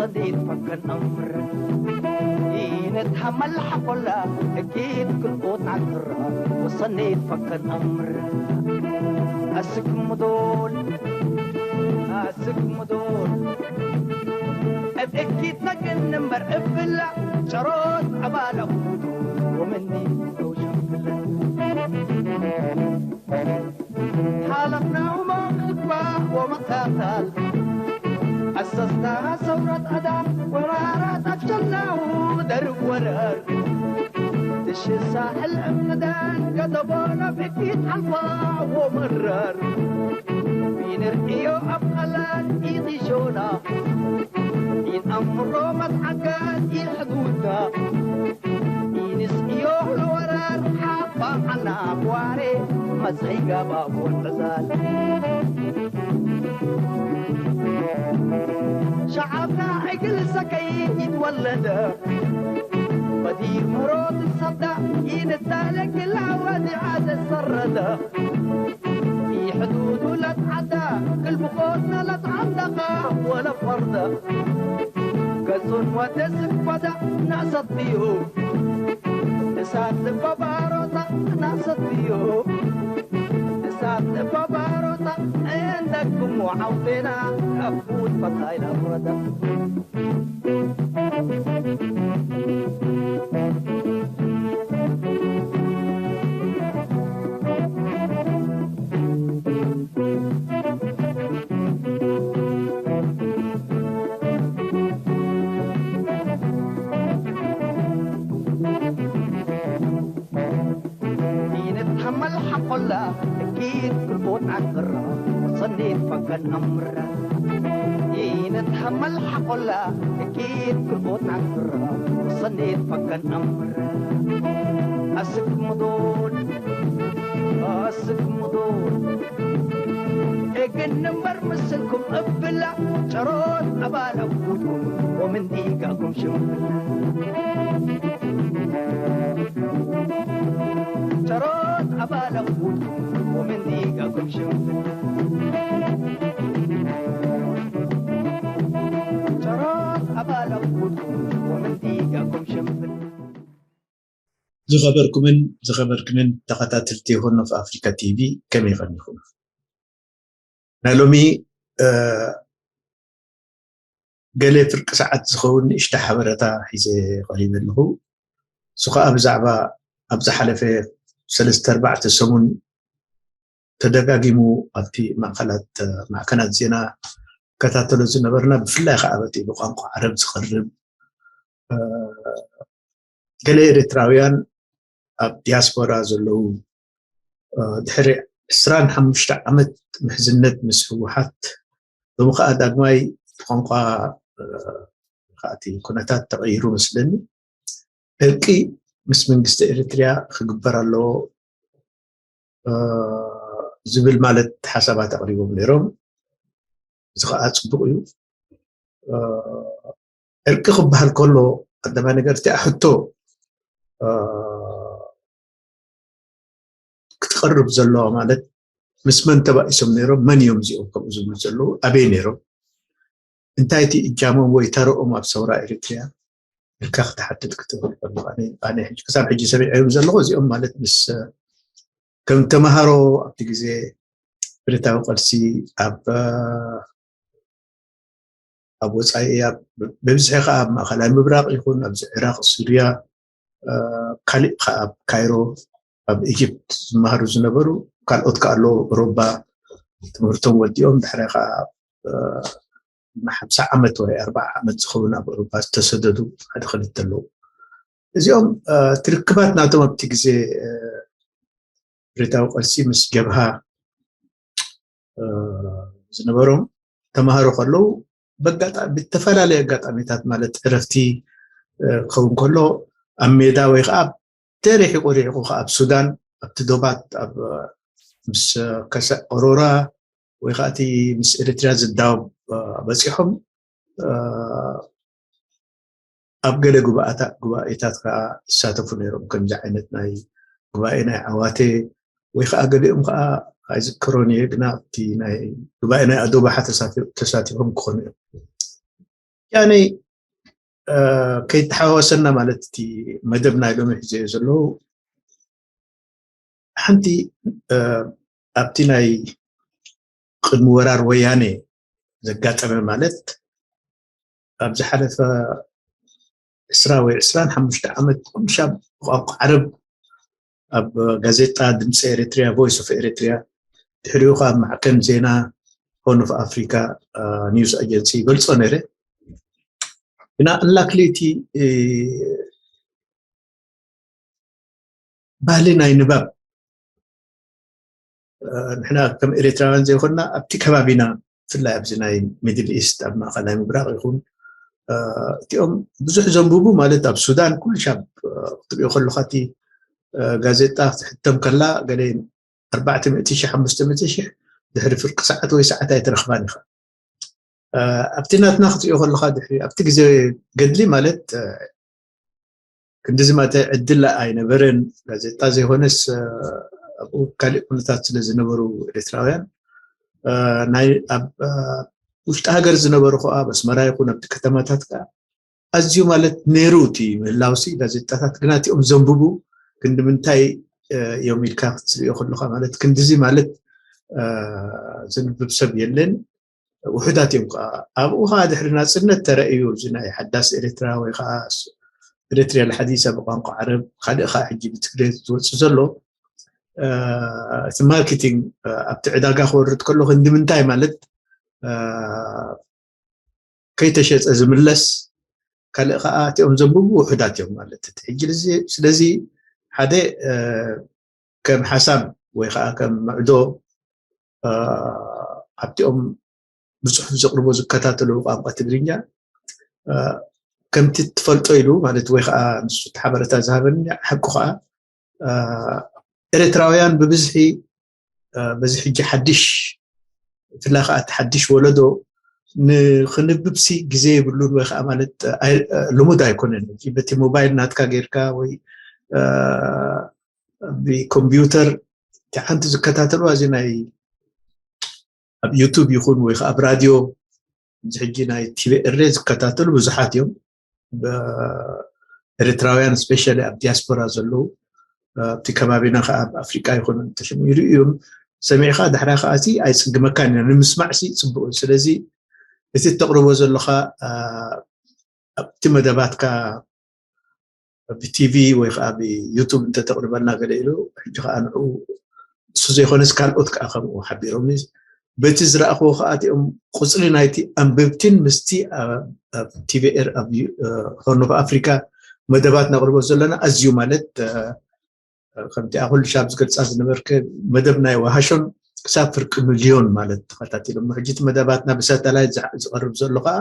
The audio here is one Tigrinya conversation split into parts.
صليت فكر أمر إنت حمل حقلا أكيد كل قوت عقر وصليت فكر أمر أسك مدول أسك مدول أبكيت نقل نمبر أبلا شروط أبالا ومني أوجه ሓለፍናሁማ ክባእ ወመቃታል ኣሰስታ ሰውረት ኣዳ ወራራት ኣፍሸልናሁ ደርብ ወረር ትሽሳሕል እምዳን ገደቦና ብኪት ሓልፋ ወመረር ቢንርእዮ ኣብ ቃላት ኢኺሾና ኢንኣምሮ መትዓጋት ኢሕዱታ ኢንስዮ ለወራር ሓባዓና ቧሬ መጽሒጋ ባቡን ዕዛል ሸዓብና ዕግል ሰከይ ይትወለደ በዲር መሮት ሰዳ ኢንታለግላ ወዲዓ ዘሰረደ ኢሕዱዱ ለትዓዳ ክልብኾትና ለትዓዳኻ ወለፈርደ ገጹን ወደስን ፈዳ ናሰጥዩ እሳት ልበባሮታ ናሰጥዩ እሳት ልበባሮታ እንደግሞ ዓውቴና ከፉት ፈታይ ለፍረዳ ኢንትሓመል ሓቆላ እኪት ክልቦት ዓቅራ ሰኔት ፈከን ኣምራ ኢንትሓመል ሓቆላ እኪት ክልቦት ዓቅራ ሰኔት ፈከን ኣምራ ኣስክ ሙዶድ ኣስክ ሙዶድ እግን እምበር ምስልኩም እብላ ጨሮት ኣባል ኣውዱኩም ወምንዲጋኩም ሽምብላ ጨሮት ኣባል ኣውዱኩም ወምንዲጋኩም ሽምብላ ጨሮት ኣባል ኣውዱኩም ወምንዲጋኩም ሽምብላ ዝኸበርኩምን ዝኸበርክንን ተኸታተልቲ ሆርን ኦፍ ኣፍሪካ ቲቪ ከመይ ኸኒኹም? ናይ ሎሚ ገለ ፍርቂ ሰዓት ዝኸውን ንእሽታ ሓበረታ ሒዘ ቀሪበ ኣለኹ። እሱ ከዓ ብዛዕባ ኣብ ዝሓለፈ ሰለስተ ኣርባዕተ ሰሙን ተደጋጊሙ ኣብቲ ማእከላት ማዕከናት ዜና ከታተሎ ዝነበርና ብፍላይ ከዓ በቲ ብቋንቋ ዓረብ ዝቐርብ ገለ ኤርትራውያን ኣብ ዲያስፖራ ዘለዉ ድሕሪ ዕስራን ሓሙሽተ ዓመት ምሕዝነት ምስ ህወሓት ሎሚ ከዓ ዳግማይ እቲ ቋንቋ ከኣቲ ኩነታት ተቐይሩ መስለኒ እርቂ ምስ መንግስቲ ኤርትርያ ክግበር ኣለዎ ዝብል ማለት ሓሳባት ኣቕሪቦም ነይሮም። እዚ ከዓ ፅቡቅ እዩ። ዕርቂ ክበሃል ከሎ ቀዳማይ ነገር እቲኣ ሕቶ ክትቐርብ ዘለዋ ማለት ምስ መን ተባኢሶም ነይሮም፣ መን እዮም እዚኦም ከምኡ ዝብሉ ዘለዉ፣ ኣበይ ነይሮም፣ እንታይ እቲ እጃሞም ወይ ተረኦም ኣብ ሰውራ ኤሪትሪያ ኢልካ ክትሓትት ክትብል ከለኻ ኣነ ሕጂ ክሳብ ሕጂ ሰሚዐዮም ዘለኹ እዚኦም ማለት ምስ ከም ተምሃሮ ኣብቲ ግዜ ብረታዊ ቃልሲ ኣብ ኣብ ወፃኢ በብዝሒ ከዓ ኣብ ማእኸላይ ምብራቕ ይኹን ኣብዚ ዕራቕ ሱርያ ካሊእ ከዓ ኣብ ካይሮ ኣብ ኢጅፕት ዝመሃሩ ዝነበሩ ካልኦት ከዓ ኣለዉ ሮባ ትምህርቶም ወዲኦም ድሕራይ ከዓ ሓምሳ ዓመት ወይ ኣርባዓ ዓመት ዝኸውን ኣብ ኣውሮፓ ዝተሰደዱ ሓደ ክልተ ኣለዉ እዚኦም ትርክባት ናቶም ኣብቲ ግዜ ብረታዊ ቀልሲ ምስ ጀብሃ ዝነበሮም ተምሃሮ ከለዉ ብተፈላለየ ኣጋጣሚታት ማለት ዕረፍቲ ክኸውን ከሎ ኣብ ሜዳ ወይ ከዓ ተሪሒቁ ሪሒቁ ከዓ ኣብ ሱዳን ኣብቲ ዶባት ኣብ ምስ ከሰዕ ኦሮራ ወይ ከዓ እቲ ምስ ኤርትርያ ዝዳወብ በፂሖም ኣብ ገለ ጉባኤታት ከዓ ይሳተፉ ነይሮም። ከምዚ ዓይነት ናይ ጉባኤ ናይ ዓዋተ ወይ ከዓ ገሊኦም ከዓ ኣይዝክሮን እየ፣ ግና ኣብቲ ናይ ጉባኤ ናይ ኣዶባሓ ተሳቲፎም ክኾኑ እዮም። ያኔ ከይተሓዋወሰና ማለት እቲ መደብ ናይ ሎሚ ሒዘዮ ዘለዉ ሓንቲ ኣብቲ ናይ ቅድሚ ወራር ወያኔ ዘጋጠመ ማለት ኣብ ዝሓለፈ ዕስራ ወይ ዕስራን ሓሙሽተ ዓመት ኩሉ ሻብ ብቋንቋ ዓረብ ኣብ ጋዜጣ ድምፂ ኤሪትሪያ፣ ቮይስ ኦፍ ኤሪትሪያ፣ ድሕሪኡ ከዓ ማዕከን ዜና ሆርን ኦፍ ኣፍሪካ ኒውስ ኣጀንሲ ይገልፆ ነይረ። ግና ኣንላክሊ እቲ ባህሊ ናይ ንባብ ንሕና ከም ኤሪትራውያን ዘይኮንና ኣብቲ ከባቢና ብፍላይ ኣብዚ ናይ ሚድል ኢስት ኣብ ማእኸላይ ምብራቕ ይኹን እቲኦም ብዙሕ ዘንብቡ ማለት ኣብ ሱዳን ኩሉ ሻብ ክትሪኦ ከለካ እቲ ጋዜጣ ክትሕተም ከላ ገለ ኣርባዕተ ሚእቲ ሺሕ ሓሙሽተ ሚእቲ ሺሕ ድሕሪ ፍርቂ ሰዓት ወይ ሰዓት ኣይትረኽባን ኢኻ። ኣብቲ ናትና ክትሪኦ ከለካ ድሕሪ ኣብቲ ግዜ ገድሊ ማለት ክንዲዚ ማተ ዕድል ኣይነበረን። ጋዜጣ ዘይኮነስ ኣብኡ ካሊእ ኩነታት ስለ ዝነበሩ ኤርትራውያን ናይ ኣብ ውሽጢ ሃገር ዝነበሩ ከዓ ኣብ ኣስመራ ይኹን ኣብቲ ከተማታት ከዓ ኣዝዩ ማለት ነይሩ እቲ ምህላውሲ ጋዜጣታት ግና እቲኦም ዘንብቡ ክንዲ ምንታይ እዮም ኢልካ ክትሪኦ ከለካ ማለት ክንዲዚ ማለት ዘንብብ ሰብ የለን። ውሑዳት እዮም ከዓ ኣብኡ ከዓ ድሕሪ ናፅነት ተረእዩ እዚ ናይ ሓዳስ ኤርትራ ወይ ከዓ ኤርትሪያ ልሓዲሳ ብቋንቋ ዓረብ ካልእ ከዓ ሕጂ ብትግሬ ዝወፅእ ዘሎ እቲ ማርኬቲንግ ኣብቲ ዕዳጋ ክወርድ ከሎ ክንዲ ምንታይ ማለት ከይተሸጠ ዝምለስ ካልእ ከዓ እቲኦም ዘንብቡ ውሑዳት እዮም ማለት እቲ ሕጂ ስለዚ ሓደ ከም ሓሳብ ወይ ከዓ ከም ምዕዶ ኣብቲኦም ብፅሑፍ ዘቕርቦ ዝከታተሉ ቋንቋ ትግርኛ ከምቲ ትፈልጦ ኢሉ ማለት ወይ ከዓ ንሱ ሓበረታ ዝሃበኒ ሓቁ ከዓ ኤርትራውያን ብብዝሒ በዚ ሕጂ ሓድሽ ብፍላይ ከዓ እቲ ሓድሽ ወለዶ ንክንብብሲ ግዜ የብሉን ወይ ከዓ ማለት ልሙድ ኣይኮነን በቲ ሞባይል ናትካ ጌርካ ወይ ብኮምፒውተር ሓንቲ ዝከታተልዋ እዚ ናይ ኣብ ዩቱብ ይኹን ወይ ከዓ ኣብ ራድዮ እዚ ሕጂ ናይ ቲቪ ኤሬ ዝከታተሉ ብዙሓት እዮም ኤርትራውያን ስፔሻሊ ኣብ ዲያስፖራ ዘለዉ ኣብቲ ከባቢና ከዓ ኣብ ኣፍሪቃ ይኹን ተሽሙ ይርእዩ እዮም ሰሚዕካ ዳሕራ ከዓ እቲ ኣይፅግመካን ኢና ንምስማዕ ሲ ፅቡቅ ስለዚ እቲ ተቅርቦ ዘለካ ኣብቲ መደባትካ ብቲቪ ወይ ከዓ ብዩቱብ እንተተቅርበልና ገለ ኢሉ ሕጂ ከዓ ንዑ እሱ ዘይኮነስ ካልኦት ከዓ ከምኡ ሓቢሮም በቲ ዝረእኽዎ ከዓ እቲኦም ቁፅሪ ናይቲ ኣንብብቲን ምስቲ ኣብ ቲቪኤር ኣብ ሆርን ኦፍ ኣፍሪካ መደባት ነቅርቦ ዘለና ኣዝዩ ማለት ከምቲ ኣኹል ሻብ ዝገልፃ ዝነበርከ መደብ ናይ ዋሃሾን ክሳብ ፍርቂ ሚልዮን ማለት ተኸታቲሎም ሕጂ እቲ መደባትና ብሳተላይት ዝቐርብ ዘሎ ከዓ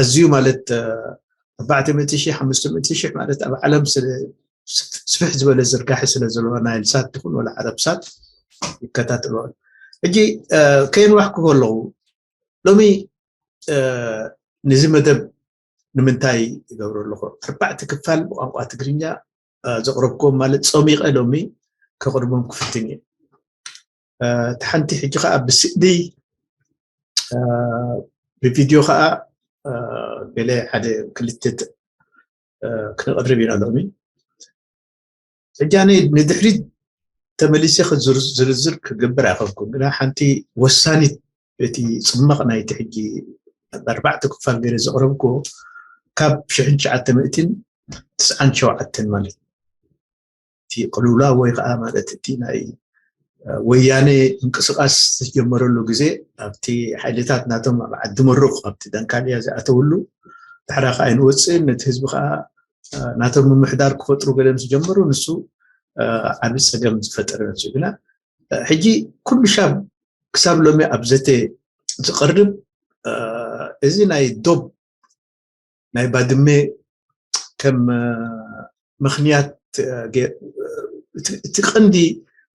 ኣዝዩ ማለት ኣርባዕተ ሚእቲ ሺሕ ሓሙሽተ ሚእቲ ሺሕ ማለት ኣብ ዓለም ስፍሕ ዝበለ ዝርጋሐ ስለ ዘለዎ ናይል ሳት ይኹን ወላ ዓረብ ሳት ይከታተልዎ ሕጂ ከየንዋሕኩ ከለኹ ሎሚ ንዚ መደብ ንምንታይ ይገብሮ ኣለኹ ኣርባዕተ ክፋል ብቋንቋ ትግርኛ ዘቕረብኩም ማለት ፀሚቐ ሎሚ ከቕርቦም ክፍትን እየ እቲ ሓንቲ ሕጂ ከዓ ብስእሊ ብቪድዮ ከዓ ገለ ሓደ ክልተ ክነቕርብ ኢና ሎሚ ሕጂ ኣነ ንድሕሪት ተመሊሰ ዝርዝር ክገብር ኣይኸብኩን ግና ሓንቲ ወሳኒት እቲ ፅመቕ ናይቲ ሕጂ ኣርባዕተ ክፋል ገይረ ዘቕረብኩ ካብ ሽሕን ትሽዓተ ሚእትን ትስዓን ሸውዓተን ማለት እቲ ቅልውላው ወይ ከዓ ማለት እቲ ናይ ወያኔ ምንቅስቃስ ዝተጀመረሉ ግዜ ኣብቲ ሓይልታት ናቶም ኣብ ዓዲ መሩቕ ኣብቲ ደንካልያ ዝኣተውሉ ድሕራ ከዓ ኣይንወፅእን ነቲ ህዝቢ ከዓ ናቶም ምምሕዳር ክፈጥሩ ገለ ምስ ጀመሩ ንሱ ዓቢ ፀገም ዝፈጠረ ነሱ ግና ሕጂ ኩሉ ሻብ ክሳብ ሎሚ ኣብ ዘተ ዝቐርብ እዚ ናይ ዶብ ናይ ባድመ ከም ምኽንያት እቲ ቀንዲ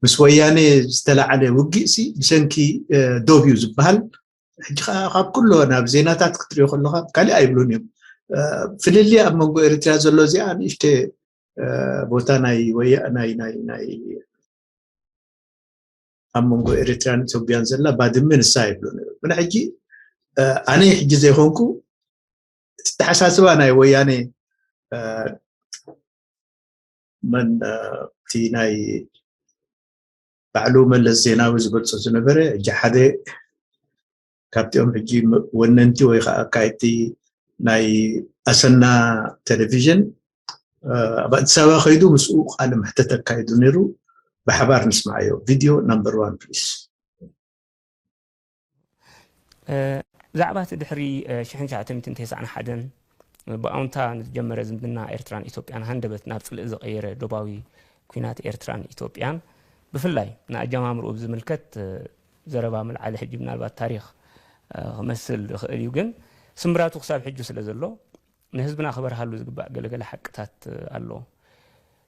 ምስ ወያኔ ዝተላዓለ ውግእ ሲ ብሰንኪ ዶብ እዩ ዝበሃል ሕጂ ከዓ ካብ ኩሎ ናብ ዜናታት ክትሪኦ ከለካ ካሊእ ኣይብሉን እዮም ፍልልይ ኣብ መንጎ ኤርትራ ዘሎ እዚኣ ንእሽተ ቦታ ናይ ወያ ናይ ናይ ናይ ኣብ መንጎ ኤርትራን ኢትዮጵያን ዘላ ባድመ ንሳ ይብሉ ነሩ ግን ሕጂ ኣነ ሕጂ ዘይኮንኩ እቲ ተሓሳስባ ናይ ወያኔ መን እቲ ናይ ባዕሉ መለስ ዜናዊ ዝገልጾ ዝነበረ ሕጂ ሓደ ካብቲኦም ሕጂ ወነንቲ ወይ ከዓ ኣካየድቲ ናይ ኣሰና ቴሌቪዥን ኣብ ኣዲስ ኣበባ ከይዱ ምስኡ ቃለ መሕተት ኣካይዱ ነይሩ። ብሓባር ንስማዓዮ። ቪድዮ ናምበር ዋን ፕሊስ። ብዛዕባ እቲ ድሕሪ ሽሕን ትሽዓተ ሚእትን ተስዓን ሓደን ብኣውንታ ንዝጀመረ ዝምድና ኤርትራን ኢትዮጵያን ሃንደበት ናብ ጽልኢ ዝቐየረ ዶባዊ ኲናት ኤርትራን ኢትዮጵያን ብፍላይ ንኣጀማምርኡ ብዝምልከት ዘረባ ምልዓሊ ሕጂ ምናልባት ታሪኽ ክመስል ይኽእል እዩ፣ ግን ስምብራቱ ክሳብ ሕጂ ስለ ዘሎ ንህዝብና ክበርሃሉ ዝግባእ ገለገለ ሓቅታት ኣሎ።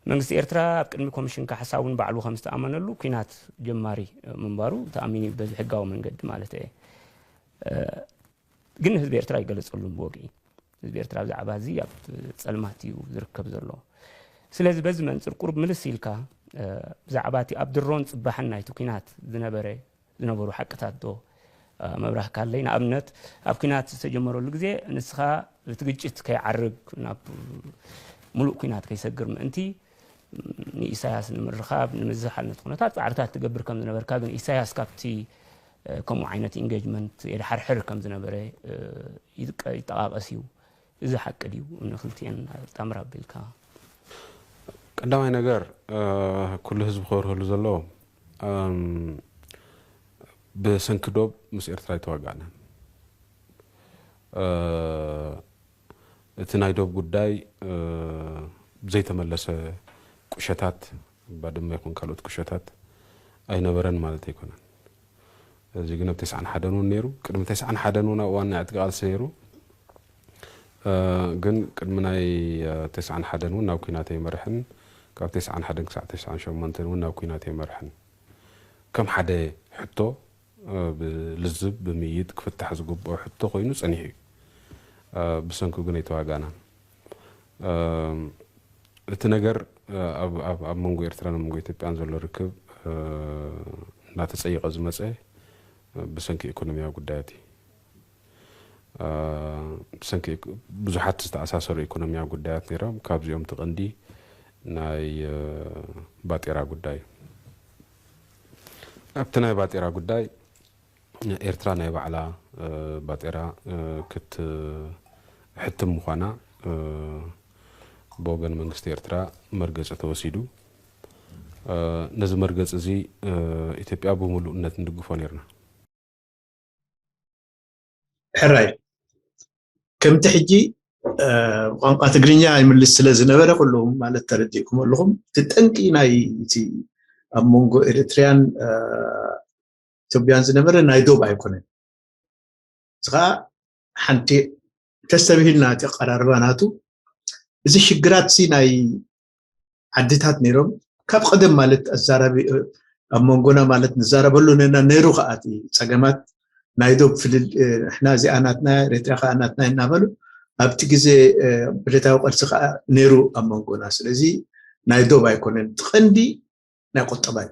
መንግስቲ ኤርትራ ኣብ ቅድሚ ኮሚሽን ካሕሳ እውን ባዕሉ ከም ዝተኣመነሉ ኲናት ጀማሪ ምንባሩ ተኣሚኑ እዩ፣ በዚ ሕጋዊ መንገዲ ማለት እየ። ግን ህዝቢ ኤርትራ ኣይገለጸሉን ብወግዒ። ህዝቢ ኤርትራ ብዛዕባ እዚ ኣብ ጸልማት እዩ ዝርከብ ዘሎ። ስለዚ በዚ መንጽር ቁሩብ ምልስ ኢልካ ብዛዕባ እቲ ኣብ ድሮን ጽባሕን ናይቲ ኲናት ዝነበረ ዝነበሩ ሓቅታት ዶ ምብራህ ካለይ፣ ንኣብነት ኣብ ኲናት ዝተጀመረሉ ግዜ ንስኻ እቲ ግጭት ከይዓርግ ናብ ሙሉእ ኲናት ከይሰግር ምእንቲ ንኢሳያስ ንምርኻብ ንምዝሓል ነቲ ኩነታት ጻዕርታት ትገብር ከም ዝነበርካ፣ ግን ኢሳያስ ካብቲ ከምኡ ዓይነት ኢንጌጅመንት የድሓርሕር ከም ዝነበረ ይጠቓቐስ እዩ። እዚ ሓቂ ድዩ? ንክልቲኤን ጣምራ ኣቢልካ። ቀዳማይ ነገር ኩሉ ህዝቢ ክበርሀሉ ዘለዎ ብሰንኪ ዶብ ምስ ኤርትራ ኣይተዋጋእናን። እቲ ናይ ዶብ ጉዳይ ብዘይተመለሰ ቁሸታት፣ ባድመ ይኹን ካልኦት ቁሸታት ኣይነበረን ማለት ኣይኮነን። እዚ ግን ኣብ ተስዓን ሓደን እውን ነይሩ። ቅድሚ ተስዓን ሓደን እውን ኣብ እዋን ናይ ዕጥቂ ቃልሲ ነይሩ። ግን ቅድሚ ናይ ተስዓን ሓደን እውን ናብ ኲናት ኣይመርሕን። ካብ ተስዓን ሓደን ክሳዕ ተስዓን ሸሞንተን እውን ናብ ኲናት ኣይመርሕን። ከም ሓደ ሕቶ ብልዝብ ብምይይጥ ክፍታሕ ዝግብኦ ሕቶ ኮይኑ ጸኒሑ እዩ። ብሰንኩ ግን ኣይተዋጋእናን። እቲ ነገር ኣብ መንጎ ኤርትራን ኣብ መንጎ ኢትዮጵያን ዘሎ ርክብ እናተጸየቐ ዝመጸ ብሰንኪ ኢኮኖሚያዊ ጉዳያት እዩ። ብሰንኪ ብዙሓት ዝተኣሳሰሩ ኢኮኖሚያዊ ጉዳያት ነይሮም። ካብዚኦም እቲ ቀንዲ ናይ ባጤራ ጉዳይ እዩ። ኣብቲ ናይ ባጤራ ጉዳይ ኤርትራ ናይ ባዕላ ባጤራ ክትሕትም ምዃና ብወገን መንግስቲ ኤርትራ መርገፂ ተወሲዱ። ነዚ መርገፂ እዚ ኢትዮጵያ ብምሉእነት ንድግፎ ነይርና። ሕራይ ከምቲ ሕጂ ቋንቋ ትግርኛ ይምልስ ስለ ዝነበረ ኩሉም ማለት ተረዲእኩም ኣለኹም። እቲ ጠንቂ ናይ እቲ ኣብ መንጎ ኤሪትሪያን ኢትዮጵያን ዝነበረ ናይ ዶብ ኣይኮነን። እዚ ከዓ ሓንቲ ተስተብሂልና እቲ ኣቀራርባ ናቱ እዚ ሽግራት ሲ ናይ ዓድታት ነይሮም ካብ ቀደም ማለት ኣዛራቢ ኣብ መንጎና ማለት ንዛረበሉ ነና ነይሩ ከዓ እቲ ፀገማት ናይ ዶብ ፍልል ንሕና እዚኣ ናትና ኤሪትሪያ ከዓ ናትና እናበሉ ኣብቲ ግዜ ብረታዊ ቃልሲ ከዓ ነይሩ ኣብ መንጎና። ስለዚ ናይ ዶብ ኣይኮነን፣ እቲ ቀንዲ ናይ ቁጠባ እዩ።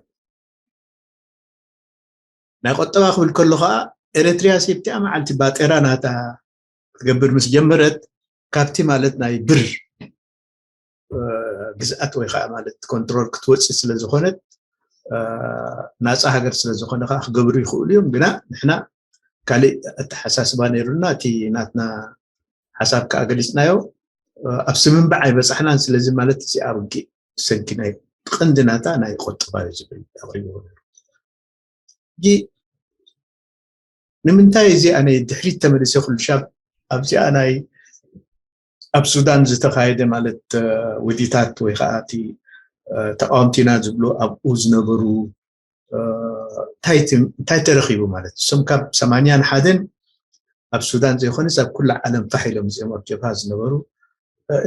ናይ ቁጠባ ክብል ከሎ ከዓ ኤሪትሪያ ሲ ኣብቲኣ መዓልቲ ባጤራ ናታ ክትገብር ምስ ጀመረት ካብቲ ማለት ናይ ብር ግዝኣት ወይ ከዓ ማለት ኮንትሮል ክትወፅእ ስለ ዝኾነት ናፃ ሃገር ስለ ዝኾነ ከዓ ክገብሩ ይኽእሉ እዮም። ግና ንሕና ካሊእ ኣተሓሳስባ ነይሩና። እቲ ናትና ሓሳብ ከዓ ገሊፅናዮ ኣብ ስምምዕ ኣይበፃሕናን። ስለዚ ማለት እዚኣ ርጊእ ሰንኪ ናይ ቀንዲ ናታ ናይ ቁጠባ እዩ ዝብል ኣቕሪብዎ ነይሩ። ሕጂ ንምንታይ እዚኣ ናይ ድሕሪት ተመሊሰ ኩሉ ሻብ ኣብዚኣ ናይ ኣብ ሱዳን ዝተኻየደ ማለት ውዲታት ወይ ከዓ እቲ ተቃወምቲና ዝብሉ ኣብኡ ዝነበሩ እንታይ ተረኺቡ ማለት እሶም ካብ ሰማንያን ሓደን ኣብ ሱዳን ዘይኮነስ ኣብ ኩላ ዓለም ፋሕ ኢሎም እዚኦም ኣብ ጀብሃ ዝነበሩ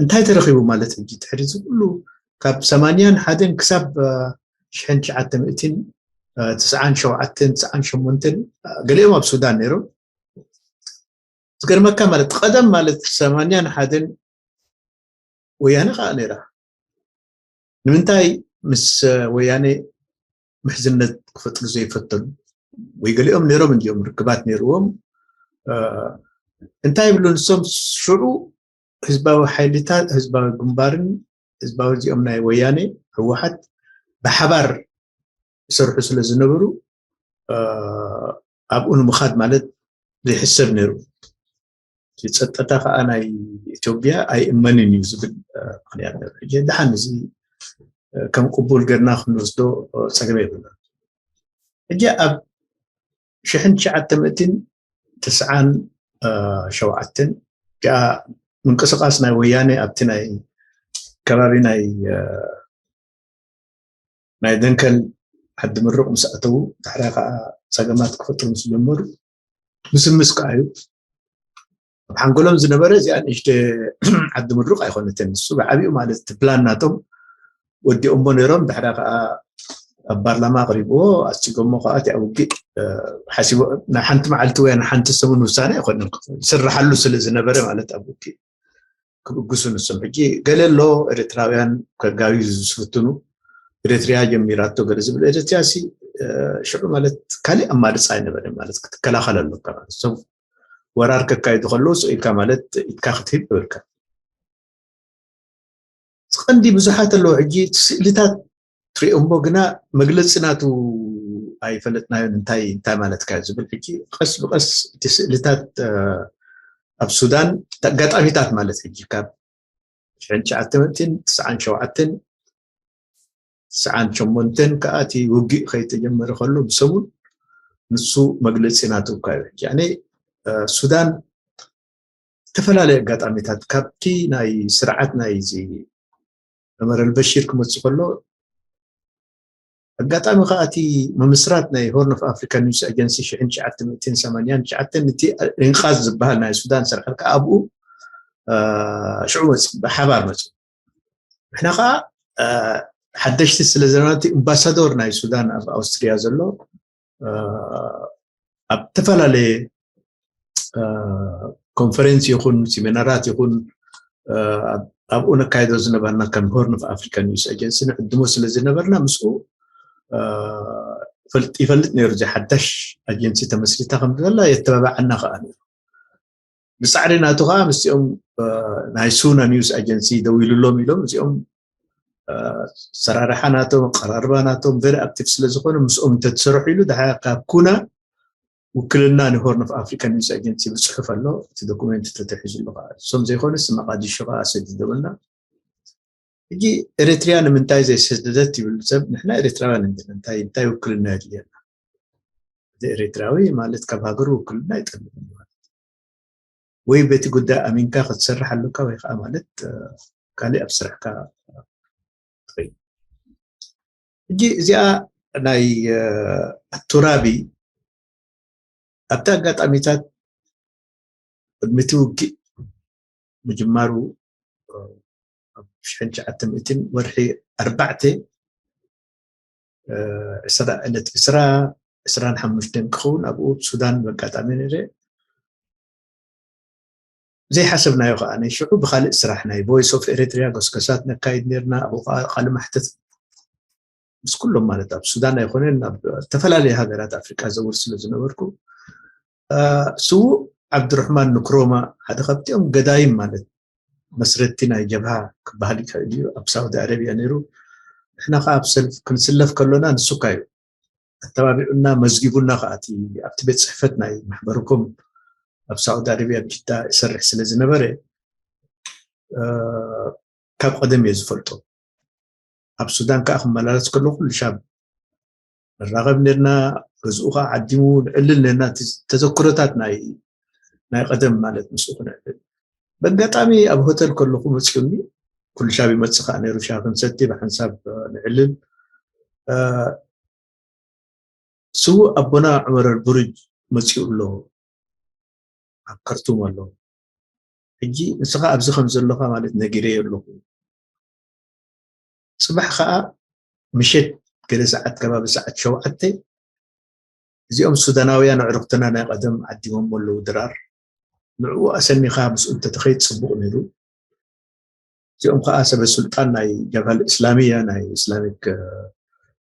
እንታይ ተረኺቡ ማለት ሕጂ ትሕሪ እዚ ኩሉ ካብ ሰማንያን ሓደን ክሳብ ሽሕን ትሽዓተ ሚእትን ትስዓን ሸውዓተን ትስዓን ሸሞንተን ገሊኦም ኣብ ሱዳን ነይሮም። ዝገርመካ ማለት ቀደም ማለት ሰማንያን ሓደን ወያነ ከዓ ነይራ። ንምንታይ ምስ ወያነ ምሕዝነት ክፈጥሩ ዘይፈተኑ? ወይ ገሊኦም ነይሮም እንዲኦም ርክባት ነይርዎም። እንታይ ይብሉ ንሶም? ሽዑ ህዝባዊ ሓይልታት፣ ህዝባዊ ግንባርን ህዝባዊ እዚኦም ናይ ወያኔ ህወሓት ብሓባር ይሰርሑ ስለ ዝነበሩ፣ እ፣ ኣብኡ ንምኻድ ማለት ዘይሕሰብ ነይሩ። እቲ ጸጥታ ከዓ ናይ ኢትዮጵያ ኣይእመንን እዩ ዝብል፣ እ፣ ምኽንያት ነይሩ። ሕጂ ደሓን እዚ፣ እ፣ ከም ቅቡል ገርና ክንወስዶ፣ እ፣ ጸገም የብልና። ሕጂ ኣብ ሽሕን ትሽዓተ ሚእትን ትስዓን፣ እ፣ ሸውዓተን ከኣ ምንቅስቃስ ናይ ወያኔ ኣብቲ ናይ ከባቢ ናይ፣ እ፣ ናይ ደንከል ዓዲ ምሩቕ ምስ ኣተዉ፣ ድሕራ ከኣ ጸገማት ክፈጥሩ ምስ ጀመሩ፣ ምስምስ ከኣ እዩ። ኣብ ሓንጎሎም ዝነበረ እዚኣ ንእሽተ ዓዲ ምሩቕ ኣይኮነትን። ንሱ ብዓቢኡ ማለት እቲ ፕላን ናቶም ወዲኦሞ ነይሮም። ድሕራ ከኣ ኣብ ፓርላማ ኣቕሪብዎ፣ ኣስጭጎሞ ከኣ እቲ ኣብ ውግእ፣ እ፣ ሓሲቦ፣ ናይ ሓንቲ መዓልቲ ወይ ናይ ሓንቲ ሰሙን ውሳነ ኣይኮነን። ዝስርሓሉ ስለ ዝነበረ ማለት ኣብ ውግእ ክብግሱ ንሶም። ሕጂ ገለ ኣሎ ኤርትራውያን ከጋዩ ዝፍትኑ፣ ኤርትርያ ጀሚራቶ ገለ ዝብል። ኤርትርያ ሲ፣ እ፣ ሽዑ ማለት ካሊእ ኣማርጻ ኣይነበረን ማለት ክትከላኸል ኣለካ ማለት። እሶም ወራር ከካይዱ ከለዉ ስቕ ኢልካ ማለት ኢድካ ክትህብ ይብልካ። እቲ ቀንዲ ብዙሓት ኣለዉ። ሕጂ እቲ ስእልታት ትሪኦ እሞ ግና መግለጺ ናቱ ኣይፈለጥናዮን። እንታይ፣ እንታይ ማለትካ እዩ ዝብል። ሕጂ ቀስ ብቐስ እቲ ስእልታት፣ እ፣ ኣብ ሱዳን እቲ ኣጋጣሚታት ማለት ሕጂ ካብ ሽሕን ትሽዓተ ሚእትን ትስዓን ሸውዓተን፣ ትስዓን ሸሞንተን ከኣ እቲ ውግእ ከይተጀመረ ከሎ ብሰሙን ንሱ መግለጺ ናቱ እኳ እዩ። ሕጂ ኣነ፣ እ፣ ሱዳን ዝተፈላለዩ ኣጋጣሚታት ካብቲ ናይ ስርዓት ናይ እዚ ዑመር ኣልበሺር ክመጽእ ከሎ ኣጋጣሚ ከኣ እቲ ምምስራት ናይ ሆርን ኦፍ ኣፍሪካ ኒውስ ኣጀንሲ ሽሕን ትሽዓተ ሚእትን ሰማንያን ትሽዓተን እቲ ኢንቃዝ ዝበሃል ናይ ሱዳን ስርዓት ከኣ ኣብኡ፣ እ፣ ሽዑ መጽ-፣ ብሓባር መጽኡ። ንሕና ከኣ፣ እ፣ ሓደሽቲ ስለ ዘለና እቲ ኣምባሳዶር ናይ ሱዳን ኣብ ኣውስትርያ ዘሎ፣ እ፣ ኣብ ዝተፈላለየ፣ እ፣ ኮንፈረንስ ይኹን፣ ሴሚናራት ይኹን፣ እ፣ ኣብ-፣ ኣብኡ ነካይዶ ዝነበርና ከም ሆርን ኦፍ ኣፍሪካ ኒውስ ኣጀንሲ ንዕድሞ ስለ ዝነበርና ምስኡ፣ እ፣ ይፈልጥ፣ ይፈልጥ ነይሩ። እዚ ሓዳሽ ኣጀንሲ ተመስሪታ ከም ዘላ የተባባዓና ከኣ ነይሩ። ብጻዕሪ ናቱ ከኣ ምስኦም፣ እ፣ ናይ ሱና ኒውስ ኣጀንሲ ደዊሉሎም ኢሎም እዚኦም፣ እ፣ ሰራርሓ ናቶም፣ ኣቀራርባ ናቶም ቨሪ ኣክቲቭ ስለ ዝኾነ ምስኦም እንተትሰርሑ ኢሉ ድሓር ካብ ኩና ውክልና ንሆርን ኦፍ ኣፍሪካ ኒውስ ኣጀንሲ ብጽሑፍ ኣሎ። እቲ ዶኩሜንት ተተሒዙ ኣሎ ከኣ። እሶም ዘይኮነስ መቃዲሾ ከኣ ሰዲዶምልና። ሕጂ ኤርትርያ ንምንታይ ዘይሰደደት ይብል ሰብ፣ ንሕና ኤርትራውያን እንዲና፣ እንታይ፣ እንታይ ውክልና የድልየና? እቲ ኤርትራዊ ማለት ካብ ሃገሩ ውክልና ኣይጠልብን እዩ ማለት። ወይ በቲ ጉዳይ ኣሚንካ ክትሰርሕ ኣለካ ወይ ከኣ ማለት፣ እ፣ ካልእ ኣብ ስራሕካ ትኸይድ። ሕጂ እዚኣ ናይ፣ እ፣ ኣቱራቢ ኣብቲ ኣጋጣሚታት ቅድሚ እቲ ውግእ ምጅማሩ፣ እ፣ ኣብ ሽሕን ትሽዓተ ሚእትን ወርሒ ኣርባዕተ፣ እ፣ ዕስራ፣ ዕለት ዕስራ፣ ዕስራን ሓሙሽተን ክኸውን ኣብኡ ሱዳን በጋጣሚ ነይረ። ዘይሓሰብናዮ ከኣ ናይ ሽዑ ብኻልእ ስራሕ ናይ ቮይስ ኦፍ ኤሪትሪያ ጎስጎሳት ነካይድ ነርና። ኣብኡ ከኣ ቃለ መሕተት ምስ ኩሎም ማለት ኣብ ሱዳን ኣይኮነን ኣብ ዝተፈላለዩ ሃገራት ኣፍሪቃ ዘውር ስለ ዝነበርኩ፣ እ፣ ስዉእ ዓብዱርሕማን ንክሮማ ሓደ ካብቲኦም ገዳይም ማለት መስረቲ ናይ ጀብሃ ክበሃል ይኽእል እዩ። ኣብ ሳውዲ ኣረብያ ነይሩ። ንሕና ከኣ ኣብ ሰልፍ ክንስለፍ ከሎና ንሱ እኳ እዩ ኣተባቢዑና መዝጊቡና ከኣ እቲ ኣብቲ ቤት ጽሕፈት ናይ ማሕበርኩም ኣብ ሳውዲ ኣረብያ ኣብ ጅዳ ይሰርሕ ስለ ዝነበረ፣ እ፣ ካብ ቀደም እየ ዝፈልጦ። ኣብ ሱዳን ከኣ ክመላለስ ከለኹ ኩሉ ሻብ ንራኸብ ነርና። ገዝኡ ከኣ ዓዲሙ ንዕልል ነርና። እቲ ተዘክሮታት ናይ፣ ናይ ቀደም ማለት ምስኡ ክነዕልል። በጋጣሚ ኣብ ሆተል ከለኹ መጺኡኒ። ኩሉ ሻብ ይመጽእ ከኣ ነይሩ፣ ሻሂ ክንሰቲ ብሓንሳብ፣ እ፣ ንዕልል። እ፣ ስዉእ ኣቦና ዑመር ኣልቡሩጅ መጺኡ ኣሎ፣ ኣብ ከርቱም ኣሎ። ሕጂ ንስኻ ኣብዚ ከም ዘለኻ ማለት ነጊረዮ ኣለኹ። ጽባሕ ከኣ ምሸት ገለ ሰዓት ከባቢ ሰዓት ሸውዓተ እዚኦም ሱዳናውያን ኣዕሩኽትና ናይ ቀደም ዓዲሞም ኣለዉ ድራር። ንዕኡ ኣሰኒኻ ምስኡ እንተትኸይድ ጽቡቕ ነይሩ። እዚኦም ከኣ ሰበ ስልጣን ናይ ጀብሃል እስላሚያ ናይ እስላሚክ፣ እ፣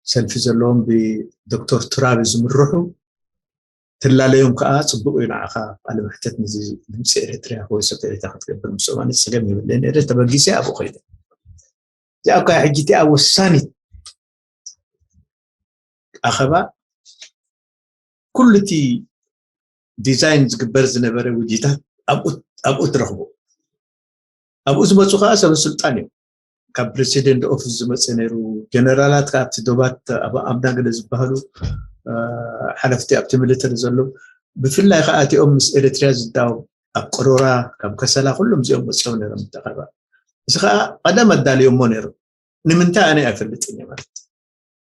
ሰልፊ ዘለዎም ብዶክተር ቱራቢ ዝምርሑ ትላለዮም ከዓ ፅቡቅ እዩ። ንዓኻ ቃለ መሕተት ንዚ ድምፂ ኤርትራ ወይ ሰብ ኤርትራ ክትገብር ምስኦም ኣነ ፀገም የብለይን። ኤረ ተበጊሰ ኣብኡ ኮይነ እዚኣ እኳ ሕጂ እቲኣ ወሳኒት ኣኸባ ኩሉ እቲ ዲዛይን ዝግበር ዝነበረ ውዲታት ኣብኡ ትረኽቦ። ኣብኡ ዝመፁ ከዓ ሰበ ስልጣን እዮም። ካብ ፕሬሲደንት ኦፊስ ዝመፀ ነይሩ፣ ጀነራላት ከዓ ኣብቲ ዶባት ኣብ ኣምና ገለ ዝበሃሉ ሓለፍቲ ኣብቲ ሚሊተሪ ዘለዉ፣ ብፍላይ ከዓ እቲኦም ምስ ኤርትርያ ዝዳወብ ኣብ ቀሮራ ካብ ከሰላ ኩሎም እዚኦም መፅኦም ነይሮም። ተኸባ እዚ ከዓ ቀደም ኣዳልዮሞ ነይሮም። ንምንታይ ኣነ ኣይፈልጥን እየ ማለት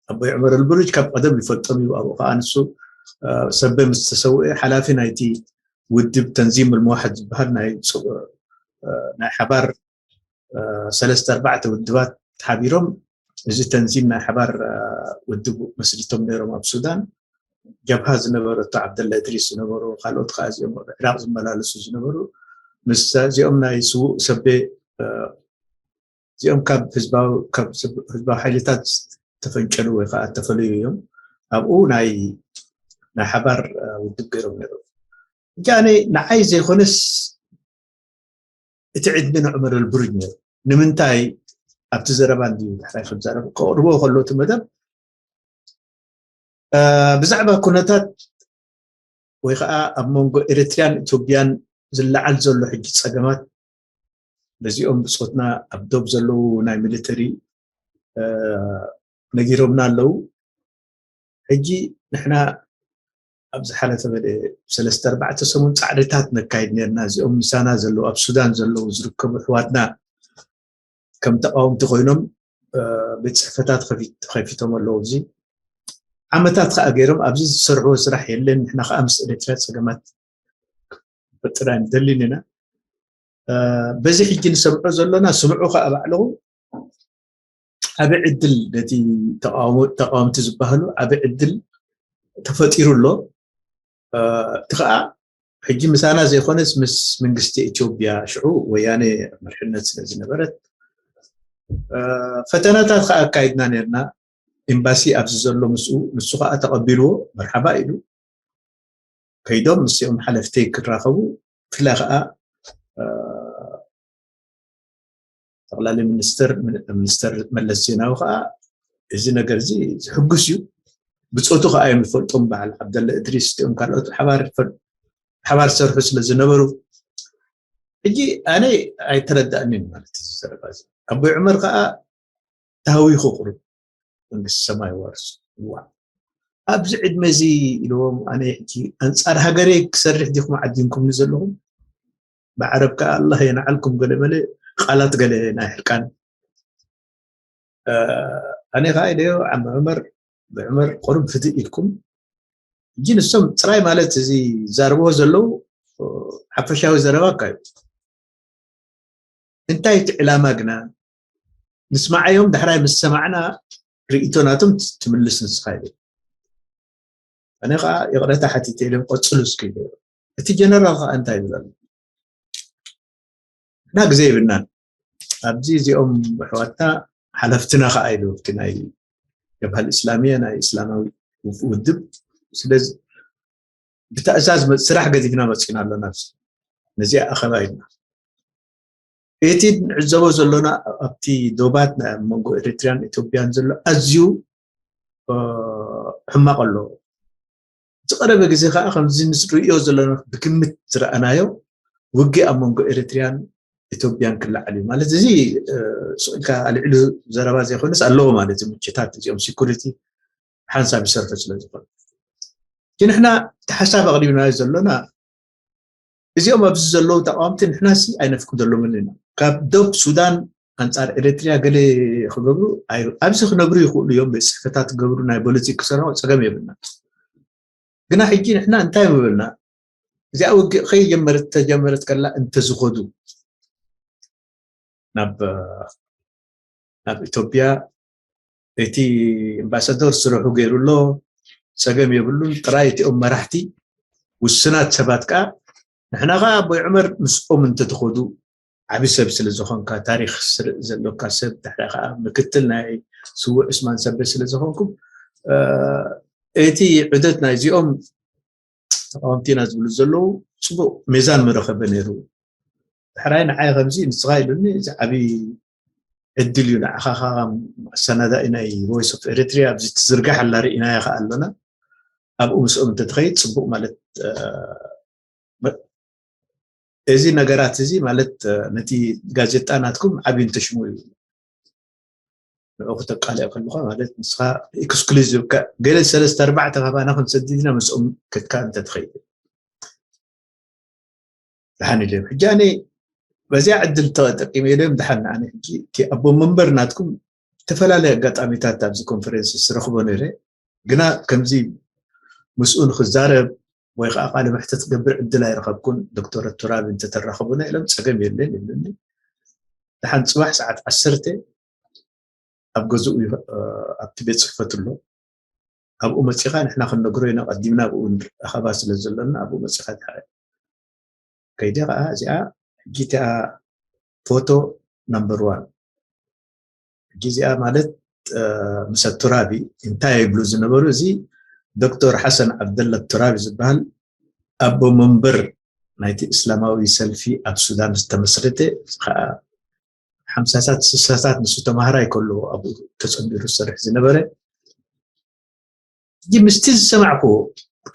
ኣቦይ ዑመር ኣልቡሩጅ ካብ ቀደም ይፈልጦም እዩ። ኣብኡ ከዓ ንሱ ሰበ ምስ ተሰውአ ሓላፊ ናይቲ ውድብ ተንዚም ኣልመዋሕድ ዝበሃል ናይ ናይ ሓባር ሰለስተ ኣርባዕተ ውድባት ሓቢሮም እዚ ተንዚም ናይ ሓባር ውድብ መስሪቶም ነይሮም ኣብ ሱዳን። ጀብሃ ዝነበረቶ ዓብደላ እድሪስ ዝነበሩ፣ ካልኦት ከዓ እዚኦም ኣብ ዕራቅ ዝመላለሱ ዝነበሩ ምስ እዚኦም ናይ ስዉእ ሰቤ እዚኦም ካብ ህዝባዊ ካብ ህዝባዊ ሓይልታት ተፈንጨሉ ወይ ከዓ ተፈለዩ እዮም። ኣብኡ ናይ ናይ ሓባር ውድብ ገይሮም ነይሮም። እጃ ኣነ ንዓይ ዘይኮነስ እቲ ዕድመ ንዑመር ኣልቡሩጅ ነይሩ። ንምንታይ ኣብቲ ዘረባ እንድዩ ዳሕራይ ከም ዘረብ ከቕርቦ ከሎ እቲ መደብ ብዛዕባ ኩነታት ወይ ከዓ ኣብ መንጎ ኤርትርያን ኢትዮጵያን ዝለዓል ዘሎ ሕጂ ፀገማት በዚኦም ብፆትና ኣብ ዶብ ዘለዉ ናይ ሚሊተሪ ነጊሮምና ኣለዉ። ሕጂ ንሕና ኣብ ዝሓለፈ በለ ሰለስተ ኣርባዕተ ሰሙን ፃዕርታት ነካይድ ነርና። እዚኦም ምሳና ዘለዉ ኣብ ሱዳን ዘለዉ ዝርከቡ ኣሕዋትና ከም ተቃወምቲ ኮይኖም ቤት ፅሕፈታት ተኸፊቶም ኣለዉ። እዚ ዓመታት ከዓ ገይሮም ኣብዚ ዝሰርሕዎ ስራሕ የለን። ንሕና ከዓ ምስ ኤርትራ ፀገማት ፈጥራ ንደልን ኢና። በዚ ሕጂ ንሰምዖ ዘለና ስምዑ ከዓ ባዕልኹም ዓብ ዕድል ነቲ ተቃወምቲ ዝበሃሉ ዓብ ዕድል ተፈጢሩ ኣሎ። እቲ ከዓ ሕጂ ምሳና ዘይኮነስ ምስ መንግስቲ ኢትዮጵያ ሽዑ ወያነ መርሕነት ስለ ዝነበረት ፈተናታት ከዓ ኣካይድና ነርና። ኤምባሲ ኣብዚ ዘሎ ምስኡ ንሱ ከዓ ተቐቢልዎ መርሓባ ኢሉ ከይዶም ምስኦም ሓለፍተይ ክራኸቡ ብፍላይ ከዓ ጠቕላሊ ሚኒስትር ሚኒስትር መለስ ዜናዊ ከዓ እዚ ነገር እዚ ዝሕጉስ እዩ። ብፆቱ ከዓ እዮም ዝፈልጦም በዓል ዓብደላ እድሪስ እቲኦም ካልኦት ሓባር ዝፈል- ሓባር ዝሰርሑ ስለ ዝነበሩ ሕጂ ኣነ ኣይተረዳእንን ማለት እዚ ዘረባ እዚ ኣቦይ ዑመር ከዓ ተሃዊኹ ቁሩብ መንግስቲ ሰማይ ዋርሱ ዋ ኣብዚ ዕድመ እዚ ኢልዎም ኣነ ሕጂ ኣንፃር ሃገረይ ክሰርሕ ዲኹም ዓዲምኩምኒ ዘለኹም ብዓረብ ከዓ ኣላህ የንዓልኩም ገለ መለ ቃላት ገለ ናይ ሕርቃን ኣነ ከዓ ኢለዮ ዓሚ ዑመር ብዑመር ቁሩብ ህድእ ኢልኩም እንጂ ንሶም ፅራይ ማለት እዚ ዛርብዎ ዘለዉ ሓፈሻዊ ዘረባ እካ እዩ እንታይ እቲ ዕላማ ግና ንስማዓዮም ዳሕራይ ምስ ሰማዕና ርእይቶ ናቶም ትምልስ ንስኻ ይብል ኣነ ከዓ ይቕረታ ሓቲተ ኢሎም ቀፅሉ እስኪ ይብል እቲ ጀነራል ከዓ እንታይ ይብል ኣሎ እና ግዜ ይብልናን ኣብዚ እዚኦም ኣሕዋትና ሓለፍትና ከዓ ኢሉ እቲ ናይ ጀብሃል እስላሚያ ናይ እስላማዊ ውድብ ስለዚ ብትእዛዝ ስራሕ ገዲፍና መፂና ኣለና ነዚኣ ኣኸባ ኢልና እቲ ንዕዘቦ ዘሎና ኣብቲ ዶባት ናይ መንጎ ኤሪትርያን ኢትዮጵያን ዘሎ ኣዝዩ ሕማቕ ኣሎ ዝቀረበ ግዜ ከዓ ከምዚ ንሪኦ ዘለና ብግምት ዝረኣናዮ ውግእ ኣብ መንጎ ኤሪትርያን ኢትዮጵያን ክለዓል እዩ ማለት እዚ ስኢልካ ልዕሉ ዘረባ ዘይኮነስ ኣለዎ ማለት ምችታት እዚኦም ሲኩሪቲ ሓንሳብ ይሰርሑ ስለ ዝኾነ ንሕና እቲ ሓሳብ ኣቕሪብናዮ ዘሎና እዚኦም ኣብዚ ዘለዉ ተቃወምቲ ንሕናሲ ኣይነፍቅደሎምን ኢና ካብ ዶብ ሱዳን ኣንፃር ኤሪትርያ ገለ ክገብሩ ኣብዚ ክነብሩ ይኽእሉ እዮም ቤት ፅሕፈታት ክገብሩ ናይ ፖለቲክ ክሰርሑ ፀገም የብልና ግና ሕጂ ንሕና እንታይ ምበልና እዚኣ ውግእ ከይጀመረት ተጀመረት ከላ እንተዝኸዱ ናብ ናብ ኢትዮጵያ እቲ ኣምባሳደር ስርሑ ገይሩ ኣሎ ፀገም የብሉን ጥራይ እቲኦም መራሕቲ ውስናት ሰባት ከዓ ንሕና ከዓ ኣቦይ ዑመር ምስኦም እንተትኸዱ ዓቢ ሰብ ስለ ዝኾንካ ታሪክ ዘለካ ሰብ ድሕሪ ከዓ ምክትል ናይ ስዉእ ዑስማን ሰበ ስለ ዝኾንኩም እቲ ዑደት ናይዚኦም ተቃወምቲ ኢና ዝብሉ ዘለዉ ጽቡቅ ሜዛን ምረኸበ ነይሩ። ድሕራይ ንዓይ ከምዚ ንስኻ ኢሉኒ፣ እዚ ዓብዪ ዕድል እዩ ንዓኻ፣ ከም ኣሰናዳኢ ናይ ቮይስ ኦፍ ኤሪትሪያ ኣብዚ ትዝርጋሕ ኣላ ርኢናያ ከኣ ኣሎና። ኣብኡ ምስኦም እንተትኸይድ ጽቡቅ ማለት፣ እ፣ መ-፣ እዚ ነገራት እዚ ማለት፣ እ፣ ነቲ ጋዜጣ ናትኩም ዓብዪ እንተሽሙ እዩ። ንዑ ክተቃልዕ ከለኻ ማለት ንስኻ ኤክስክሉዚቭ ከ-፣ ገለ ሰለስተ ኣርባዕተ ካባና ክንሰድድ ኢና ምስኦም ከድካ እንተትኸይድ። ደሓን ኢለ ሕጂ ኣነ በዚኣ ዕድል ተጠቂመ ኢለ ደሓን ኣነ ሕጂ እቲ ኣቦ መንበር ናትኩም ዝተፈላለየ ኣጋጣሚታት ኣብዚ ኮንፈረንስ ዝረኽቦ ነይረ። ግና ከምዚ ምስኡ ንክዛረብ ወይ ከዓ ቃለ መሕተት ክገብር ዕድል ኣይረኸብኩን። ዶክተር ቱራቢ እንተተራኸቡና ኢሎም ጸገም የለን ይብሉኒ። ደሓን ጽባሕ ሰዓት ዓሰርተ ኣብ ገዝኡ ዩ-፣ እ፣ ኣብቲ ቤት ጽሕፈት ኣሎ። ኣብኡ መጺኻ ንሕና ክንነግሮ ኢና፣ ቀዲምና ኣብኡ ኣኸባ ስለ ዘለና ኣብኡ መጺኻ ድሓ-፣ ከይደ ከዓ እዚኣ ሕጂ እቲኣ ፎቶ ነምበር ዋን። ሕጂ እዚኣ ማለት፣ እ፣ ምስ ቱራቢ እንታይ ይብሉ ዝነበሩ፣ እዚ ዶክተር ሓሰን ዓብደላ ቱራቢ ዝበሃል ኣቦ መንበር ናይቲ እስላማዊ ሰልፊ ኣብ ሱዳን ዝተመስረተ፣ ከዓ ሓምሳታት ስሳታት ንሱ ተማሃራይ ከሎ ኣብኡ ተጸንቢሩ ዝሰርሕ ዝነበረ። ሕጂ ምስቲ ዝሰማዕኩዎ፣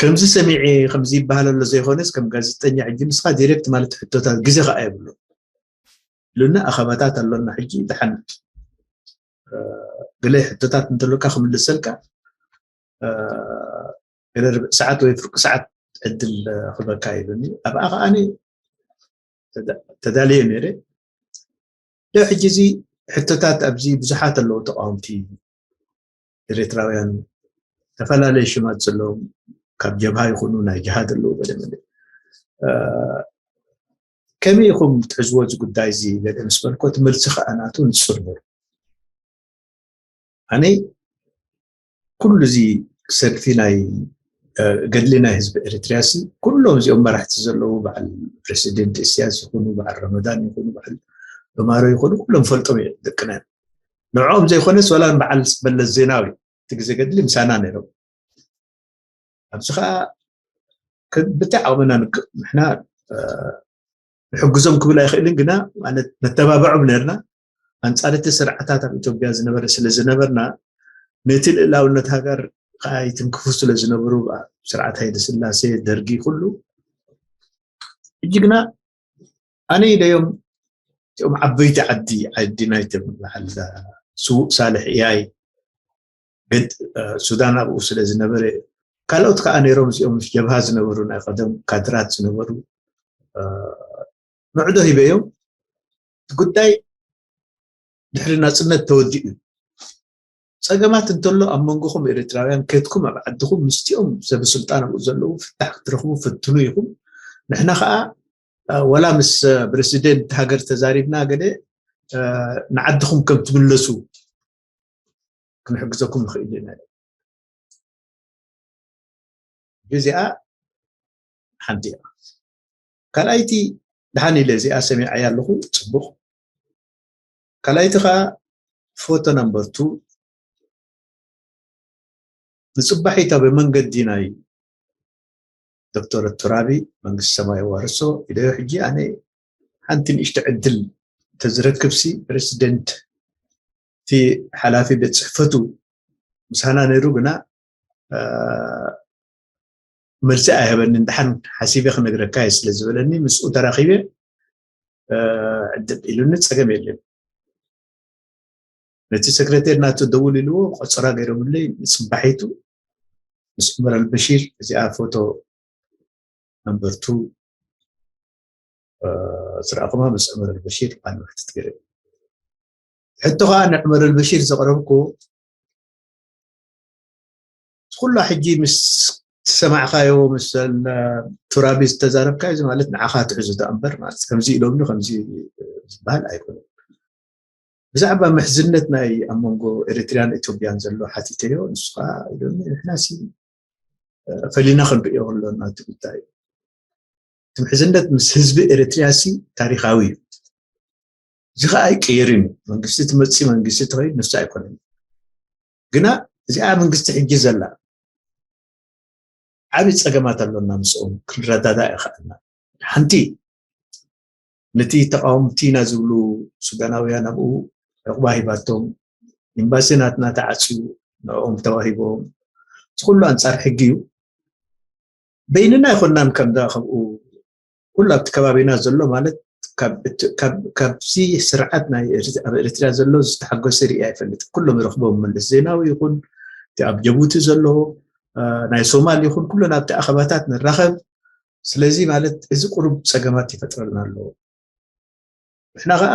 ከምዚ ሰሚዐ ከምዚ ይበሃል ኣሎ ዘይኮነስ፣ ከም ጋዜጠኛ ሕጂ ንስኻ ዲሬክት ማለት ሕቶታት ግዜ ከኣ የብሉ ኢሉና፣ ኣኸባታት ኣሎና። ሕጂ ደሓን፣ እ፣ ገለ ሕቶታት እንተሎካ ክምልሰልካ፣ እ፣ ገለ ርብዒ ሰዓት ወይ ፍርቂ ሰዓት ዕድል፣ እ፣ ክበካ ኢሉኒ። ኣብኣ ከኣ ኣነ ተዳ-፣ ተዳልየ ነይረ። ዶ ሕጂ እዚ ሕቶታት ኣብዚ ብዙሓት ኣለዉ ተቃወምቲ ኤርትራውያን፣ ዝተፈላለየ ሽማት ዘለዎም፣ ካብ ጀብሃ ይኹኑ ናይ ጅሃድ ኣለዉ ገለ መለ። እ፣ ከመይ ኢኹም ትሕዝዎ እዚ ጉዳይ እዚ ገለ ምስ በልኮ፣ እቲ መልሲ ከኣ ናቱ ንጹር ነይሩ። ኣነ ኩሉ እዚ ሰልፊ ናይ፣ እ፣ ገድሊ ናይ ህዝቢ ኤርትርያ ሲ፣ ኩሎም እዚኦም መራሕቲ ዘለዉ፣ በዓል ፕረሲደንት ኢሳያስ ይኹኑ፣ በዓል ረመዳን ይኹኑ፣ በዓል ዑማሮ ይኹኑ፣ ኩሎም ፈልጦም እዮም ደቅና እዮም። ንዕኦም ዘይኮነስ ዋላ በዓል መለስ ዜናዊ እቲ ግዜ ገድሊ ምሳና ነይሮም። ኣብዚ ኸኣ ክ-፣ ብቲ ዓቕምና ንክ-፣ ንሕና፣ እ፣ ንሕግዞም ክብል ኣይኽእልን፣ ግና ማለት ነተባብዖም ነርና። ኣንጻር እቲ ስርዓታት ኣብ ኢትዮጵያ ዝነበረ ስለ ዝነበርና፣ ነቲ ልእላውነት ሃገር ኸኣ ይትንክፉ ስለ ዝነበሩ፣ ኣብ ስርዓት ሃይለ ስላሴ፣ ደርጊ፣ ኩሉ። ሕጂ ግና ኣነ ኢለዮም፣ እቲኦም ዓበይቲ ዓዲ፣ ዓዲ ናይቶም በዓል ስዉእ ሳልሕ እያይ፣ ገድ-፣ እ፣ ሱዳን ኣብኡ ስለ ዝነበረ፣ ካልኦት ከኣ ነይሮም፣ እዚኦም ምስ ጀብሃ ዝነበሩ፣ ናይ ቀደም ካድራት ዝነበሩ፣ እ፣ ምዕዶ ሂበዮም። እቲ ጉዳይ ድሕሪ ናጽነት ተወዲኡ እዩ። ጸገማት እንተሎ ኣብ መንጎኹም ኤርትራውያን ከድኩም ኣብ ዓድኹም ምስቲኦም ሰብ ስልጣን ኣብኡ ዘለዉ ፍታሕ ክትረኽቡ ፈትኑ ኢኹም። ንሕና ከኣ፣ እ፣ ወላ ምስ፣ እ፣ ፕረሲደንት ሃገር ተዛሪብና ገለ፣ እ፣ ንዓድኹም ከም ትምለሱ ክንሕግዘኩም ንኽእል ኢና። እዚኣ ሓንቲ እያ። ካልኣይቲ፣ ደሓን ኢለ እዚኣ ሰሚዐያ ኣለኹ፣ ጽቡቕ። ካልኣይቲ ኸኣ ፎቶ ነምበር ቱ፣ ንጽባሒታ ብመንገዲ ናይ ዶክተር ቱራቢ፣ መንግስቲ ሰማይ የዋርሶ፣ ኢለዮ። ሕጂ ኣነ ሓንቲ ንእሽቶ ዕድል ተዝረክብሲ፣ ፕረሲደንት እቲ ሓላፊ ቤት ጽሕፈቱ ምሳና ነይሩ፣ ግና፣ እ፣ መልሲ ኣይሃበንን። ደሓን ሓሲበ ክነግረካ እየ ስለ ዝበለኒ፣ ምስኡ ተራኺበ፣ እ፣ ዕድል ኢሉኒ፣ ጸገም የለን። ነቲ ሰክረቴር ናቱ ደውል ኢልዎ፣ ቆጸራ ገይሮምለይ፣ ንጽባሒቱ ምስ ዑመር ኣልበሺር፣ እዚኣ ፎቶ ነምበር ቱ፣ እ፣ ዝረኣኹማ ምስ ዑመር ኣልበሺር ቃለ መሕትት ገይረ። ሕቶ ኸኣ ንዑመር ኣልበሺር ዘቕረብኩ፣ ኩላ ሕጂ ምስ ዝሰማዕካዮ፣ ምስ ቱራቢ ዝተዛረብካዮ፣ እዚ ማለት ንዓኻ ትሕዞ ደኣ እምበር፣ ማለት ከምዚ ኢሎምኒ ከምዚ ዝበሃል ኣይኮነን። ብዛዕባ ምሕዝነት ናይ ኣብ መንጎ ኤሪትሪያን ኢትዮጵያን ዘሎ ሓቲተዮ፣ ንሱ ኸኣ ኢሎኒ፣ ንሕናሲ፣ እ፣ ፈሊና ክንርእዮ ከሎና እቲ ጉዳይ። እቲ ምሕዝነት ምስ ህዝቢ ኤሪትሪያሲ ታሪኻዊ እዩ። እዚ ኸኣ ኣይቅየርን እዩ። መንግስቲ ትመጽእ፣ መንግስቲ ትኸይድ፣ ንሱ ኣይኮነን። ግና እዚኣ መንግስቲ ሕጂ ዘላ ዓብዪ ፀገማት ኣሎና፣ ምስኦም ክንረዳዳእ ይኸኣልና። ሓንቲ ነቲ ተቃወምቲ ኢና ዝብሉ ሱዳናውያን ኣብኡ ዕቑባ ሂባቶም፣ ኤምባሲ ናትና ተዓፅዩ፣ ንዕኦም ተዋሂቦም። እዚ ኩሉ ኣንፃር ሕጊ እዩ። በይንና ኣይኮናን ከምዛ ከምኡ ኩሉ ኣብቲ ከባቢና ዘሎ ማለት ካብ እቲ- ካብ- ካብዚ ስርዓት ናይ ኤርት- ኣብ ኤርትራ ዘሎ ዝተሓጎሰ ርኢ ኣይፈልጥን። ኩሎም ይረኽቦም፣ መለስ ዜናዊ ይኹን እቲ ኣብ ጀቡቲ ዘሎ እ፣ ናይ ሶማል ይኹን ኩሉ ናብቲ ኣኸባታት ንራኸብ። ስለዚ ማለት እዚ ቁሩብ ፀገማት ይፈጥረልና ኣለዎ። ንሕና ከዓ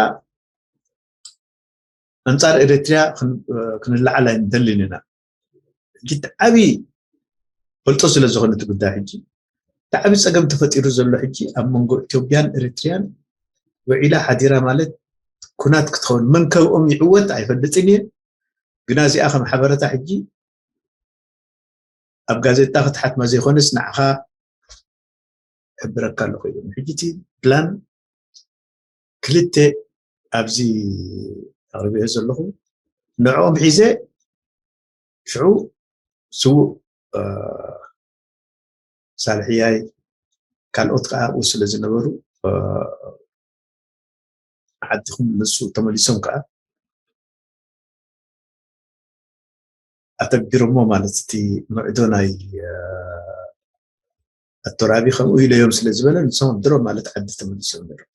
ኣንፃር ኤርትርያ ክን- ክንለዓል ኣይንደልን ኢና። ሕጂ እቲ ዓብዪ ፈልጦ ስለ ዝኾነ እቲ ጉዳይ ሕጂ እቲ ዓብዪ ፀገም ተፈጢሩ ዘሎ ሕጂ ኣብ መንጎ ኢትዮጵያን ኤርትርያን ውዒላ ሓዲራ ማለት ኩናት ክትኸውን መን ከብኦም ይዕወት ኣይፈልጥን እየ። ግና እዚኣ ከም ሓበረታ ሕጂ ኣብ ጋዜጣ ክትሓትማ ዘይኮነስ ንዓኻ ሕብረካ ኣለኹ ኢሉ። ሕጂ እቲ ፕላን ክልተ ኣብዚ ኣቕርብዮ ዘለኹ ንዕኦም ሒዘ ሽዑ ስዉእ እ፣ ሳልሕያይ ካልኦት ከዓ ኣብኡ ስለ ዝነበሩ እ፣ ዓዲ ክምለሱ ተመሊሶም ከዓ ኣተግቢሮሞ ማለት እቲ ምዕዶ ናይ እ፣ ኣቶራቢ ከምኡ ኢለዮም ስለ ዝበለ ንሶም ድሮ ማለት ዓዲ ተመሊሶም ነይሮም።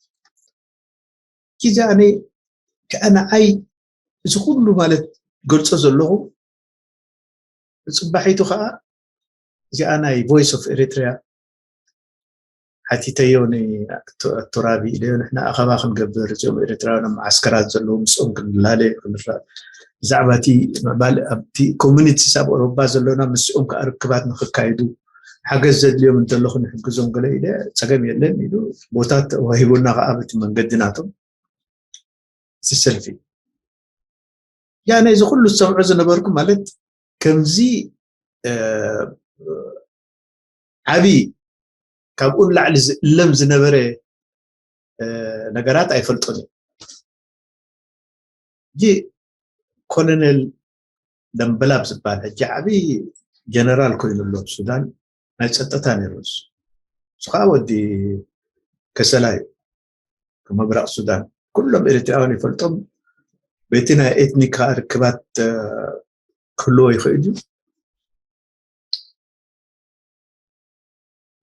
ግዜ ኣነ ከዓ ንዓይ እዚ ኩሉ ማለት ገልጾ ዘለኹ ፅባሒቱ ከዓ እዚኣ ናይ ቮይስ ኦፍ ኤሪትሪያ ሓቲተዮ ንኣቶራቢ ኢለዮ። ንሕና ኣኸባ ክንገብር እዚኦም ኤርትራውያን ኣብ መዓስከራት ዘለዉ ምስኦም ክንላለ ክንራ ብዛዕባ እቲ ምዕባል ኣብቲ ኮሚኒቲስ ኣብ ኣውሮፓ ዘሎና ምስኦም ከዓ ርክባት ንክካይዱ ሓገዝ ዘድልዮም እንተሎ ክንሕግዞም ገለ ኢለ። ፀገም የለን ኢሉ ቦታ ተዋሂቡና ከዓ በቲ መንገዲ ናቶም እቲ ሰልፊ። ያነ እዚ ኩሉ ዝሰምዖ ዝነበርኩ ማለት ከምዚ እ፣ ዓብዪ ካብኡ ንላዕሊ ዝእለም ዝነበረ እ፣ ነገራት ኣይፈልጦን እዩ። ሕጂ ኮሎኔል ደምበላብ ዝበሃል ሕጂ ዓብዪ ጀነራል ኮይኑ ኣሎ ኣብ ሱዳን፣ ናይ ፀጥታ ነይሩ እሱ። እሱ ከዓ ወዲ ከሰላ እዩ፣ ምብራቕ ሱዳን። ኩሎም ኤርትራውያን ይፈልጦም። በቲ ናይ ኤትኒክ ርክባት እ፣ ክህልዎ ይኽእል እዩ።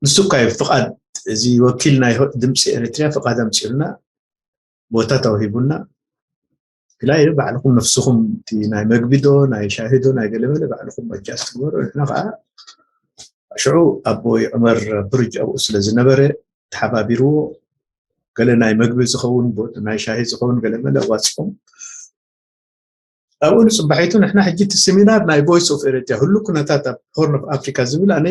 ንሱ እኳ እዩ ፍቓድ፣ እዚ ወኪል ናይ ድምፂ ኤርትርያ ፍቓድ ኣምፂኡልና፣ ቦታ ተዋሂቡና። ግና እዩ ባዕልኹም ነፍስኹም እቲ ናይ መግቢ ዶ ናይ ሻሂ ዶ ናይ ገለመለ ባዕልኹም ኣጃስ ትግበሩ። ንሕና ከዓ ሽዑ ኣቦይ ዑመር ብርጅ ኣብኡ ስለ ዝነበረ ተሓባቢርዎ፣ ገለ ናይ መግቢ ዝኸውን ቦ- ናይ ሻሂ ዝኸውን ገለመለ ኣዋፅኦም። ኣብኡ ንፅባሒቱ ንሕና ሕጂ እቲ ሴሚናር ናይ ቮይስ ኦፍ ኤርትራ ህሉ ኩነታት ኣብ ሆርን ኦፍ ኣፍሪካ ዝብል ኣነ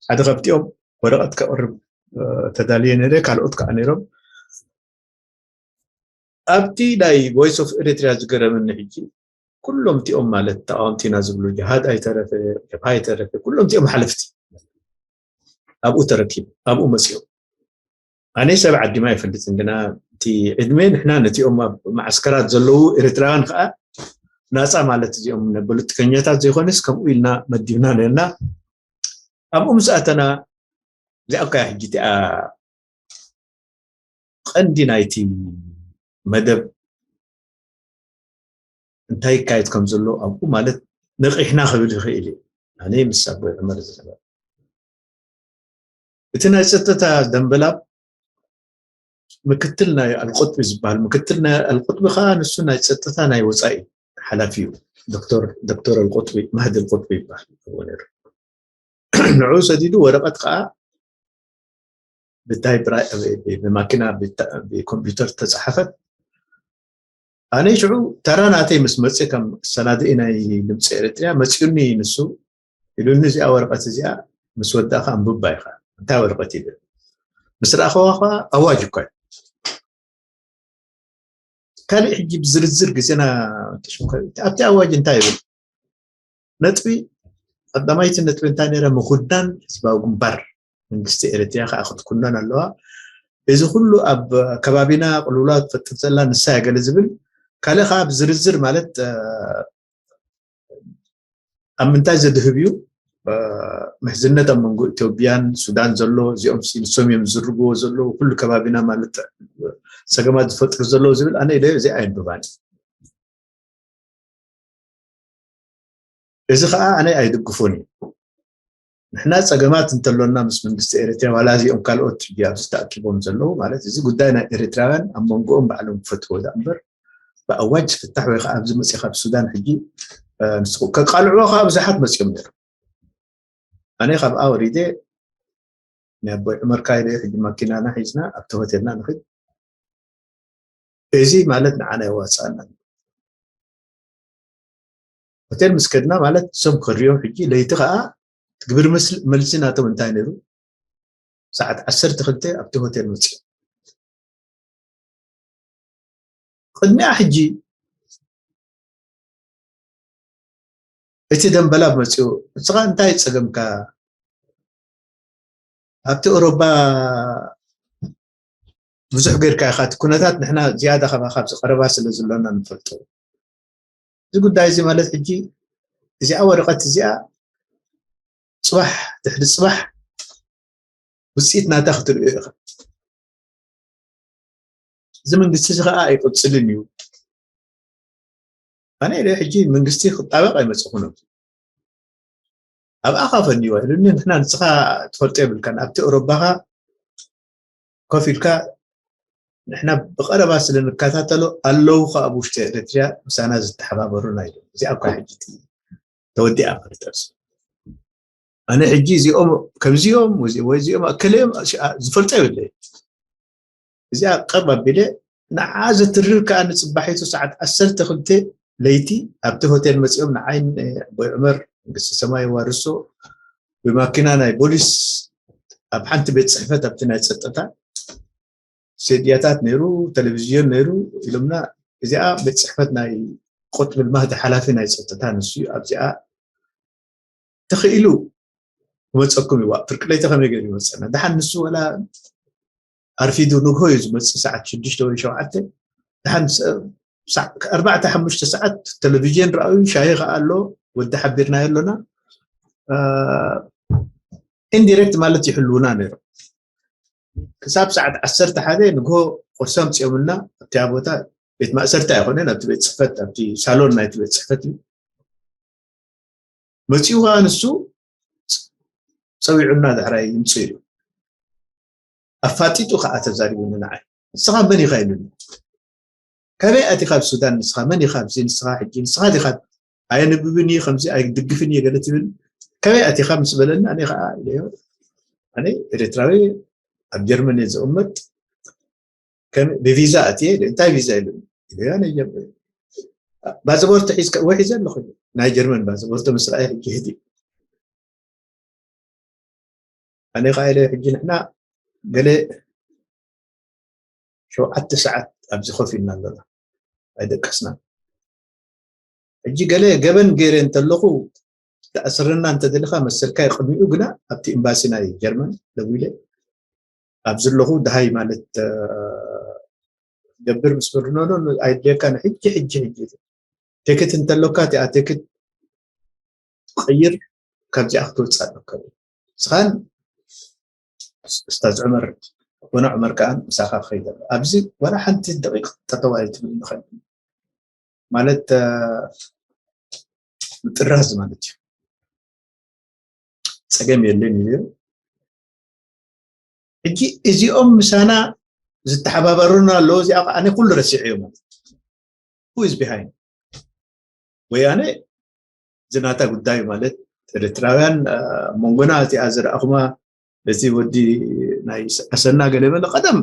ሓደ ካብቲኦም ወረቐት ከቕርብ እ፣ ተዳልየ ነይረ። ካልኦት ከዓ ነይሮም። ኣብቲ ናይ ቮይስ ኦፍ ኤርትራ ዝገረመኒ ሕጂ ኩሎም እቲኦም ማለት ተቃወምቲ ኢና ዝብሉ ጅሃድ ኣይተረፈ፣ ጀብሃ ኣይተረፈ፣ ኩሎም እቲኦም ሓለፍቲ ኣብኡ ተረኪቡ ኣብኡ መፅኦም። ኣነ ሰብ ዓዲማ ኣይፈልጥን፣ ግና እቲ ዕድመ ንሕና ነቲኦም ኣብ ማዓስከራት ዘለዉ ኤርትራውያን ከዓ ናፃ ማለት እዚኦም ነ- ፖለቲከኛታት ዘይኮነስ ከምኡ ኢልና መዲብና ነርና። ኣብኡ ምስ ኣተና እዚኣ እኮ እያ ሕጂ እቲኣ ቀንዲ ናይቲ መደብ እንታይ ይካየድ ከም ዘሎ ኣብኡ ማለት ነቒሕና ክብል ይኽእል እዩ። ኣነ ምስ ኣቦይ ዑመር ዝነበረ እቲ ናይ ፀጥታ ደንበላብ ምክትል ናይ ኣልቁጥቢ ዝበሃል ምክትል ናይ ኣልቁጥቢ ከዓ ንሱ ናይ ፀጥታ ናይ ወፃኢ ሓላፊ እዩ። ዶክተር ዶክተር ኣልቁጥቢ ማህዲ ኣልቁጥቢ ይበሃል ኣብኡ ነይሩ። ንዕኡ ሰዲዱ ወረቐት ከዓ ብታይ ብራይ ብማኪና ብኮምፒውተር ተፃሓፈት። ኣነ ሽዑ ተራ ናተይ ምስ መፅእ ከም ሰናድኢ ናይ ድምፂ ኤርትርያ መፅኡኒ ንሱ ኢሉኒ እዚኣ ወረቐት እዚኣ ምስ ወዳእካ ኣንብባ ኢኻ እንታይ ወረቐት ኢሉ ምስ ረኣኸዋ ከዓ ኣዋጅ እኳ እዩ። ካልእ ሕጂ ብዝርዝር ግዜና ተሽምከ ኣብቲ ኣዋጅ እንታይ ይብል? ነጥቢ ቀዳማይቲ ነጥቢ እንታይ ነይረ? ምኹዳን ህዝባዊ ግንባር መንግስቲ ኤርትራ ከዓ ክትኩነን ኣለዋ። እዚ ኩሉ ኣብ ከባቢና ቅልውላው ትፈጥር ዘላ ንሳ እያ ገለ ዝብል ካልእ ከዓ ብዝርዝር ማለት ኣብ ምንታይ ዘድህብ እዩ? ምሕዝነት ኣብ መንጎ ኢትዮጵያን ሱዳን ዘሎ፣ እዚኦም ንሶም እዮም ዝዝርግዎ ዘለዉ፣ ኩሉ ከባቢና ማለት ጸገማት ዝፈጥሩ ዘለዉ ዝብል ኣነ ኢለ እዚ ኣይንብባን። እዚ ከዓ ኣነ ኣይድግፎን እዩ። ንሕና ጸገማት እንተሎና ምስ መንግስቲ ኤርትራ ዋላ እዚኦም ካልኦት ሕጂ ኣብዚ ተኣኪቦም ዘለዉ ማለት እዚ ጉዳይ ናይ ኤርትራውያን ኣብ መንጎኦም ባዕሎም ክፈትዎ ዳ እምበር ብኣዋጅ ዝፍታሕ ወይ ከዓ ኣብዚ መፅእ ካብ ሱዳን ሕጂ ከቃልዕዎ ከዓ ብዙሓት መፅኦም ነይሩ። ኣነ ካብኣ ወሪደ ናይ ኣቦይ ዑመር ካይደ ሕጂ ማኪናና ሒዝና ኣብቲ ሆቴልና ንኽድ። እዚ ማለት ንዓና የዋፅኣና። ሆቴል ምስ ከድና ማለት እሶም ከሪዮም ሕጂ ለይቲ ከዓ ትግብር መልሲ ናቶም እንታይ ነይሩ? ሰዓት ዓሰርተ ክልተ ኣብቲ ሆቴል መፅኡ። ቅድሚኣ ሕጂ እቲ ደንበላብ መፅኡ እስኻ እንታይ ፀገምካ? ኣብቲ ኦሮባ ብዙሕ ገይርካ ኢኻ እቲ ኩነታት ንሕና ዝያዳ ካባኻ ኣብዚ ቀረባ ስለ ዘሎና ንፈልጦ። እዚ ጉዳይ እዚ ማለት ሕጂ እዚኣ ወረቐት እዚኣ ፅባሕ ድሕሪ ፅባሕ ውፅኢት ናታ ክትርእዮ ኢኻ። እዚ መንግስቲ እዚ ከዓ ኣይቅፅልን እዩ። ኣነ ኢለ ሕጂ መንግስቲ ክጣበቅ ኣይመፅኹን። ኣብ ኣኻ ፈንይዋ ኢሉኒ። ንሕና ንስኻ ትፈልጦ የብልካን ኣብቲ ኦሮባኻ ኮፍ ኢልካ ንሕና ብቐረባ ስለ ንከታተሎ ኣለዉ ከ ኣብ ውሽጢ ኤርትርያ ምሳና ዝተሓባበሩና ኢሉ። እዚኣ እኳ ሕጂ ተወዲኣ ማለት እዩ። ኣነ ሕጂ እዚኦም ከምዚኦም ወይ እዚኦም ኣከለዮም ዝፈልጦ የብለ። እዚኣ ቀብ ኣቢለ ንዓ ዘትርር ከዓ ንፅባሒቱ ሰዓት ዓሰርተ ክልተ ለይቲ ኣብቲ ሆቴል መፂኦም ንዓይን ኣቦይ ዑመር መንግስቲ ሰማይ የዋርሶ ብማኪና ናይ ቦሊስ ኣብ ሓንቲ ቤት ፅሕፈት ኣብቲ ናይ ፀጥታ ሴድያታት ነይሩ፣ ቴሌቪዝዮን ነይሩ ኢሎምና። እዚኣ ቤት ፅሕፈት ናይ ቁጥብል ማህዲ ሓላፊ ናይ ፀጥታ ንሱ እዩ። ኣብዚኣ ተኽኢሉ ክመፀኩም ይዋ ፍርቂ ለይቲ ከመይ ገይሩ ይመፀና? ደሓን ንሱ ወላ ኣርፊዱ ንግሆ እዩ ዝመፅእ፣ ሰዓት ሽዱሽተ ወይ ሸውዓተ። ደሓን ኣርባዕተ ሓሙሽተ ሰዓት ቴሌቪዥን ረኣዩ፣ ሻሂ ከዓ ኣሎ፣ ወዲ ሓቢርናዮ ኣሎና። ኢንዲሬክት ማለት ይሕልውና ነይሮም። ክሳብ ሰዓት ዓሰርተ ሓደ ንግሆ ቁርሲ ኣምፂኦምልና ኣብቲያ ቦታ ቤት ማእሰርቲ ኣይኮነን፣ ኣብቲ ቤት ፅሕፈት ኣብቲ ሳሎን ናይቲ ቤት ፅሕፈት እዩ መፂኡ። ከዓ ንሱ ፀዊዑና ዳሕራይ ይምፁ ኢሉ ኣፋጢጡ ከዓ ተዛሪቡኒ ንዓይ። ንስኻ መን ኢኻ ኢሉኒ። ከበይ ኣቲኻ ኣብ ሱዳን ንስኻ መን ኢኻ ኣብዚ ንስኻ ሕጂ ንስኻ ዲኻ ኣየንብብን እዩ ከምዚ ኣይድግፍን እዩ ገለ ትብል ከበይ ኣቲኻ ምስ በለኒ ኣነ ከዓ ኢለዮ ኣነ ኤርትራዊ ኣብ ጀርመን እየ ዝቕመጥ ብቪዛ ኣትየ እንታይ ቪዛ ኢሉ ባዘቦርት ሒዝካ ወይ ሒዘ ኣለኹ ናይ ጀርመን ባዘቦርት ምስ ረኣየ ሕጂ ህዲ ኣነ ከዓ ኢለ ሕጂ ንሕና ገለ ሸውዓተ ሰዓት ኣብዚ ኮፍ ኢልና ኣለና ኣይደቀስና ሕጂ ገለ ገበን ገይረ እንተለኹ ተኣስረና እንተደሊኻ መሰልካ ይቅድሚኡ ግና ኣብቲ ኤምባሲ ናይ ጀርመን ደዊለ ኣብ ዘለኹ ድሃይ ማለት ገብር ምስ በሉ ኖ ኖ ኣይድልየካን ሕጂ ሕጂ ሕጂ ቴክት እንተለካ እቲኣ ቴክት ትቀይር ካብዚኣ ክትወፅእ ኣለካ ስኻን እስታዝ ዑመር ኣቦና ዑመር ከኣ ምሳኻ ክኸይድ ኣሎ ኣብዚ ዋላ ሓንቲ ደቂቅ ጠጠው ኣይትብል ንኸል ማለት ምጥራዝ ማለት እዩ ፀገም የለን እዩ ሕጂ እዚኦም ምሳና ዝተሓባበሩና ኣለዎ እዚኣ ከዓ ኣነ ኩሉ ረሲዐዮ ማለት who is behind ወያነ ዝናታ ጉዳይ ማለት ኤርትራውያን መንጎና እቲኣ ዝረኣኹማ እቲ ወዲ ናይ ኣሰና ገለ መለ ቀደም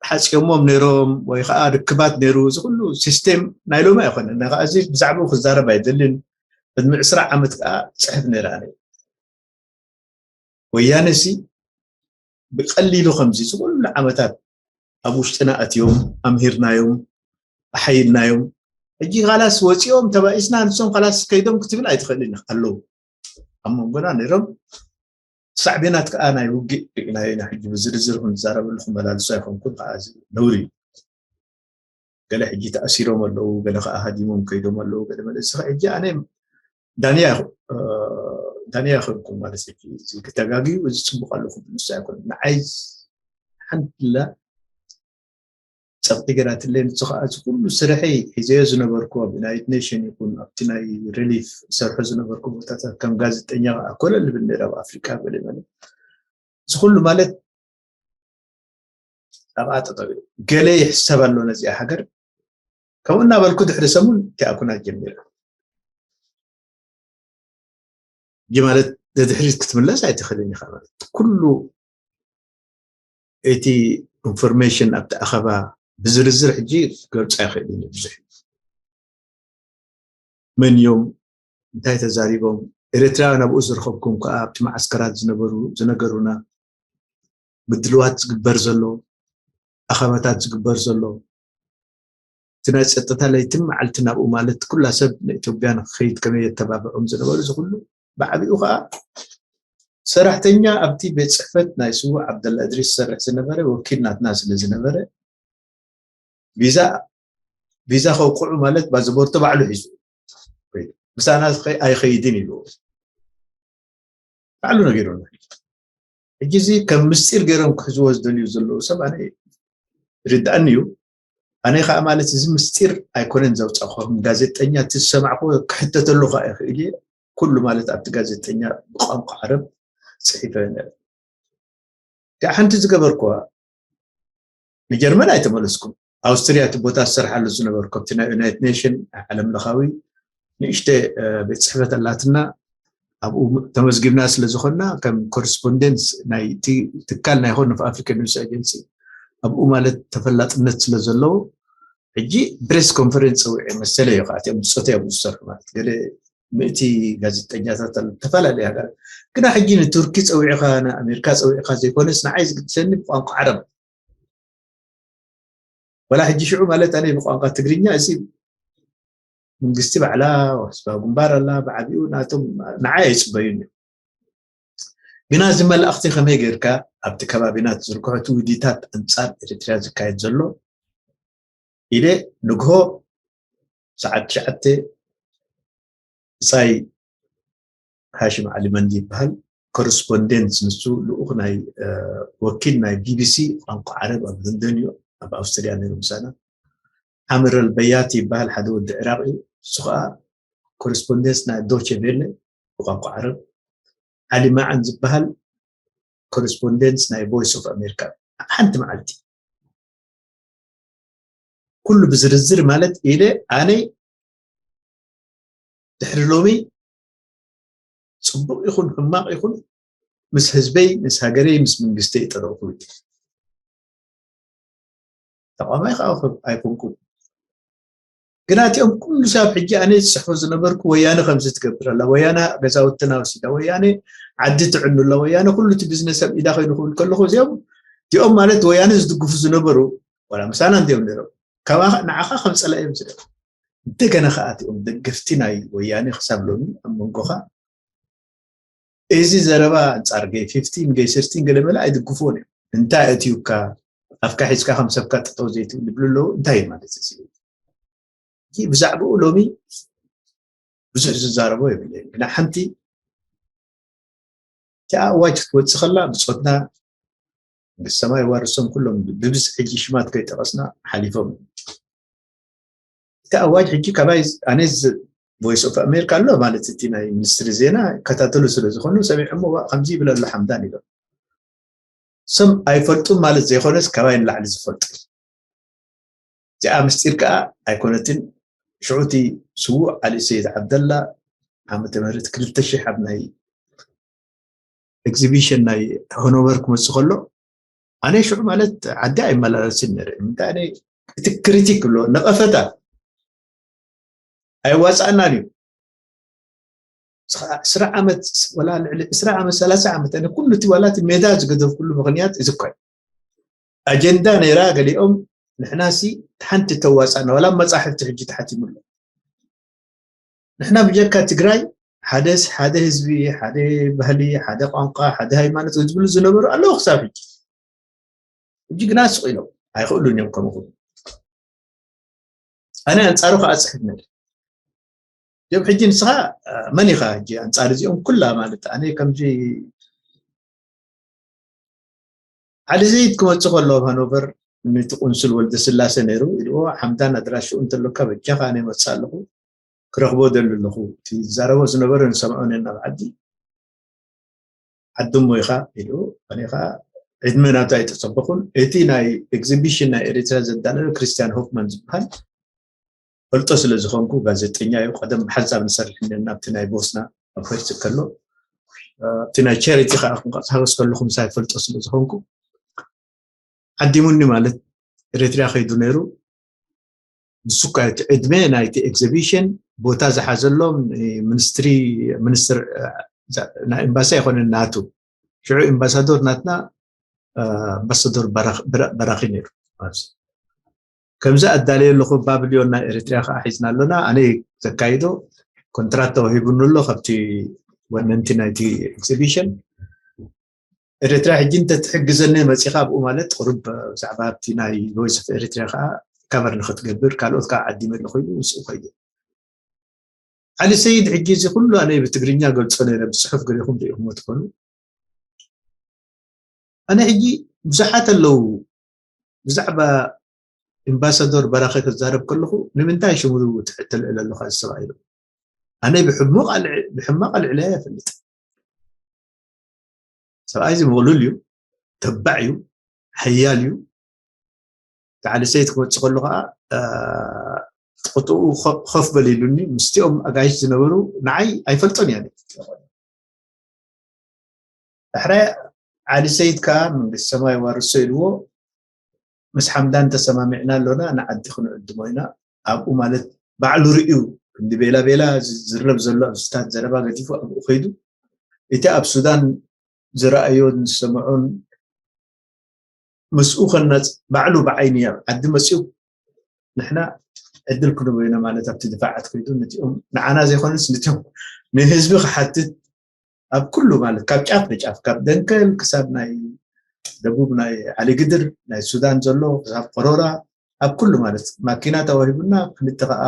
ሓፂዮሞም ነይሮም ወይ ከዓ ርክባት ነይሩ እዚ ኩሉ ሲስቴም ናይ ሎሚ ኣይኮነን ናይ ከዓ እዚ ብዛዕባኡ ክዛረብ ኣይደልን ቅድሚ ዕስራ ዓመት ከዓ ፅሕፍ ነይረ ኣነ ወያነ ሲ ብቀሊሉ ከምዚ እዚ ኩሉ ዓመታት ኣብ ውሽጥና ኣትዮም ኣምሂርናዮም ኣሓይልናዮም ሕጂ ካላስ ወፂኦም ተባኢስና ንሶም ካላስ ከይዶም ክትብል ኣይትኽእልን ኣለዉ ኣብ መንጎና ነይሮም ሳዕቤናት ከዓ ናይ ውግእ ርኢናዮ ኢና ሕጂ ብዝርዝር ክንዛረበሉ ክመላልሶ ኣይኮንኩን ከዓ እዚ ነውሪ እዩ ገለ ሕጂ ተኣሲሮም ኣለዉ ገለ ከዓ ሃዲሞም ከይዶም ኣለዉ ገለ መለ እዚ ሕጂ ኣነ ዳንያ ታንያ ይኸንኩም ማለት እዩ። እዚ ተጋግዩ፣ እዚ ጽቡቕ ኣለኹም ንሱ ኣይኮነን። ንዓይ ሓንቲ ላ ጸቕጢ ገይራትለይ፣ ንሱ ኸዓ እዚ ኩሉ ስርሐይ ሒዘዮ ዝነበርኩ ኣብ ዩናይትድ ኔሽን ይኹን ኣብቲ ናይ ሪሊፍ ሰርሖ ዝነበርኩ ቦታታት ከም ጋዜጠኛ ኸዓ ኮለል ልብል ነይረ ኣብ ኣፍሪቃ ገለ መለ። እዚ ኩሉ ማለት ኣብኣ ጠጠው ኢሉ። ገለ ይሕሰብ ኣሎ ነዚኣ ሃገር። ከምኡ እናበልኩ ድሕሪ ሰሙን እቲኣ ኩናት ጀሚራ። ሕጂ ማለት ንድሕሪት ክትምለስ ኣይትኽእልን ኢኻ ማለት ኩሉ እቲ ኢንፎርሜሽን ኣብቲ ኣኸባ ብዝርዝር ሕጂ ክገልጾ ኣይኽእልን እዩ ብዙሕ። መን እዮም፣ እንታይ ተዛሪቦም፣ ኤርትራውያን ኣብኡ ዝረኸብኩም ከዓ ኣብቲ መዓስከራት ዝነበሩ ዝነገሩና ምድልዋት ዝግበር ዘሎ፣ ኣኸባታት ዝግበር ዘሎ፣ እቲ ናይ ጸጥታ ለይትን መዓልትን ኣብኡ ማለት ኩላ ሰብ ንኢትዮጵያ ንክኸይድ ከመይ የተባብዖም ዝነበሩ እዚ ኩሉ ብዓቢኡ ከዓ ሰራሕተኛ ኣብቲ ቤት ጽሕፈት ናይ ስዉእ ዓብደላ እድሪስ ዝሰርሕ ዝነበረ ወኪል ናትና ስለ ዝነበረ ቪዛ ቪዛ ከውቅዑ ማለት ባዝቦርቶ ባዕሉ ሒዙ ምሳና ዝኸ- ኣይኸይድን ኢሉ ባዕሉ ነጊሩና። ሕጂ እዚ ከም ምስጢር ገይሮም ክሕዝዎ ዝደልዩ ዘለዉ ሰብ ኣነ ርድኣኒ እዩ። ኣነ ከዓ ማለት እዚ ምስጢር ኣይኮነን ዘውፃእኹ ከም ጋዜጠኛ እቲ ዝሰማዕኩ ክሕተተሉ ከዓ ይኽእል እየ። ኩሉ ማለት ኣብቲ ጋዜጠኛ ብቋንቋ ዓረብ ፅሒፈ ነረ። እቲኣ ሓንቲ ዝገበርኩዋ ንጀርመን ኣይተመለስኩም። ኣውስትርያ እቲ ቦታ ዝሰርሓሉ ዝነበርኩ ኣብቲ ናይ ዩናይትድ ኔሽን ዓለም ለኻዊ ንእሽተ ቤት ፅሕፈት ኣላትና። ኣብኡ ተመዝጊብና ስለ ዝኾንና ከም ኮረስፖንደንስ ናይቲ ትካል ናይ ሆርን ኦፍ ኣፍሪካ ኒውስ ኤጀንሲ ኣብኡ ማለት ተፈላጥነት ስለ ዘለዎ ሕጂ ፕሬስ ኮንፈረንስ ፀዊዐ መሰለ እዩ ከዓ እቲኦም ብፆተይ ኣብኡ ዝሰርሑ ማለት ገለ ምእቲ ጋዜጠኛታት ዝተፈላለዩ ሃገራት ግና ሕጂ ንቱርኪ ፀዊዕኻ ንኣሜሪካ ፀዊዕኻ ዘይኮነስ ንዓይ ዝግድሰኒ ብቋንቋ ዓረብ ወላ ሕጂ ሽዑ ማለት ኣነ ብቋንቋ ትግርኛ እዚ መንግስቲ ባዕላ ወስባ ግንባር ኣላ ብዓቢኡ ናቶም ንዓይ ኣይፅበዩን እዮም ግና እዚ መልእኽቲ ከመይ ጌርካ ኣብቲ ከባቢና ትዝርግሖ እቲ ውዲታት ኣንፃር ኤርትርያ ዝካየድ ዘሎ ኢለ ንግሆ ሰዓት ትሽዓተ ብጻይ ሃሽም ዓሊ መንዲ ይበሃል። ኮረስፖንደንት ንሱ ልኡኽ ናይ ወኪል ናይ ቢቢሲ ቋንቋ ዓረብ ኣብ ለንደን እዩ ኣብ ኣውስትርያ ነይሩ ምሳና። ዓምር ኣልበያቲ ይበሃል ሓደ ወዲ ዕራቕ እዩ። እሱ ከዓ ኮረስፖንደንት ናይ ዶቼ ቬለ ብቋንቋ ዓረብ። ዓሊ ማዓን ዝበሃል ኮረስፖንደንት ናይ ቮይስ ኦፍ ኣሜሪካ ሓንቲ መዓልቲ ኩሉ ብዝርዝር ማለት ኢለ ኣነ ድሕሪ ሎሚ ፅቡቅ ይኹን ሕማቅ ይኹን ምስ ህዝበይ ምስ ሃገረይ ምስ መንግስተይ ይጠረፉ ተቋማይ ከዓ ኣይኮንኩም ግና እቲኦም ኩሉ ሰብ ሕጂ ኣነ ዝፅሕፎ ዝነበርኩ ወያነ ከምዚ ትገብር ኣላ ወያነ ገዛውትና ወሲዳ ወያነ ዓዲ ትዕኑ ኣላ ወያነ ኩሉ እቲ ቢዝነስ ኣብ ኢዳ ኮይኑ ክብል ከለኹ እዚኦም እቲኦም ማለት ወያነ ዝድግፉ ዝነበሩ ወላ ምሳና እንዲኦም ነይሮም ካባኻ ንዓኻ ከም ፀላኢ እዮም ዝደግፉ እንደገና ከዓ እቲኦም ደገፍቲ ናይ ወያነ ክሳብ ሎሚ ኣብ መንጎኻ እዚ ዘረባ ኣንፃር ገይ ፊፍቲን ገይ ስርቲን ገለ መለ ኣይድግፍዎን እዮም እንታይ ኣእትዩካ ኣፍካ ሒዝካ ከም ሰብካ ጠጠው ዘይትብል ይብሉ ኣለዉ እንታይ እዩ ማለት እዚ ብዛዕባኡ ሎሚ ብዙሕ ዝዛረቦ የብለይን ግና ሓንቲ እቲኣ ኣዋጅ ክትወፅእ ከላ ብፆትና መንግስቲ ሰማይ ዋርሶም ኩሎም ብብዝሒ ሕጂ ሽማት ከይጠቐስና ሓሊፎም እዮም እቲ ኣዋጅ ሕጂ ካባይ ኣነ ቮይስ ኦፍ ኣሜሪካ ኣሎ ማለት እቲ ናይ ሚኒስትሪ ዜና ይከታተሉ ስለ ዝኾኑ ሰሚዖሞ ከምዚ ይብል ኣሎ ሓምዳን ኢሎም ሰብ ኣይፈልጡን ማለት ዘይኮነስ ካባይ ንላዕሊ ዝፈልጡ እዚኣ ምስጢር ከዓ ኣይኮነትን ሽዑቲ ስዉእ ዓሊ ሰይድ ዓብደላ ዓመተ ምህረት ክልተ ሺሕ ኣብ ናይ ኤግዚቢሽን ናይ ሃኖቨር ክመፅእ ከሎ ኣነ ሽዑ ማለት ዓዲ ኣይመላለስን ነረ ምንታይ እቲ ክሪቲክ ብሎ ነቐፈታ ኣይዋፃእናን እዩ እስራ ዓመት ወላ ልዕሊ እስራ ዓመት ሰላሳ ዓመት ኣነ ኩሉ እቲ ዋላ እቲ ሜዳ ዝገደፍኩሉ ምክንያት እዚ እኳ ኣጀንዳ ነይራ ገሊኦም ንሕናሲ ሓንቲ ተዋፃእና ዋላ መፃሕፍቲ ሕጂ ተሓቲሙሎ ንሕና ብጀካ ትግራይ ሓደ ሓደ ህዝቢ ሓደ ባህሊ ሓደ ቋንቋ ሓደ ሃይማኖት ዝብሉ ዝነበሩ ኣለዉ ክሳብ ሕጂ ሕጂ ግና ስቕ ኢሎም ኣይኽእሉን እዮም ከምኡ ኣነ ኣንፃሩ ከዓ ፅሕፍ ነር ዮም ሕጂ ንስኻ መን ኢኻ ሕጂ ኣንጻር እዚኦም ኩላ ማለት ኣነ ከምዚ ዓሊ ዘይድ ክመጽእ ከሎ ኣብ ሃኖቨር ነቲ ቁንስል ወልደ ስላሴ ነይሩ ኢልዎ ሓምዳን ኣድራሽኡ እንተሎካ በጃኻ ኣነ መጽእ ኣለኹ ክረኽቦ ደሊ ኣለኹ እቲ ዝዛረቦ ዝነበረ ንሰምዖ ነና ብዓዲ ዓድሞ ኢኻ ኢሉ ኣነ ከዓ ዕድመ ናቱ ኣይተፀበኹን እቲ ናይ ኤግዚቢሽን ናይ ኤሪትራ ዘዳለወ ክርስቲያን ሆፍማን ዝበሃል ፈልጦ ስለ ዝኾንኩ ጋዜጠኛ እዩ ቀደም ብሓንሳብ ንሰርሕ ነና ኣብቲ ናይ ቦስና ኣብ ፈርሲ ከሎ ኣብቲ ናይ ቻሪቲ ከዓ ክንቀሳቀስ ከለኹ ምሳይ ፈልጦ ስለ ዝኾንኩ ዓዲሙኒ ማለት ኤሪትራ ከይዱ ነይሩ ንሱ እኳ እቲ ዕድመ ናይቲ ኤግዚቢሽን ቦታ ዝሓዘሎም ሚኒስትሪ ሚኒስትር ናይ ኤምባሲ ኣይኮነን ናቱ ሽዑ ኤምባሳዶር ናትና ኣምባሳዶር በራኺ ነይሩ ኣብዚ ከምዚ ኣዳለየ ኣለኹ ባብልዮን ናይ ኤሪትሪያ ከዓ ሒዝና ኣሎና ኣነ ዘካይዶ ኮንትራት ተዋሂቡኒ ኣሎ ካብቲ ወነንቲ ናይቲ ኤግዚቢሽን ኤርትራ ሕጂ እንተትሕግዘኒ መፂኻ ኣብኡ ማለት ቁሩብ ብዛዕባ ኣብቲ ናይ ቮይስ ኦፍ ኤርትራ ከዓ ካቨር ንክትገብር ካልኦት ከዓ ዓዲመ ኣለኹ ኢሉ ምስኡ ከይዱ ዓሊ ሰይድ ሕጂ እዚ ኩሉ ኣነ ብትግርኛ ገልፆ ነይረ ብፅሑፍ ገሊኹም ርኢኹሞ ትኾኑ ኣነ ሕጂ ብዙሓት ኣለዉ ብዛዕባ ኢምባሳዶር በራኸ ክዛረብ ከለኹ ንምንታይ ሽሙ ትልዕል ኣለኻ ዝሰብኣይ ኢሉ ኣነ ብሕማቕ ኣልዕለያ ይፈልጥ ሰብኣይ እዚ ምቕሉል እዩ ተባዕ እዩ ሓያል እዩ ተዓሊ ሰይት ክመፅእ ከሎ ከዓ ጥቕጥኡ ኮፍ በል ኢሉኒ ምስቲኦም ኣጋይሽ ዝነበሩ ንዓይ ኣይፈልጦን እያ ሕራይ ዓሊ ሰይድ ከዓ መንግስቲ ሰማይ ዋርሶ ኢልዎ ምስ ሓምዳን ተሰማሚዕና ኣሎና ንዓዲ ክንዕድሞ ኢና ኣብኡ ማለት ባዕሉ ርእዩ ክንዲ ቤላ ቤላ ዝዝረብ ዘሎ ኣብስታት ዘረባ ገዲፉ ኣብኡ ከይዱ እቲ ኣብ ሱዳን ዝረኣዮን ዝሰምዖን ምስኡ ከነፅ ባዕሉ ብዓይኒ ኣብ ዓዲ መፅኡ ንሕና ዕድል ክንህቦ ኢና ማለት ኣብቲ ድፋዓት ከይዱ ነቲኦም ንዓና ዘይኮነስ ነቲኦም ንህዝቢ ክሓትት ኣብ ኩሉ ማለት ካብ ጫፍ ንጫፍ ካብ ደንከል ክሳብ ናይ ደቡብ ናይ ዓሊግድር ናይ ሱዳን ዘሎ ክሳብ ቆሮራ ኣብ ኩሉ ማለት ማኪና ተዋሂቡና ክልተ ከዓ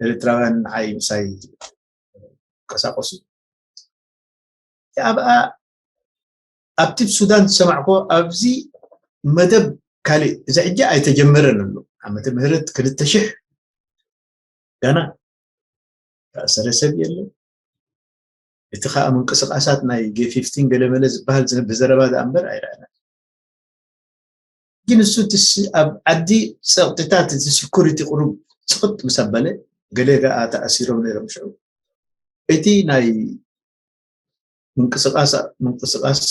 ኤርትራውያን ንዓይ ምሳይ ቀሳቀሱ ኣብኣ ኣብቲ ሱዳን ዝሰማዕኮ ኣብዚ መደብ ካሊእ እዚ ሕጂ ኣይተጀመረን ኣሎ ዓመተ ምህረት ክልተ ሽሕ ጋና ተኣሰረ ሰብ የለን እቲ ከዓ ምንቅስቃሳት ናይ ጌፊፍቲን ገለመለ ዝበሃል ብዘረባ ዝኣንበር ኣይረኣና ግን እሱ ኣብ ዓዲ ፀቕጥታት እቲ ስኩሪቲ ቁሩብ ፅቕጥ ምስ ኣበለ ገለ ገኣ ተኣሲሮም ነይሮም ሽዑ እቲ ናይ ምንቅስቃስ ምንቅስቃስ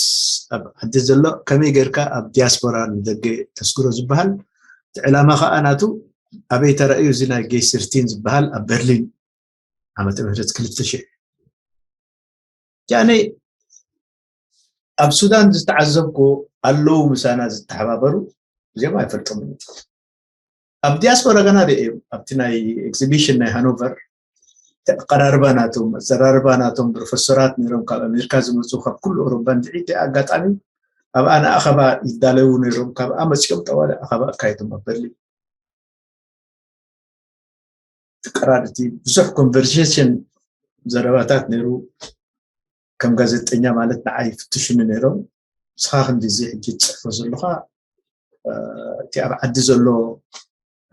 ኣብ ዓዲ ዘሎ ከመይ ጌርካ ኣብ ዲያስፖራ ንደገ ተስግሮ ዝበሃል እቲ ዕላማ ከዓ ናቱ ኣበይ ተራእዩ እዚ ናይ ጌይ ስርቲን ዝበሃል ኣብ በርሊን ዓመተ ምህረት ክልተ ሽሕ ያኔ ኣብ ሱዳን ዝተዓዘብኩ ኣለዉ ምሳና ዝተሓባበሩ እዚኦም ኣይፈልጦም ኣብ ዲያስፖራ ገና ርእዮም ኣብቲ ናይ ኤግዚቢሽን ናይ ሃኖቨር ኣቀራርባ ናቶም ኣዘራርባ ናቶም ፕሮፌሰራት ነይሮም ካብ ኣሜሪካ ዝመፁ ካብ ኩሉ ኦሮባ እንድዒ ኣጋጣሚ ኣብኣ ንኣኸባ ይዳለዉ ነይሮም ካብኣ መፂኦም ጠዋለ ኣኸባ ኣካይዶም ኣብ በርሊን ትቀራር እቲ ብዙሕ ኮንቨርሴሽን ዘረባታት ነይሩ ከም ጋዜጠኛ ማለት ንዓይ ይፍትሹኒ ነይሮም ንስኻ ክንዲዚ ሕጂ ትፅሕፎ ዘለኻ እቲ ኣብ ዓዲ ዘሎ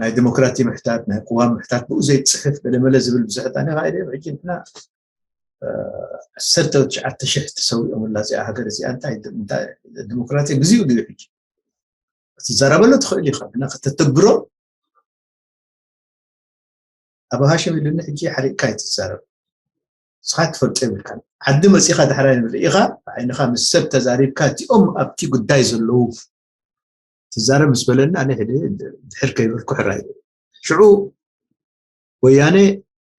ናይ ዲሞክራሲ ምሕታት ናይ ቅዋም ምሕታት ብኡ ዘይትፅሕፍ ገለመለ ዝብል ብዙሕት ኣነ ከዓ ኢለ ሕጂ ንሕና ዓሰርተ ትሽዓተ ሽሕ ተሰዊኦምላ እዚኣ ሃገር እዚኣ እንታይ ዲሞክራሲ ግዜኡ ድዩ ሕጂ ክትዛረበሉ ትኽእል ኢኻ ግና ከተተግብሮ ኣቡ ሃሽም ኢሉኒ ሕጂ ሓሪቕካ ኣይትዛረብ ንስኻ ትፈልጦ የብልካን ዓዲ መፂኻ ዳሕራይ ንርኢ ኢኻ ዓይንኻ ምስ ሰብ ተዛሪብካ እቲኦም ኣብቲ ጉዳይ ዘለዉ ትዛረብ ምስ በለኒ ኣነ ሕደ ድሕር ከይበልኩ ሕራይ ሽዑ ወያነ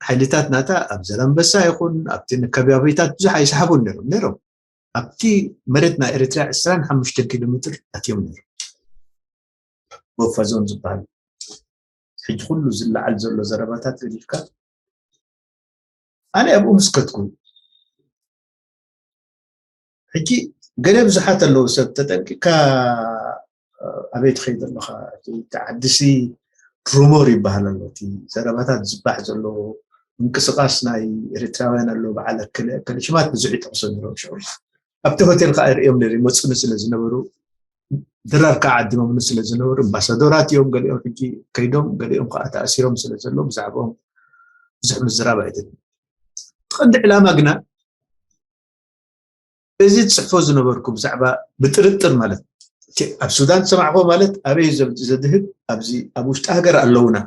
ሓይልታት ናታ ኣብ ዘላንበሳ ይኹን ኣብቲ ከባቢታት ብዙሕ ኣይሰሓቡን ነይሮም ነይሮም ኣብቲ መሬት ናይ ኤርትራ ዕስራን ሓሙሽተን ኪሎ ሜትር ኣትዮም ነይሮም ወፋዞን ዝበሃል ሕጂ ኩሉ ዝለዓል ዘሎ ዘረባታት ገዲፍካ ኣነ ኣብኡ ምስ ከድኩ ሕጂ ገለ ብዙሓት ኣለዉ ሰብ ተጠንቂካ ኣበይ ትኸይድ ኣለኻ እቲ ዓዲሲ ሩሞር ይበሃል ኣሎ እቲ ዘረባታት ዝባሕ ዘሎ ምንቅስቃስ ናይ ኤርትራውያን ኣሎ፣ በዓል ኣከለ ኣከለ ሽማት ብዙሕ ይጠቕሶ ነይሮም። ሽዑ ኣብቲ ሆቴል ከዓ ይርእዮም ነይሩ፣ ይመፁኒ ስለ ዝነበሩ፣ ድራር ከዓ ዓዲሞምኒ ስለ ዝነበሩ፣ ኣምባሳደራት እዮም፣ ገሊኦም ሕጂ ከይዶም፣ ገሊኦም ከዓ ተኣሲሮም ስለ ዘለዉ ብዛዕባኦም ብዙሕ ምዝራብ ኣይደልን። እቲ ቀንዲ ዕላማ ግና እዚ ዝፅሕፎ ዝነበርኩ ብዛዕባ ብጥርጥር ማለት እቲ ኣብ ሱዳን ዝሰማዕኮ ማለት ኣበይ ዘ- ዘድህብ ኣብዚ ኣብ ውሽጢ ሃገር ኣለውና።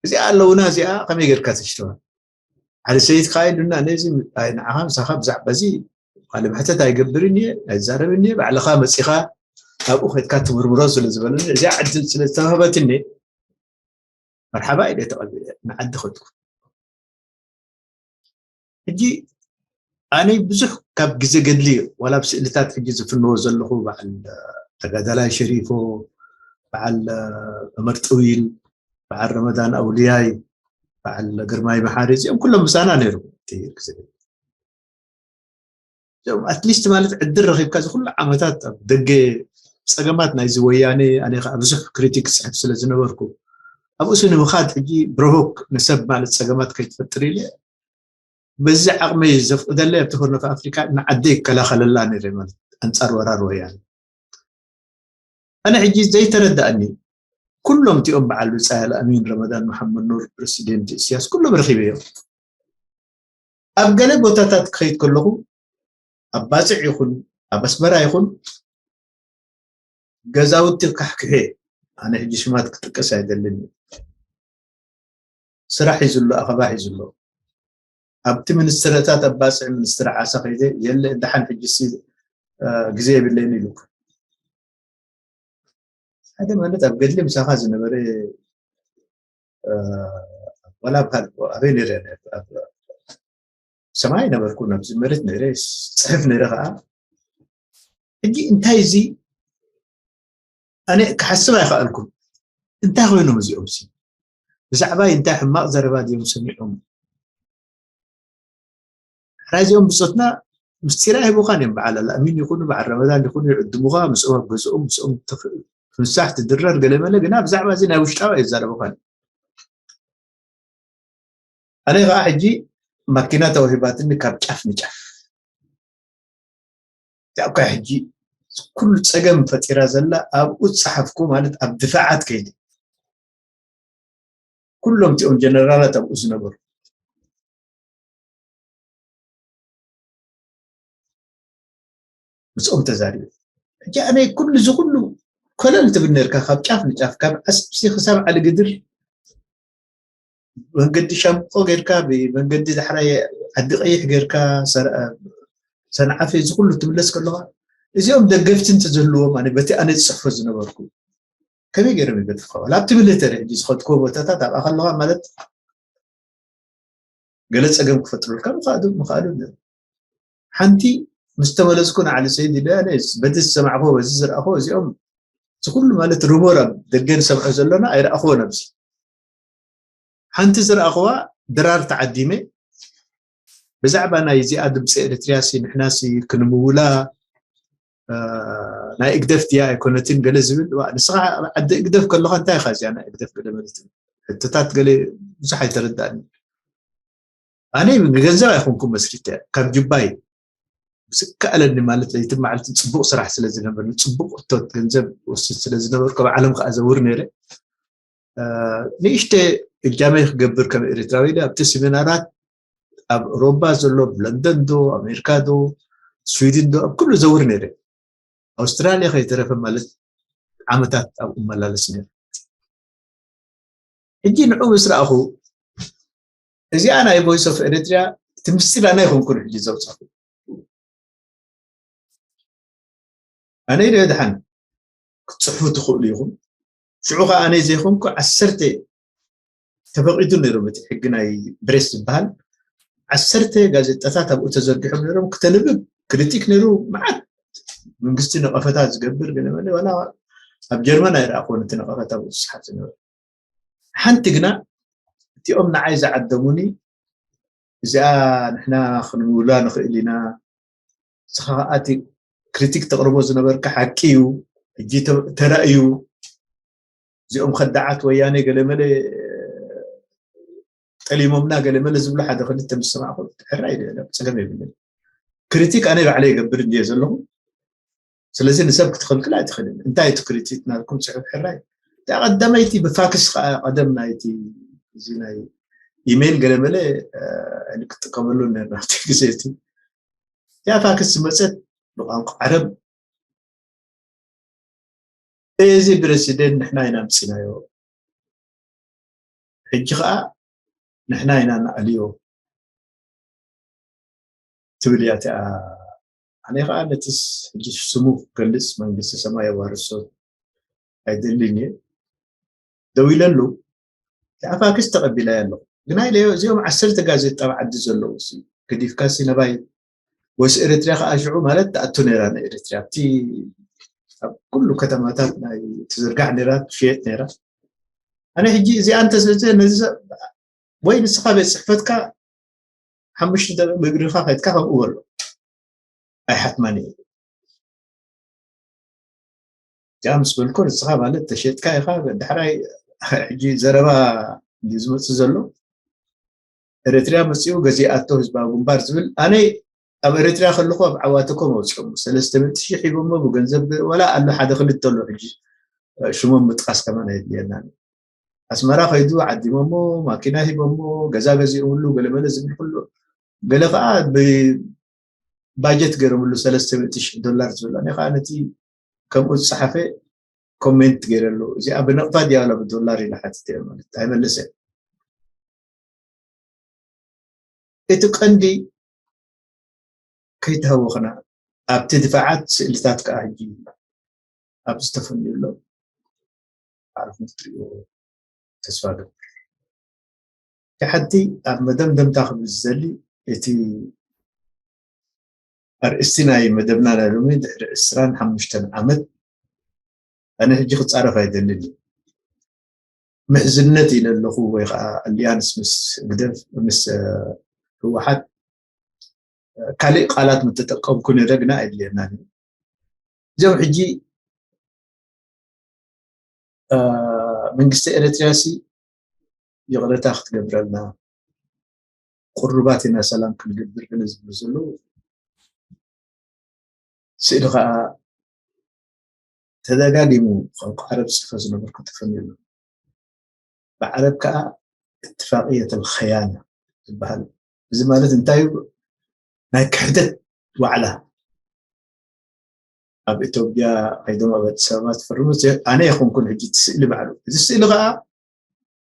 እዚኣ ኣለውና እዚኣ ከመይ ጌርካ ተሽተዋ ሓደ ሰይድ ካይዱና ነዚ ኣይ ንዓኻ ምሳኻ ብዛዕባ እዚ ካልእ ምሕተት ኣይገብርን እየ ኣይዛረብን እየ ባዕልኻ መፂኻ ኣብኡ ከድካ ትምርምሮ ስለ ዝበለኒ እዚኣ ዕድል ስለ ዝተዋህበትኒ መርሓባ ኢለ ተቐቢለ ንዓዲ ከድኩ። ሕጂ ኣነ ብዙሕ ካብ ግዜ ገድሊ ዋላ ኣብ ስእልታት ሕጂ ዝፍንዎ ዘለኹ በዓል ተጋዳላይ ሸሪፎ በዓል መርጥዊል በዓል ረመዳን ኣውልያይ በዓል ግርማይ መሓሪ እዚኦም ኩሎም ምሳና ነይሩ እቲ ግዜ ገድሊ። እዚኦም ኣትሊስት ማለት ዕድል ረኺብካ እዚ ኩሉ ዓመታት ኣብ ደገ ፀገማት ናይዚ ወያኔ ኣነ ከዓ ብዙሕ ክሪቲክ ዝፅሕፍ ስለ ዝነበርኩ ኣብኡ ሲ ንምኻድ ሕጂ ብረሆክ ንሰብ ማለት ፀገማት ከይትፈጥር ኢለ በዚ ዓቕመይ ዘፍቅደለይ ኣብቲ ኮርኖፍ ኣፍሪካ ንዓደይ ይከላኸለላ ነይረ ማለት ኣንፃር ወራር ወያነ ኣነ ሕጂ ዘይተረዳእኒ ኩሎም እቲኦም በዓል ብፃይ ኣልኣሚን ረመዳን መሓመድ ኑር ፕረሲደንት እስያስ ኩሎም ረኺበዮም ኣብ ገለ ቦታታት ክኸይድ ከለኹ ኣብ ባፅዕ ይኹን ኣብ ኣስመራ ይኹን ገዛውቲ ካሕክሐ ኣነ ሕጂ ሽማት ክጥቀስ ኣይደልን ስራሕ ሒዙ ኣሎ ኣኸባ ሒዙ ኣሎ ኣብቲ ሚኒስትርታት ኣብ ባፅዕ ሚኒስትር ዓሳ ከይደ የለ ደሓን ሕጂ ግዜ የብለይን ኢሉ ሓደ ማለት ኣብ ገድሊ ምሳኻ ዝነበረ ዋላ ኣብ ካልእ ኣበይ ነይረ ኣብ ሰማይ ነበርኩ ናብዚ መሬት ነይረ ፅሕፍ ነይረ ከዓ ሕጂ እንታይ እዚ ኣነ ክሓስብ ኣይኸኣልኩም እንታይ ኮይኖም እዚኦም ሲ ብዛዕባይ እንታይ ሕማቕ ዘረባ ድዮም ሰሚዖም ሕራይ እዚኦም ብፆትና ምስጢር ኣይህቡኻን እዮም በዓል ኣልኣሚን ይኹኑ በዓል ረመዳን ይኹኑ ይዕድሙኻ ምስኦም ኣብ ገዝኦም ምስኦም ትንሳሕ ትድረር ገለ መለ ግና ብዛዕባ እዚ ናይ ውሽጣዊ ኣይዛረቡኻን ኣነ ከዓ ሕጂ ማኪና ተዋሂባትኒ ካብ ጫፍ ንጫፍ እዚኣ እኳ ሕጂ ኩሉ ፀገም ፈጢራ ዘላ ኣብኡ ዝፀሓፍኩ ማለት ኣብ ድፋዓት ከይዲ ኩሎም እቲኦም ጀነራላት ኣብኡ ዝነበሩ ምስኦም ተዛሪቡ ሕጂ ኣነ ኩሉ እዚ ኩሉ ኮለል ትብል ነርካ ካብ ጫፍ ንጫፍ ካብ ዓስብሲ ክሳብ ዓሊ ግድር መንገዲ ሻምቆ ጌርካ ብመንገዲ ዳሕራይ ዓዲ ቀይሕ ጌርካ ሰንዓፈ እዚ ኩሉ ትምለስ ከለካ እዚኦም ደገፍቲ እንተዝህልዎም ኣነ በቲ ኣነ ዝፅሕፎ ዝነበርኩ ከመይ ገይሮም ይገድፍካ ዋላ ኣብቲ ሚሊተሪ ሕጂ ዝኸድክዎ ቦታታት ኣብኣ ከለካ ማለት ገለ ፀገም ክፈጥሩልካ ምኽኣሉ ምኽኣሉ ሓንቲ ምስ ተመለስኩ ንዓሊ ሰይድ ኢለ በቲ ዝሰማዕክዎ በዚ ዝረኣኽዎ እዚኦም እዚ ኩሉ ማለት ሩሞር ኣብ ደገ ንሰምዖ ዘሎና ኣይረኣኽዎ ነብዚ ሓንቲ ዝረኣኽዋ ድራር ተዓዲመ ብዛዕባ ናይ እዚኣ ድምፂ ኤርትርያ ሲ ንሕና ሲ ክንምውላ ናይ እግደፍ ድያ ኣይኮነትን ገለ ዝብል ንስኻ ኣብ ዓዲ እግደፍ ከለኻ እንታይ ኢኻ እዚኣ ናይ እግደፍ ገለ ማለት ሕቶታት ገለ ብዙሕ ኣይተረዳእኒ ኣነ ገንዘብ ኣይኮንኩም መስሪተ ካብ ጁባይ ዝከኣለኒ ማለት ለይትን መዓልትን ፅቡቅ ስራሕ ስለ ዝነበርኒ ፅቡቅ እቶት ገንዘብ ወስድ ስለ ዝነበርኩ ኣብ ዓለም ከዓ ዘውር ነይረ ንእሽተ እጃመይ ክገብር ከም ኤርትራዊ ኢለ ኣብቲ ሲሚናራት ኣብ ሮባ ዘሎ ኣብ ለንደን ዶ ኣሜሪካ ዶ ስዊድን ዶ ኣብ ኩሉ ዘውር ነይረ ኣውስትራልያ ከይተረፈ ማለት ዓመታት ኣብኡ መላለስ ነይረ ሕጂ ንዑ ምስ ረኣኹ እዚኣ ናይ ቮይስ ኦፍ ኤርትሪያ እቲ ምስጢር ኣነ ኣይኮንኩን ሕጂ ዘውፃኹ ኣነ ኢለ ድሓን ክትፅሕፉ ትኽእሉ ኢኹም ሽዑ ከዓ ኣነ ዘይኮንኩ ዓሰርተ ተፈቂዱ ነይሩ በቲ ሕጊ ናይ ብሬስ ዝበሃል ዓሰርተ ጋዜጣታት ኣብኡ ተዘርጊሖም ነይሮም ክተንብብ ክሪቲክ ነይሩ መዓት መንግስቲ ነቐፈታ ዝገብር ገለመለ ዋላ ኣብ ጀርመን ኣይረኣኽዎ ነቲ ነቐፈታ ብኡ ዝሰሓብ ዝነበረ ሓንቲ ግና እቲኦም ንዓይ ዝዓደሙኒ እዚኣ ንሕና ክንምውላ ንኽእል ኢና ንስኻ ከዓ እቲ ክሪቲክ ተቕርቦ ዝነበርካ ሓቂ እዩ ሕጂ ተራእዩ እዚኦም ከዳዓት ወያኔ ገለመለ ጠሊሞምና ገለ መለ ዝብሉ ሓደ ክልተ ምስ ሰማዕኩ ሕራይ ዶ የለን፣ ጸገም የብልን። ክሪቲክ ኣነ ባዕለይ ይገብር እንድየ ዘለኹ። ስለዚ ንሰብ ክትኸልክል ኣይትኽእልን። እንታይ እቲ ክሪቲክ ናትኩም ጽሑፍ ሕራይ? እታ ቀዳመይቲ ብፋክስ ከኣ ቀደም ናይቲ እዚ ናይ ኢሜይል ገለ መለ፣ እ፣ ኣይንጥቀመሉ ነርና ኣብቲ ግዜ እቲ። እቲኣ ፋክስ ዝመጸት ብቋንቋ ዓረብ፣ እዚ ፕረሲደንት ንሕና ኢና ኣምጺናዮ፣ ሕጂ ኸኣ ንሕና ኢና ንኣልዮ ትብል እያ እቲኣ። ኣነ ኸኣ ነቲ ስ-፣ ሕጂ ስሙ ክገልጽ መንግስቲ ሰማይ የዋርሶ ኣይደልን እየ። ደው ኢለሉ፣ እቲኣ ፋክስ ተቐቢላያ ኣለኹ። ግና ኢለዮ፣ እዚኦም ዓሰርተ ጋዜጣ ኣብ ዓዲ ዘለዉ ሲ፣ ገዲፍካ ሲ ነባይ ወስ ኤርትራ ከኣ ሽዑ ማለት ትኣቱ ነይራ ንኤርትራ። ኣብቲ ኣብ ኩሉ ከተማታት ናይ ትዝርጋሕ ነይራ፣ ትሽየጥ ነይራ። ኣነ ሕጂ እዚኣ እንተዘዘ ነዚ ሰብ ወይ ንስኻ ቤት ጽሕፈትካ ሓሙሽተ ደቂቕ ብእግርኻ ከድካ ከምኡ በሎ። ኣይሓትማን እየ። እዚኣ ምስ በልኮ ንስኻ ማለት ተሸጥካ ኢኻ። ዳሕራይ ሕጂ ዘረባ እንድዩ ዝመጽእ ዘሎ። ኤርትርያ መጺኡ ገዚኣቶ ህዝባዊ ግንባር ዝብል፣ ኣነ ኣብ ኤርትርያ ከለኹ ኣብ ዓዋተ ኮም ኣውጺኦሞ። ሰለስተ ሚእቲ ሺሕ ሂቦሞ ብገንዘብ ገ-፣ ዋላ ኣሎ ሓደ ክልተ ኣሎ ሕጂ፣ ሽሞም ምጥቃስ ከማን ኣየድልየናን። ኣስመራ ከይዱ ዓዲሞሞ፣ ማኪና ሂቦሞ፣ ገዛ ገዚኦምሉ፣ ገለመለ ዝብል ኩሉ፣ ገለ ከኣ ብባጀት ገይሮምሉ ሰለስተ ሚእቲ ሺሕ ዶላር ዝብል። ኣነ ከኣ ነቲ ከምኡ ዝጸሓፈ ኮሜንት ገይረሉ። እዚኣ ብነቕፋ ድያ ዋላ ብዶላር ኢለ ሓቲተ ማለት ኣይመለሰን። እቲ ቀንዲ ከይተሃወኽና ኣብቲ ድፋዓት ስእልታት ከኣ ሕጂ ኣብ ዝተፈንዩ ኣሎ። ባዕልኹም ክትርእይዎ ተስፋ እገብር። እቲ ሓንቲ ኣብ መደምደምታ ክብል ዝደሊ እቲ ኣርእስቲ ናይ መደብና ናይ ሎሚ ድሕሪ ዕስራን ሓሙሽተን ዓመት ኣነ ሕጂ ክጻረፍ ኣይደልን እየ። ምሕዝነት ኢለ ኣለኹ ወይ ከዓ ኣሊያንስ ምስ ህግደፍ ምስ፣ እ፣ ህወሓት፣ እ፣ ካሊእ ቃላት ምተጠቀምኩ ነይረ ግና ኣይድልየናን እዩ። እዚኦም ሕጂ፣ እ፣ መንግስቲ ኤርትርያ ሲ ይቕረታ ክትገብረልና ቁሩባት ኢና ሰላም ክንገብር ገለ ዝብሉ ዘለዉ። ስእሊ ኸኣ ተደጋጊሙ ቋንቋ ዓረብ ጽሕፎ ዝነበርኩ ተፈንዩ ኣሎ። ብዓረብ ከኣ እትፋቅየት ኣልኸያና ዝበሃል። እዚ ማለት እንታይ እዩ? ናይ ክሕደት ዋዕላ። ኣብ ኢትዮጵያ ከይዶም ኣብ ኣዲስ ኣበባ ዝፈርሙ፣ ኣነ ኣይኮንኩን ሕጂ እቲ ስእሊ ባዕሉ። እዚ ስእሊ ከኣ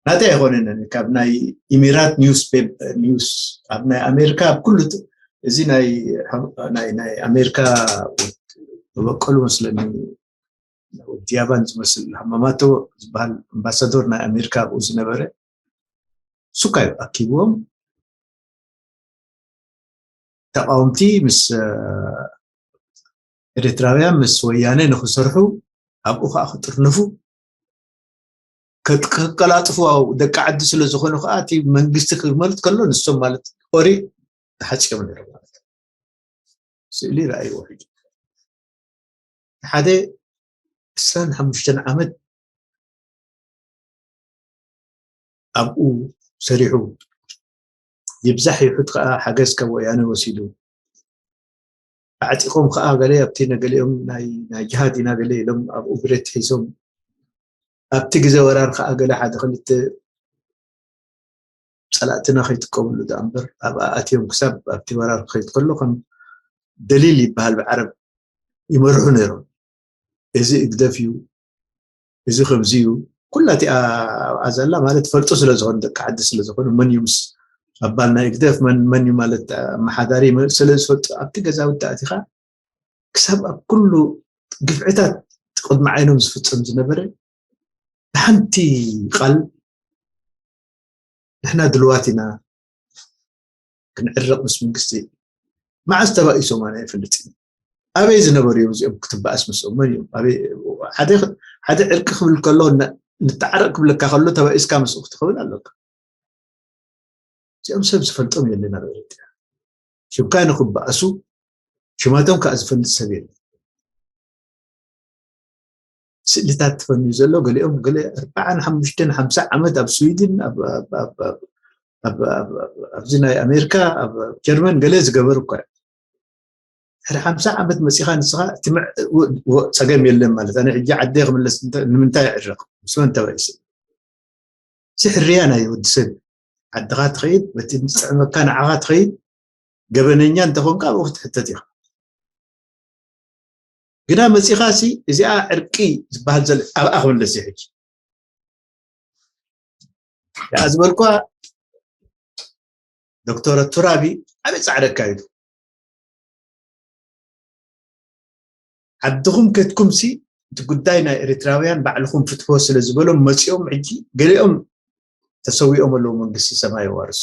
ናተይ ኣይኮነን፣ ካብ ናይ ኢሚራት ኒውስ ፔፕ-፣ ኒውስ ኣብ ናይ ኣሜሪካ ኣብ ኩሉ ት-፣ እዚ ናይ፣ ናይ፣ ናይ ኣሜሪካ ተበቀሉ መስለኒ፣ ወዲ ያባን ዝመስል ሃማማቶ ዝበሃል ኣምባሳዶር ናይ ኣሜሪካ ኣብኡ ዝነበረ፣ እሱ እኳ እዩ ኣኪብዎም። ተቃወምቲ ምስ፣ እ፣ ኤርትራውያን ምስ ወያነ ንኽሰርሑ ኣብኡ ከዓ ክጥርነፉ ከጥ-፣ ከቀላጥፉ ደቂ ዓዲ ስለ ዝኾኑ ከዓ እቲ መንግስቲ ክመልጥ ከሎ ንሶም ማለት ኦሪ ተሓፂዮም ነይሮም ማለት እዩ። ስእሊ ረኣይዎ ሕጂ። ሓደ ዕስራን ሓሙሽተን ዓመት ኣብኡ ሰሪሑ፣ ይብዛሕ ይሑት ከኣ ሓገዝ ካብ ወያነ ወሲዱ፣ ኣዕጢቖም ከኣ ገለ ኣብቲ ነገሊኦም ናይ፣ ናይ ጅሃድ ኢና ገለ ኢሎም ኣብኡ ብረት ሒዞም፣ ኣብቲ ግዜ ወራር ከኣ ገለ ሓደ ክልተ ጸላእትና ከይጥቀምሉ ደኣ እምበር፣ ኣብኣ ኣትዮም ክሳብ ኣብቲ ወራር ክኸይድ ከሎ ከም ደሊል ይበሃል ብዓረብ ይመርሑ ነይሮም። እዚ ህግደፍ እዩ፣ እዚ ከምዚ እዩ፣ ኩላ እቲኣ ኣብኣ ዘላ ማለት ፈልጡ ስለ ዝኾኑ፣ ደቂ ዓዲ ስለ ዝኾኑ፣ መን እዩ ምስ ኣባል ናይ ህግደፍ፣ መን፣ መን እዩ ማለት ኣመሓዳሪ፣ መን ስለ ዝፈልጡ፣ ኣብቲ ገዛውቲ ኣቲኻ ክሳብ ኣብ ኩሉ ግፍዕታት ቅድሚ ዓይኖም ዝፍጸም ዝነበረ ብሓንቲ ቃል ንሕና ድልዋት ኢና ክንዕረቕ ምስ መንግስቲ። መዓስ ተባኢሶም ኣነ ኣይፈልጥን። ኣበይ ዝነበሩ እዮም እዚኦም ክትበኣስ ምስኦም? መን እዮም? ኣበይ፣ ሓደ፣ ሓደ ዕርቂ ክብል ከሎ፣ ን-፣ ንተዓረቕ ክብለካ ከሎ ተባኢስካ ምስኡ ክትኸውን ኣለካ። እዚኦም ሰብ ዝፈልጦም የለን ኣብ ኤርትራ። ሽምካ ንክበኣሱ ሽማቶም ከዓ ዝፈልጥ ሰብ የለን። ስእልታት ተፈንዩ ዘሎ ገሊኦም ገለ ኣርባዓን ሓሙሽተን ሓምሳ ዓመት ኣብ ስዊድን ኣብ፣ ኣብ፣ ኣብ፣ ኣብ ኣብ- ኣብ- ኣብዚ ናይ ኣሜሪካ፣ ኣብ ጀርመን ገለ ዝገበሩ እኳ እዮም። ድሕሪ ሓምሳ ዓመት መፂኻ ንስኻ እቲ ምዕ- ው- ው- ፀገም የለን ማለት። ኣነ ሕጂ ዓደ ክምለስ እንተ- ንምንታይ ይዕረቕ? ምስ መን ተባኢሰ? እዚ ሕርያ ናይ ወዲ ሰብ። ዓድኻ ትኸይድ፣ በቲ ዝጥዕመካ ንዓኻ ትኸይድ። ገበነኛ እንተኾንካ ኣብኡ ክትሕተት ኢኻ። ግና መፂኻ ሲ እዚኣ ዕርቂ ዝበሃል ዘሎ ኣብኣ ክምለስ እዩ። ሕጂ ደኣ ዝበልኳ ዶክተር ቱራቢ ዓብዪ ፃዕሪ ኣካይዱ። ዓድኹም ከድኩም ሲ እቲ ጉዳይ ናይ ኤርትራውያን ባዕልኹም ፍትሕዎ ስለ ዝበሎም መፂኦም። ሕጂ ገሊኦም ተሰዊኦም ኣለዉ፣ መንግስቲ ሰማይ የዋርሱ።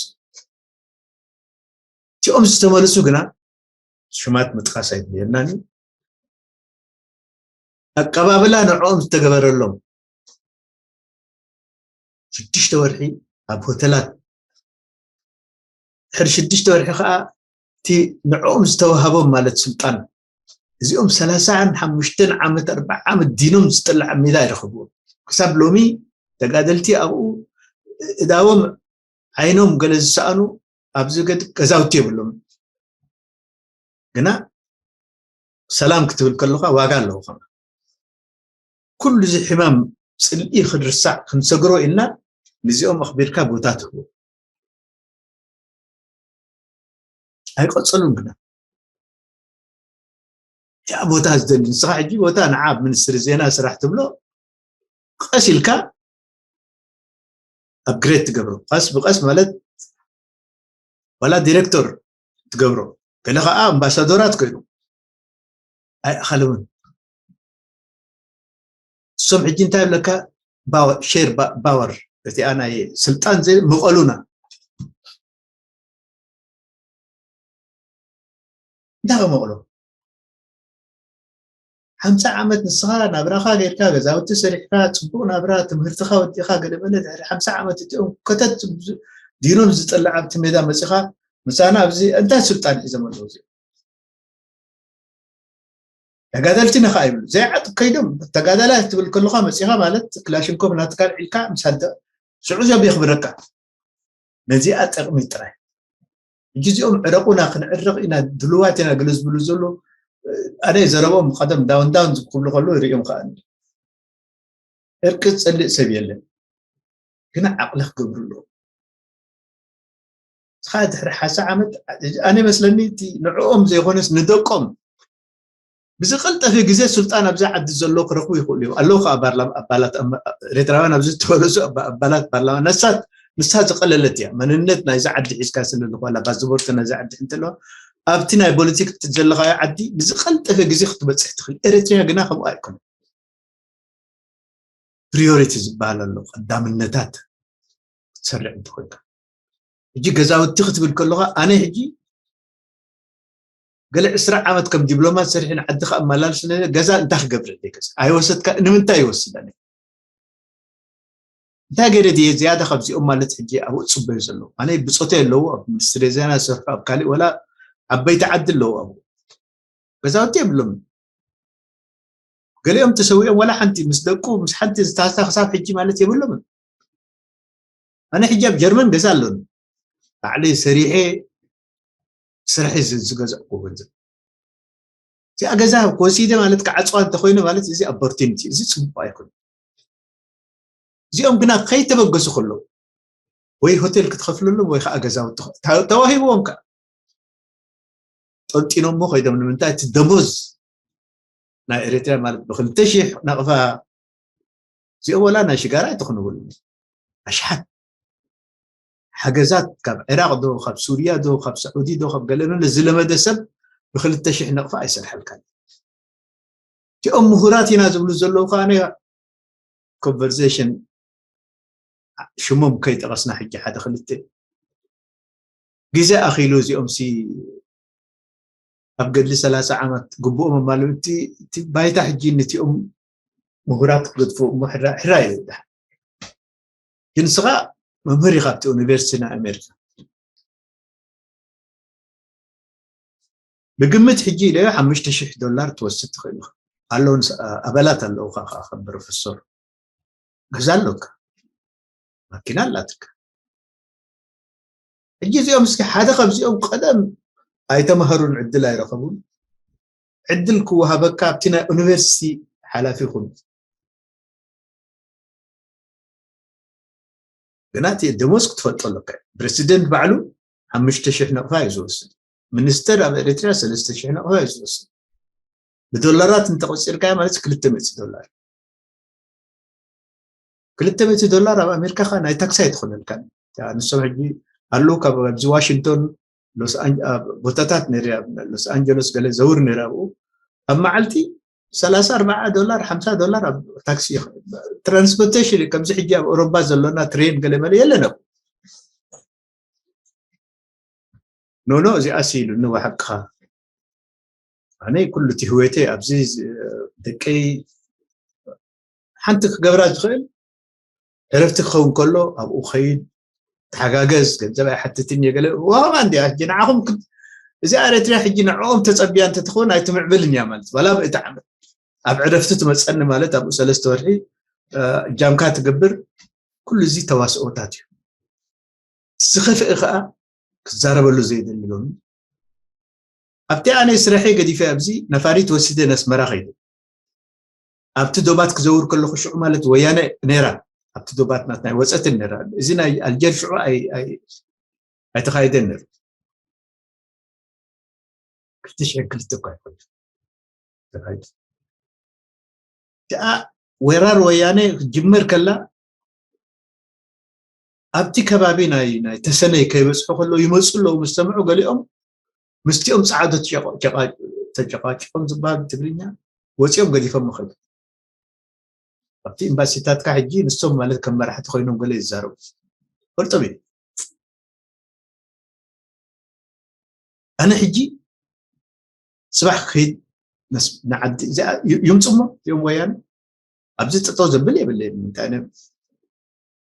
እቲኦም ዝተመልሱ ግና ሽማት ምጥቃስ ኣይድልየናን እዩ። ኣቀባብላ ንዕኦም ዝተገበረሎም ሽዱሽተ ወርሒ ኣብ ሆተላት፣ ድሕሪ ሽዱሽተ ወርሒ ከዓ እቲ ንዕኦም ዝተዋሃቦም ማለት ስልጣን፣ እዚኦም ሰላሳን ሓሙሽተን ዓመት፣ ኣርባዓ ዓመት ዲኖም ዝጥላዕ ሜዳ ይረኽብዎም። ክሳብ ሎሚ ተጋደልቲ ኣብኡ እዳዎም ዓይኖም ገለ ዝሰኣኑ ኣብዚ ገድ- ገዛውቲ የብሎም። ግና ሰላም ክትብል ከለካ ዋጋ ኣለዎ። ከማ ኩሉ እዚ ሕማም፣ ፅልኢ ክንርሳዕ ክንሰግሮ ኢልና ንዚኦም ኣኽቢርካ ቦታ ትህቦ። ኣይቀፅሉን ግና ያ ቦታ ዝደሊ ንስኻ ሕጂ ቦታ ንዓ ኣብ ሚኒስትሪ ዜና ስራሕ ትብሎ፣ ቀስ ኢልካ ኣፕግሬድ ትገብሮ። ቀስ ብቀስ ማለት ዋላ ዲሬክተር ትገብሮ፣ ገለ ከዓ ኣምባሳደራት ኮይኑ ኣይኣኸለውን። እሶም ሕጂ እንታይ ብለካ? ሼር ባወር፣ እቲኣ ናይ ስልጣን ዘይ ምቐሉና። እንታይ ከመቕሎ? ሓምሳ ዓመት ንስኻ ናብራኻ ጌርካ፣ ገዛውቲ ሰሪሕካ፣ ፅቡቕ ናብራ፣ ትምህርትኻ ወዲእካ፣ ገለመለ ድሕሪ ሓምሳ ዓመት እቲኦም ከተት ዲኖም ዝጥላዕ ኣብቲ ሜዳ መፂኻ ምሳና ኣብዚ እንታይ ስልጣን ሒዞም ኣለዉ? እዚ ተጋደልቲ ነኻ ይብሉ ዘይዓጥ ከይዶም። ተጋዳላይ ትብል ከለኻ መፂኻ ማለት ክላሽንኮቭ ናትካ ልዒልካ ምሳደ ሽዑ ዘብ የኽብረካ። ነዚኣ ጠቕሚ ጥራይ። ሕጂ እዚኦም ዕረቑና ክንዕረቕ ኢና ድልዋት ኢና ገለ ዝብሉ ዘሎ። ኣነ ዘረቦም ቀደም ዳውን ዳውን ዝክብሉ ከሉ ርእዮም ከዓ እርቂ ዝጸልእ ሰብ የለን። ግና ዓቕሊ ክገብሩ ኣለዎም። እስኻ ድሕሪ ሓሳ ዓመት ኣነ መስለኒ እቲ ንዕኦም ዘይኮነስ ንደቆም ብዝቐልጠፈ ግዜ ስልጣን ኣብዛ ዓዲ ዘሎ ክረኽቡ ይኽእሉ እዮም። ኣለዉ ከዓ ፓርላማ ኣባላት ኣመ- ኤርትራውያን ኣብዚ ዝተወለሱ ኣባ- ኣባላት ፓርላማ ነሳት ንሳ ዝቐለለት እያ። መንነት ናይዛ ዓዲ ሒዝካ ስለ ዝኾላ ፓስፖርት ናይዛ ዓዲ እንተለዋ ኣብቲ ናይ ፖለቲክ ዘለኻዮ ዓዲ ብዝቐልጠፈ ግዜ ክትበፅሕ ትኽእል። ኤርትራ ግና ከምኡ ኣይኮነ። ፕሪዮሪቲ ዝበሃል ኣሎ፣ ቀዳምነታት ክትሰርዕ እንተኮይንካ። ሕጂ ገዛውቲ ክትብል ከለካ ኣነ ሕጂ ገለ ዕስራ ዓመት ከም ዲፕሎማት ሰሪሐ ንዓዲ ከኣመላልስ ነለ ገዛ እንታይ ክገብር ኣለይ? ገዛ ኣይወሰድካ ንምንታይ ይወስድ ኣነ እንታይ ገይረ ድየ ዝያዳ ካብዚኦም ማለት ሕጂ ኣብኡ ፅበዩ ዘለዉ ኣነ ብፆተይ ኣለዉ ኣብ ሚኒስትሪ ዜና ዝሰርሑ ኣብ ካሊእ ወላ ዓበይቲ ዓዲ ኣለዉ ኣብኡ ገዛውቲ የብሎም። ገሊኦም ተሰዊኦም ዋላ ሓንቲ ምስ ደቁ ምስ ሓንቲ ዝታሳ ክሳብ ሕጂ ማለት የብሎምን። ኣነ ሕጂ ኣብ ጀርመን ገዛ ኣሎኒ ባዕለይ ሰሪሐ ስርሐ ዝገዛእኩ ገንዘብ እዚኣ ገዛ ክወሲደ ማለት ክዓፅዋ እንተኮይነ ማለት እዚ ኦፖርቲኒቲ እዚ ፅቡቅ ኣይኮነ። እዚኦም ግና ከይተበገሱ ከለዉ ወይ ሆቴል ክትኸፍለሎም ወይ ከዓ ገዛውቲ ተዋሂብዎም ከዓ ጠልጢኖሞ ከይዶም ንምንታይ እቲ ደሞዝ ናይ ኤርትራ ማለት ብክልተ ሺሕ ናቕፋ እዚኦም ወላ ናይ ሽጋራ ኣይትኽንብሉ ኣሽሓት ሓገዛት ካብ ዕራቕ ዶ ካብ ሱርያ ዶ ካብ ሳዑዲ ዶ ካብ ገለመለ ዝለመደ ሰብ ብክልተ ሺሕ ነቕፋ ኣይሰርሐልካን። እቲኦም ምሁራት ኢና ዝብሉ ዘለዉ ከዓ ኮንቨርሴሽን ሽሞም ከይጠቐስና ሕጂ ሓደ ክልተ ግዜ ኣኺሉ እዚኦም ሲ ኣብ ገድሊ ሰላሳ ዓመት ግቡኦም ኣማልኡ እቲ እቲ ባይታ ሕጂ ነቲኦም ምሁራት ክትገድፎ እሞ ሕራ ሕራ ይብል። ግን ንስኻ መምህር ኢኻ ኣብቲ ዩኒቨርሲቲ ናይ ኣሜሪካ ብግምት ሕጂ ኢለ ሓሙሽተ ሽሕ ዶላር ትወስድ ትኽእል ኢኻ። ኣለዉ ኣባላት ኣለዉኻ ከዓ ከም ፕሮፌሶር ገዛ ኣለካ ማኪና ኣላትካ ሕጂ እዚኦም እስኪ ሓደ ካብዚኦም ቀደም ኣይተማሃሩን፣ ዕድል ኣይረኸቡን። ዕድል ክወሃበካ ኣብቲ ናይ ዩኒቨርሲቲ ሓላፊ ይኹን። ግና እቲ ደሞዝ ክትፈልጦ ኣለካ። ፕረሲደንት ባዕሉ ሓሙሽተ ሽሕ ነቕፋ እዩ ዝወስድ። ሚኒስተር ኣብ ኤርትራ ሰለስተ ሽሕ ነቕፋ እዩ ዝወስድ። ብዶላራት እንተቆፂርካዮ ማለት ክልተ ሚእቲ ዶላር። ክልተ ሚእቲ ዶላር ኣብ ኣሜሪካ ከ ናይ ታክሲ ኣይትኾነልካን። ንሶም ሕጂ ኣለዉ ካብ ኣብዚ ዋሽንግቶን ሎስ ኣን- ኣብ ቦታታት ነይረ፣ ኣብ ሎስ ኣንጀለስ ገለ ዘውር ነይረ። ኣብኡ ኣብ መዓልቲ ሰላሳ ኣርባዓ ዶላር ሓምሳ ዶላር ኣብ ታክሲ ይኸ- ትራንስፖርቴሽን እዩ። ከምዚ ሕጂ ኣብ ኦሮባ ዘሎና ትሬን ገለ መለ የለን። ኣብ ኖኖ እዚኣ ሲሉ ንባሓቅኻ ኣነ ኩሉ እቲ ህወተይ ኣብዚ ዝ- ደቀይ ሓንቲ ክገብራ ዝኽእል ዕረፍቲ ክኸውን ከሎ ኣብኡ ኸይድ ተሓጋገዝ፣ ገንዘብ ኣይሓትትን እየ ገለ ዋማ እንዲያ ሕጂ ንዓኹም ክ- እዚኣ ኤርትራ ሕጂ ንዕኦም ተጸቢያ እንተትኸውን ኣይትምዕብልን እያ ማለት ዋላ ምእቲ ዓመት ኣብ ዕረፍቲ ትመጸኒ ማለት ኣብኡ ሰለስተ ወርሒ እ፣ እጃምካ ትገብር። ኩሉ እዚ ተዋስኦታት እዩ። ዝኸፍእ ከዓ ክዛረበሉ ዘይደሊ ሎሚ ኣብቲ ኣነ ስረሐ ገዲፈ ኣብዚ ነፋሪት ወሲደ ነስመራ ኸይደ ኣብቲ ዶባት ክዘውር ከለኹ ሽዑ ማለት ወያነ ነይራ ኣብቲ ዶባት ናት ናይ ወፀትን ነይራ። እዚ ናይ ኣልጀር ሽዑ ኣይ- ኣይ- ኣይተኻየደን ነይሩ። ክልተ ሽሕን ክልተ እኳ ይኮን ተኻይዱ። እቲኣ ወራር ወያነ ክትጅመር ከላ ኣብቲ ከባቢ ናይ ናይ ተሰነይ ከይበፅሑ ከለዉ ይመፁ ኣለዉ ምስ ሰምዑ ገሊኦም ምስቲኦም ፀዓዱ ተጨቃ- ጨቃ- ተጨቃጭቆም ዝበሃል ብትግርኛ ወፂኦም ገዲፎም መኸዱ። ኣብቲ ኤምባሲታትካ ሕጂ ንሶም ማለት ከም መራሕቲ ኮይኖም ገለ ይዛረቡ ፈልጦም እዩ። ኣነ ሕጂ ስባሕ ክኸይድ መስ- ንዓዲ እዚኣ ዩ- ይምፁ እሞ እዮም ወያነ ኣብዚ ጠጠው ዘብል የብለይ ምንታይ ነ-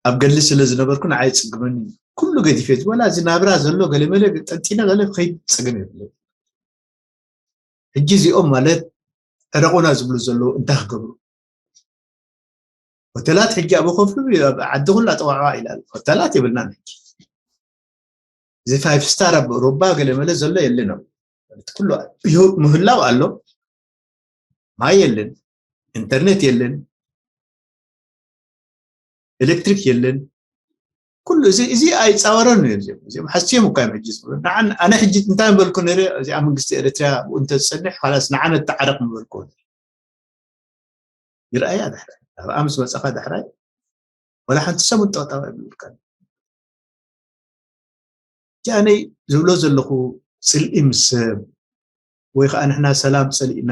ኣብ ገድሊ ስለ ዝነበርኩ ንዓይ ይፅግመኒ ኩሉ ገዲፈ ዝበላ እዚ ናብራ ዘሎ ገለመለ ጠንጢነ ገለ ክኸይድ ፀገም የብለይ። ሕጂ እዚኦም ማለት ዕረቑና ዝብሉ ዘለዉ እንታይ ክገብሩ? ሆተላት ሕጂ ኣብ ከፍሉ ዓዲ ኩላ ጠዋዕዋ ኢላ ሆተላት የብልናን ሕጂ እዚ ፋይፍ ስታር ኣብ ሮባ ገለመለ ዘሎ የለን። ኩሉ ምህላው ኣሎ። ማይ የለን፣ ኢንተርኔት የለን፣ ኤሌክትሪክ የለን። ኩሉ እዚ እዚ ኣይፃወረን እዩ። እዚኦም እዚኦም ሓስዮም እኳ እዮም ሕጂ ዝብሉ። ንዓን- ኣነ ሕጂ እንታይ በልኩ ነይረ፣ እዚኣ መንግስቲ ኤርትራ ብኡ እንተዝፀንሕ ካላስ ንዓነ ተዓረቕ ምበልኩ። ይርኣያ ዳሕራይ ኣብኣ ምስ መፃኻ ዳሕራይ ወላ ሓንቲ ሰሙን ጠቕጣቕ ኣይብልካን። ጃነይ ዝብሎ ዘለኹ ፅልኢ ምስ ሰብ ወይ ከዓ ንሕና ሰላም ፀሊእና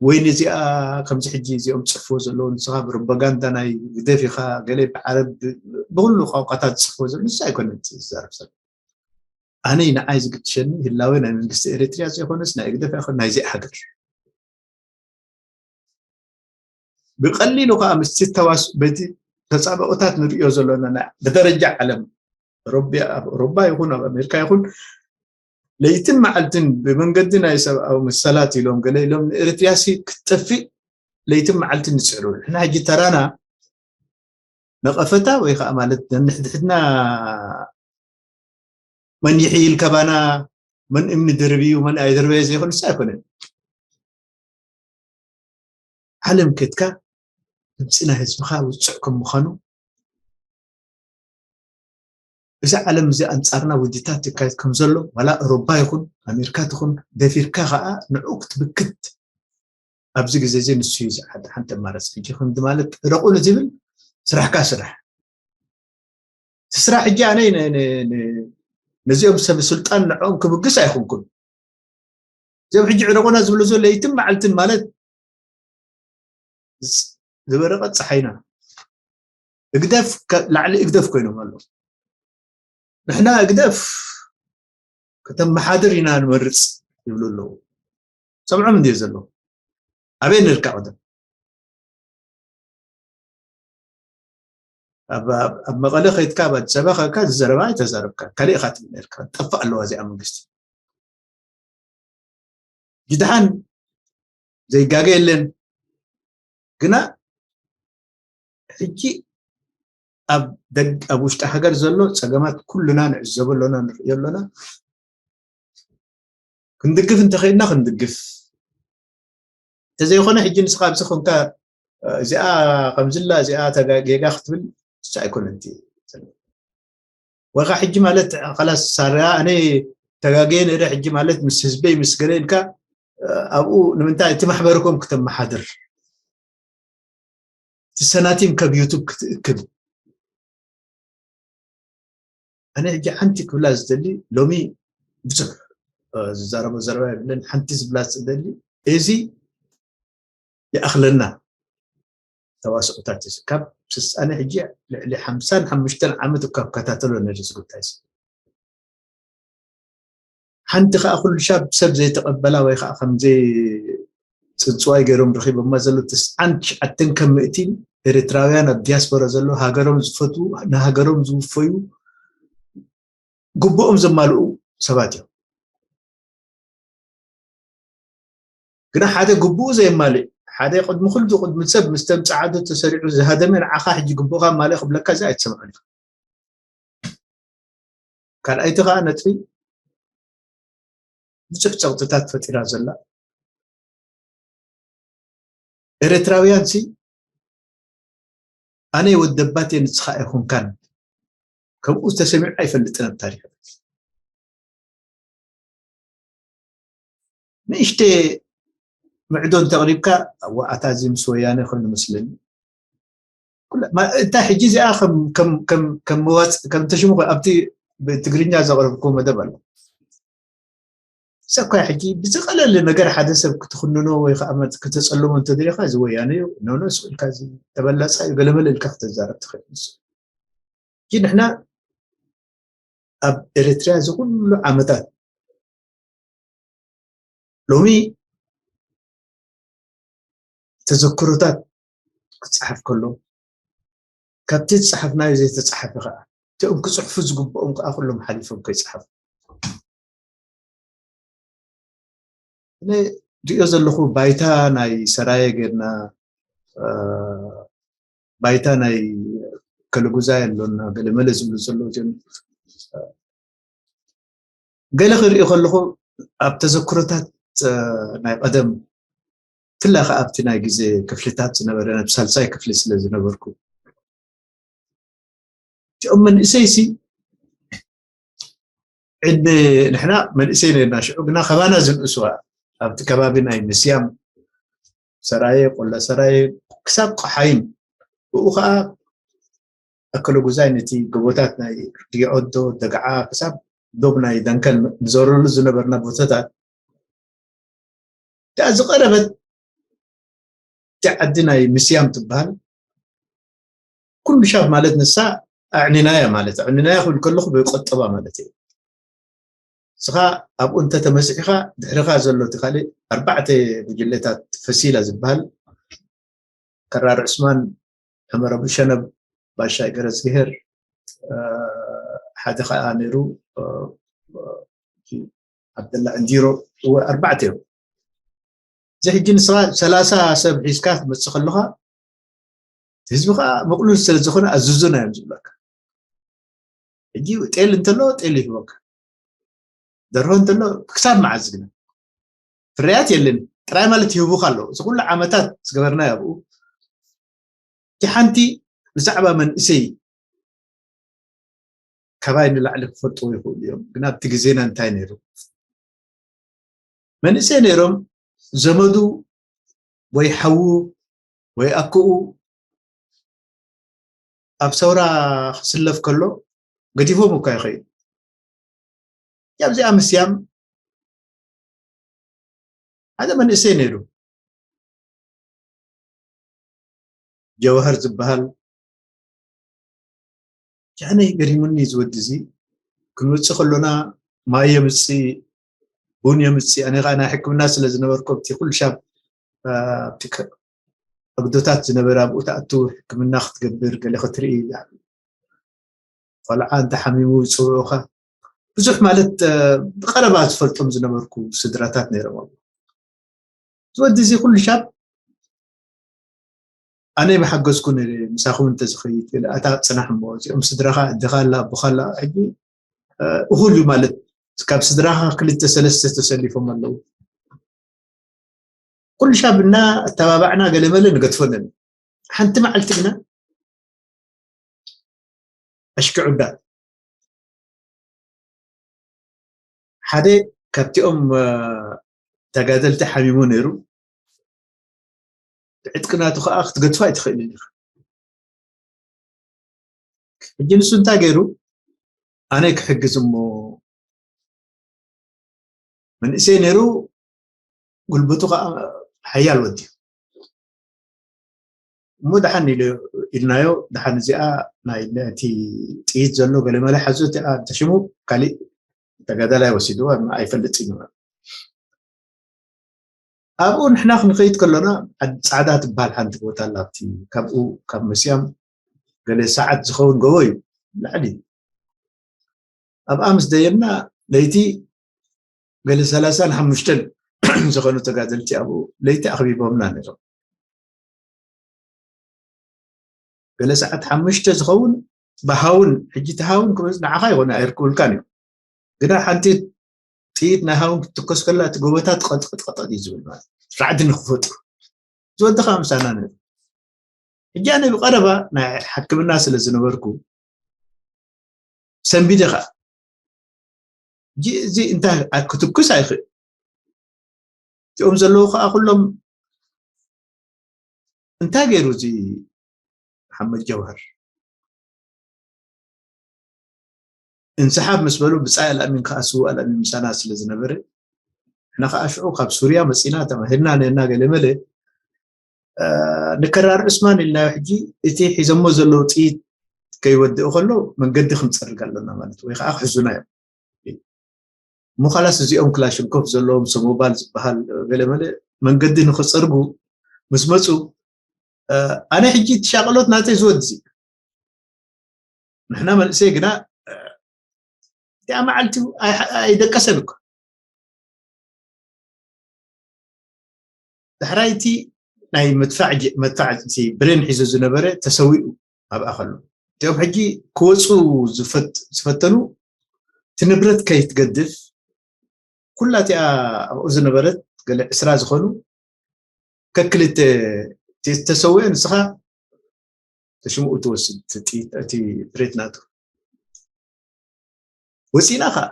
ወይ ነዚኣ ከምዚ ሕጂ እዚኦም ፅሕፍዎ ዘለዉ ንስኻ ፕሮፓጋንዳ ናይ ግደፍ ኢኻ ገለ ብዓረብ ብኩሉ ቋንቋታት ዝፅሕፍዎ ዘሎ ንሱ ኣይኮነን ዝዛረብ ሰብ ኣነ ንዓይ ዝግትሸኒ ህላወ ናይ መንግስቲ ኤርትርያ ዘይኮነስ ናይ ግደፍ ኣይኮን ናይዚኣ ሃገር ብቐሊሉ ከዓ ምስቲ ተዋስ በቲ ተፃብኦታት ንሪኦ ዘለና ብደረጃ ዓለም ሮቢያ ኣብ ሮባ ይኹን ኣብ ኣሜሪካ ይኹን ለይትን መዓልትን ብመንገዲ ናይ ሰብኣዊ መሰላት ኢሎም ገለ ኢሎም ንኤርትርያ ሲ ክትጠፍእ ለይትን መዓልትን ዝፅዕሩ ንሕና ሕጂ ተራና ነቐፈታ ወይ ከዓ ማለት ነንሕድሕድና መን ይሕይል ከባና መን እምኒ ድርብ እዩ መን ኣይድርበ ዘይኮንስ ኣይኮነን ዓለም ከድካ ድምፂ ናይ ህዝብኻ ውፅዕ ከም ምዃኑ እዛ ዓለም እዚ ኣንፃርና ውዲታት ይካየድ ከም ዘሎ ዋላ ኤሮባ ይኹን ኣሜሪካ ትኹን ደፊርካ ከዓ ንዑ ክትብክት ኣብዚ ግዜ እዚ ንሱ እዩ ዝዓዲ ሓንቲ ኣማራፂ ሕጂ ከምዚ ማለት ረቑሉ ዝብል ስራሕካ ስራሕ እቲ ስራሕ ሕጂ ኣነ ነዚኦም ሰብ ስልጣን ንዕኦም ክብግስ ኣይኹንኩን እዚኦም ሕጂ ዕረቑና ዝብሉ ዘሎ ለይትን መዓልትን ማለት ዝበረቐት ፀሓይና እግደፍ ላዕሊ እግደፍ ኮይኖም ኣለዉ ንሕና እግደፍ ከተመሓድር ኢና ንመርፅ ይብሉ ኣለዉ ሰምዖም እንድዮ ዘለዉ ኣበይ ነርካ ቅደም ኣብ መቐለ ከይድካ ኣብ ኣዲስ ኣበባ ከካ ዝዘረባ ኣይተዛረብካ ካልእ ኢኻ ትብል ነርካ ጠፋእ ኣለዋ እዚኣ መንግስቲ ጅድሓን ዘይጋገ የለን ግና ሕጂ ኣብ ደግ ኣብ ውሽጢ ሃገር ዘሎ ጸገማት ኩልና ንዕዘቦ ኣለና፣ ንርእዮ ኣለና። ክንድግፍ እንተኸይድና ክንድግፍ፣ እንተዘይኮነ ሕጂ ንስኻ ኣብዚ ኮንካ እዚኣ ከምዝላ እዚኣ ጌጋ ክትብል እሱ ኣይኮነን። ወይካ ሕጂ ማለት ላስ ሳርያ ኣነ ተጋገየ ነረ ሕጂ ማለት ምስ ህዝበይ ምስ ገለ ኢልካ ኣብኡ ንምንታይ እቲ ማሕበርኮም ክተመሓድር ትሰናቲም ካብ ዩቱብ ክትእክብ ኣነ ሕጂ ሓንቲ ክብላ ዝደሊ ሎሚ ብዙሕ ዝዛረቦ ዘረባ የብለን። ሓንቲ ዝብላ ዝደሊ እዚ ይኣኽለና ተዋስኦታት እዚ ካብ ስስኣነ ሕጂ ልዕሊ ሓምሳን ሓሙሽተን ዓመት እኳ ክከታተሎ ነዚ ጉዳይ እዚ ሓንቲ ከዓ ኩሉ ሻብ ሰብ ዘይተቐበላ ወይ ከዓ ከምዘይ ፅንፅዋይ ገይሮም ረኪቦማ ዘሎ ተስዓን ትሽዓተን ከም ምእቲን ኤርትራውያን ኣብ ዲያስፖራ ዘሎ ሃገሮም ዝፈትዉ ንሃገሮም ዝውፈዩ ግቡኦም ዘማልኡ ሰባት እዮም። ግና ሓደ ግቡኡ ዘየማልእ ሓደ ቅድሚ ኩሉ ቅድሚ ሰብ ምስ ተምፅዓዶ ተሰሪዑ ዝሃደመ ንዓኻ ሕጂ ግቡእካ ማልእ ክብለካ እዚ ኣይትሰምዐሉ። ካልኣይቲ ከዓ ነጥቢ ብዙሕ ፀቕጥታት ፈጢራ ዘላ ኤርትራውያን ሲ ኣነ ወደባት እየ ንስኻ ኣይኮንካን ከምኡ ተሰሚዑ ኣይፈልጥን ኣብ ታሪክ ንእሽተ ምዕዶ እንተቕሪብካ ዋኣታ እዚ ምስ ወያነ ኮይኑ መስለኒ እንታይ ሕጂ እዚኣ ከም ተሽሙ ኣብቲ ብትግርኛ ዘቕረብኩ መደብ ኣሎ ሰኳይ ሕጂ ብዝቐለለ ነገር ሓደ ሰብ ክትኽንኖ ወይ ከዓ ክተፀልሞ እንተደሊኻ እዚ ወያነ እዩ ኖኖ ስልካ ተበላፃ እዩ ገለመለ ኢልካ ክተዛረብ ትኽእል ንሱ ሕጂ ንሕና ኣብ ኤርትራ እዚ ኩሉ ዓመታት ሎሚ ተዘክሮታት ክፀሓፍ ከሎ ካብቲ ዝፀሓፍናዮ ዘይተፀሓፈ ከዓ እቲኦም ክፅሕፉ ዝግብኦም ከዓ ኩሎም ሓሊፎም ከይፀሓፉ ሪኦ ዘለኹ ባይታ ናይ ሰራየ ጌርና ባይታ ናይ ከለጉዛይ ኣሎና ገለመለ ዝብሉ ዘለዉ ገለ ክሪኦ ከለኹ ኣብ ተዘክሮታት ናይ ቀደም ብፍላይ ከዓ ኣብቲ ናይ ግዜ ክፍልታት ዝነበረ ኣብ ሳልሳይ ክፍሊ ስለ ዝነበርኩ እቲኦም መንእሰይ ሲ ዕድመ ንሕና መንእሰይ ነርና ሽዑ ግና ከባና ዝንእሱ ኣብቲ ከባቢ ናይ ምስያም ሰራየ ቆላ ሰራየ ክሳብ ቆሓይም ብኡ ከዓ ኣከለጉዛይ ነቲ ጎቦታት ናይ ዲዖዶ ደግዓ ክሳብ ዶብ ናይ ደንከል ንዘረሉ ዝነበርና ቦታታት እታ ዝቐረበት እቲ ዓዲ ናይ ምስያም ትበሃል ኩሉ ሻብ ማለት ንሳ ኣዕኒናያ ማለት ኣዕኒናያ ክብል ከለኹ ብቆጠባ ማለት እዩ ስኻ ኣብኡ እንተተመስዒኻ ድሕርኻ ዘሎ እቲ ካልእ ኣርባዕተ ጉጅለታት ፈሲላ ዝበሃል ከራር ዑስማን ዑመር ኣቡ ሸነብ ባሻይ ገረዝግሄር ሓደ ከዓ ነይሩ ዓብደላ ዕንዲሮ እወ ኣርባዕተ እዮም እዚ ሕጂ ንስኻ ሰላሳ ሰብ ሒዝካ ትመፅእ ከለኻ ህዝቢ ከዓ ምቕሉል ስለ ዝኾነ ኣዝዙና እዮም ዝብለካ ሕጂ ጤል እንተሎ ጤል ይህበካ ደርሆ እንተሎ ክሳብ መዓዝ ግና ፍርያት የለን ጥራይ ማለት ይህቡካ ኣለዉ እዚ ኩሉ ዓመታት ዝገበርና ኣብኡ እቲ ሓንቲ ብዛዕባ መንእሰይ ካባይ ንላዕሊ ክፈልጥዎ ይኽእሉ እዮም ግን ኣብቲ ግዜና እንታይ ነይሩ መንእሰይ ነይሮም ዘመዱ ወይ ሓዉ ወይ ኣክኡ ኣብ ሰውራ ክስለፍ ከሎ ገዲፎም እኳ ይኸይድ ኣብዚኣ ምስያም ሓደ መንእሰይ ነይሩ ጀውሃር ዝበሃል ጃነይ ገሪሙኒ ዝወዲ እዚ ክንወፅእ ከሎና ማይ የምፅእ ቡን የምፅእ ኣነ ከዓ ናይ ሕክምና ስለ ዝነበርኩ ኣብቲ ኩሉ ሻብ ኣብቲ ኣግዶታት ዝነበረ ኣብኡ ተኣቱ ሕክምና ክትገብር ገለ ክትርኢ ቆልዓ እንተሓሚሙ ይፅውዑኻ ብዙሕ ማለት ብቀረባ ዝፈልጦም ዝነበርኩ ስድራታት ነይሮም ዝወዲ እዚ ኩሉ ሻብ ኣነ ብሓገዝኩ ነይረ ምሳኹም እንተዝኸይድ ገለ ኣታ ጽናሕ እሞ እዚኦም ስድራኻ ኣደኻ ኣላ ኣቦኻ ኣላ ሕጂ እኹል እዩ ማለት ካብ ስድራኻ ክልተ ሰለስተ ተሰሊፎም ኣለዉ ኩሉ ሻብ እና ኣተባባዕና ገለ መለ ንገድፎ ኣለና ሓንቲ መዓልቲ ግና ኣሽክዑዳ ሓደ ካብቲኦም ተጋደልቲ ሓሚሙ ነይሩ ዕጥቂ ናቱ ከዓ ክትገድፎ ኣይትኽእልን ኢኻ ሕጂ ንሱ እንታይ ገይሩ ኣነ ክሕግዝ እሞ መንእሰይ ነይሩ ጉልበቱ ከዓ ሓያል ወዲ እሞ ደሓን ኢሉ ኢልናዮ ደሓን እዚኣ ናይ እቲ ጥይት ዘሎ ገለመለ ሓዞ እቲኣ ተሽሙ ካሊእ ተጋዳላይ ወሲድዋ ኣይፈልጥ እዩ ኣብኡ ንሕና ክንኸይድ ከሎና ፃዕዳ ትበሃል ሓንቲ ቦታ ኣላ ኣብቲ ካብኡ ካብ መስያም ገለ ሰዓት ዝኸውን ጎቦ እዩ ላዕሊ ኣብኣ ምስ ደየብና ለይቲ ገለ ሰላሳን ሓሙሽተን ዝኾኑ ተጋደልቲ ኣብኡ ለይቲ ኣኽቢቦምና ነይሮም ገለ ሰዓት ሓሙሽተ ዝኸውን ብሃውን ሕጂ ትሃውን ክመፅ ንዓኻ ይኾነ ኣይርክብልካን እዮም ግና ሓንቲ ጥይት ናይ ሃውን ክትትኮስ ከላ እቲ ጎቦታት ቀጥቅጥቀጠጥ እዩ ዝብል ማለት ራዕዲ ንክፈጥሩ ዝወደኻ ምሳና ነይሩ ሕጂ ኣነ ብቀረባ ናይ ሕክምና ስለ ዝነበርኩ ሰንቢደ ከዓ እዚ እንታይ ክትኩስ ኣይኽእል እዚኦም ዘለዉ ከዓ ኩሎም እንታይ ገይሩ እዚ መሓመድ ጀውሃር እንስሓብ ምስ በሉ ብፃይ ኣልኣሚን ከዓ ስዉ ኣልኣሚን ምሳና ስለ ዝነበረ ንሕና ከዓ ሽዑ ካብ ሱርያ መፂና ተማሂርና ነና ገለ መለ ንከራር ዑስማን ኢልናዮ ሕጂ እቲ ሒዞሞ ዘለዉ ጥይት ከይወድእ ከሎ መንገዲ ክንፀርግ ኣለና ማለት ወይ ከዓ ክሕዙና እዮም እሞ ካላስ እዚኦም ክላሽንኮፍ ዘለዎም ሰሞባል ዝበሃል ገለመለ መንገዲ ንክፀርጉ ምስ መፁ ኣነ ሕጂ ትሻቀሎት ናተይ ዝወድዚ ንሕና መንእሰይ ግና እቲኣ መዓልቲ ኣይደቀሰን እኮ ዳሕራይ እቲ ናይ መድፋዕ መድፋዕ እቲ ብሬን ሒዙ ዝነበረ ተሰዊኡ ኣብኣ ከሎ እቲኦም ሕጂ ክወፁ ዝፈተኑ እቲ ንብረት ከይትገድፍ ኩላ እቲኣ ኣብኡ ዝነበረት ገለ ዕስራ ዝኾኑ ከክልተ ተሰዊኦ ንስኻ ተሽምኡ ትወስድ እቲ ብሬት ናቱ ወፂና ከዓ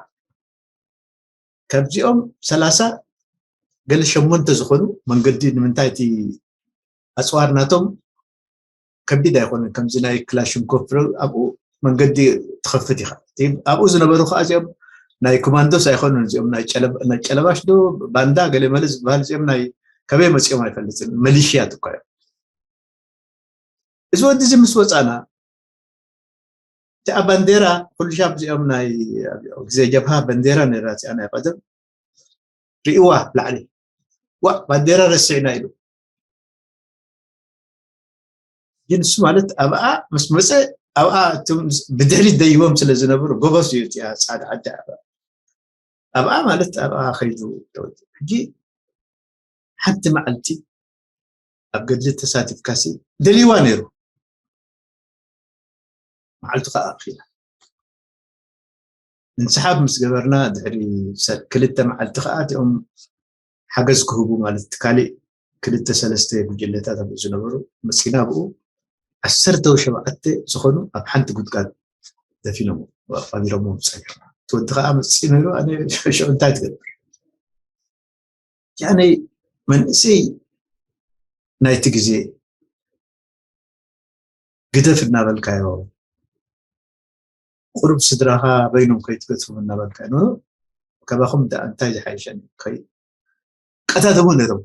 ካብዚኦም ሰላሳ ገለ ሸሞንተ ዝኾኑ መንገዲ ንምንታይ እቲ ኣፅዋር ናቶም ከቢድ ኣይኮነን ከምዚ ናይ ክላሽንኮፍ ኣብኡ መንገዲ ትኸፍት ኢኻ ኣብኡ ዝነበሩ ከዓ እዚኦም ናይ ኮማንዶስ ኣይኮኑን እዚኦም ናይ ጨለባሽ ዶ ባንዳ ገለ መለ ዝበሃል እዚኦም ናይ ከበይ መፂኦም ኣይፈልፅን መሊሽያት እኳ እዮም እዚ ወዲ እዚ ምስ ወፃና እቲኣ ባንዴራ ኩሉ ሻብ እዚኦም ናይ ግዜ ጀብሃ ባንዴራ ነራ እዚኣ ናይ ቀደም ርእዋ ላዕሊ ዋ ባንዴራ ረሲዕና ኢሉ ግን እሱ ማለት ኣብኣ ምስ መፀ ኣብኣ ብድሕሪት ደይቦም ስለ ዝነበሩ ጎበዝ እዩ እቲኣ ፃዕዳ ዓዲ ኣብኣ ኣብኣ ማለት ኣብኣ ከይዱ ተወዲኡ ሕጂ ሓንቲ መዓልቲ ኣብ ገድሊ ተሳቲፍካሲ ደልይዋ ነይሩ መዓልቱ ከዓ ኣኺላ እንስሓብ ምስ ገበርና ድሕሪ ክልተ መዓልቲ ከዓ እቲኦም ሓገዝ ክህቡ ማለት ካሊእ ክልተ ሰለስተ ጉጅለታት ኣብኡ ዝነበሩ መፂና ኣብኡ ዓሰርተ ሸውዓተ ዝኾኑ ኣብ ሓንቲ ጉድጋድ ደፊኖም ቀቢሮም ፀኒሖም እቲ ወዲ ከዓ መፂ ነይሩ ኣነ ሽዑ እንታይ ትገብር ያኔ መንእሰይ ናይቲ ግዜ ግደፍ እናበልካዮ ቁሩብ ስድራኻ በይኖም ከይትገድፎም እናበልካዮ ካባኹም እንታይ ዝሓይሸኒ ቀታተሞ ነይሮም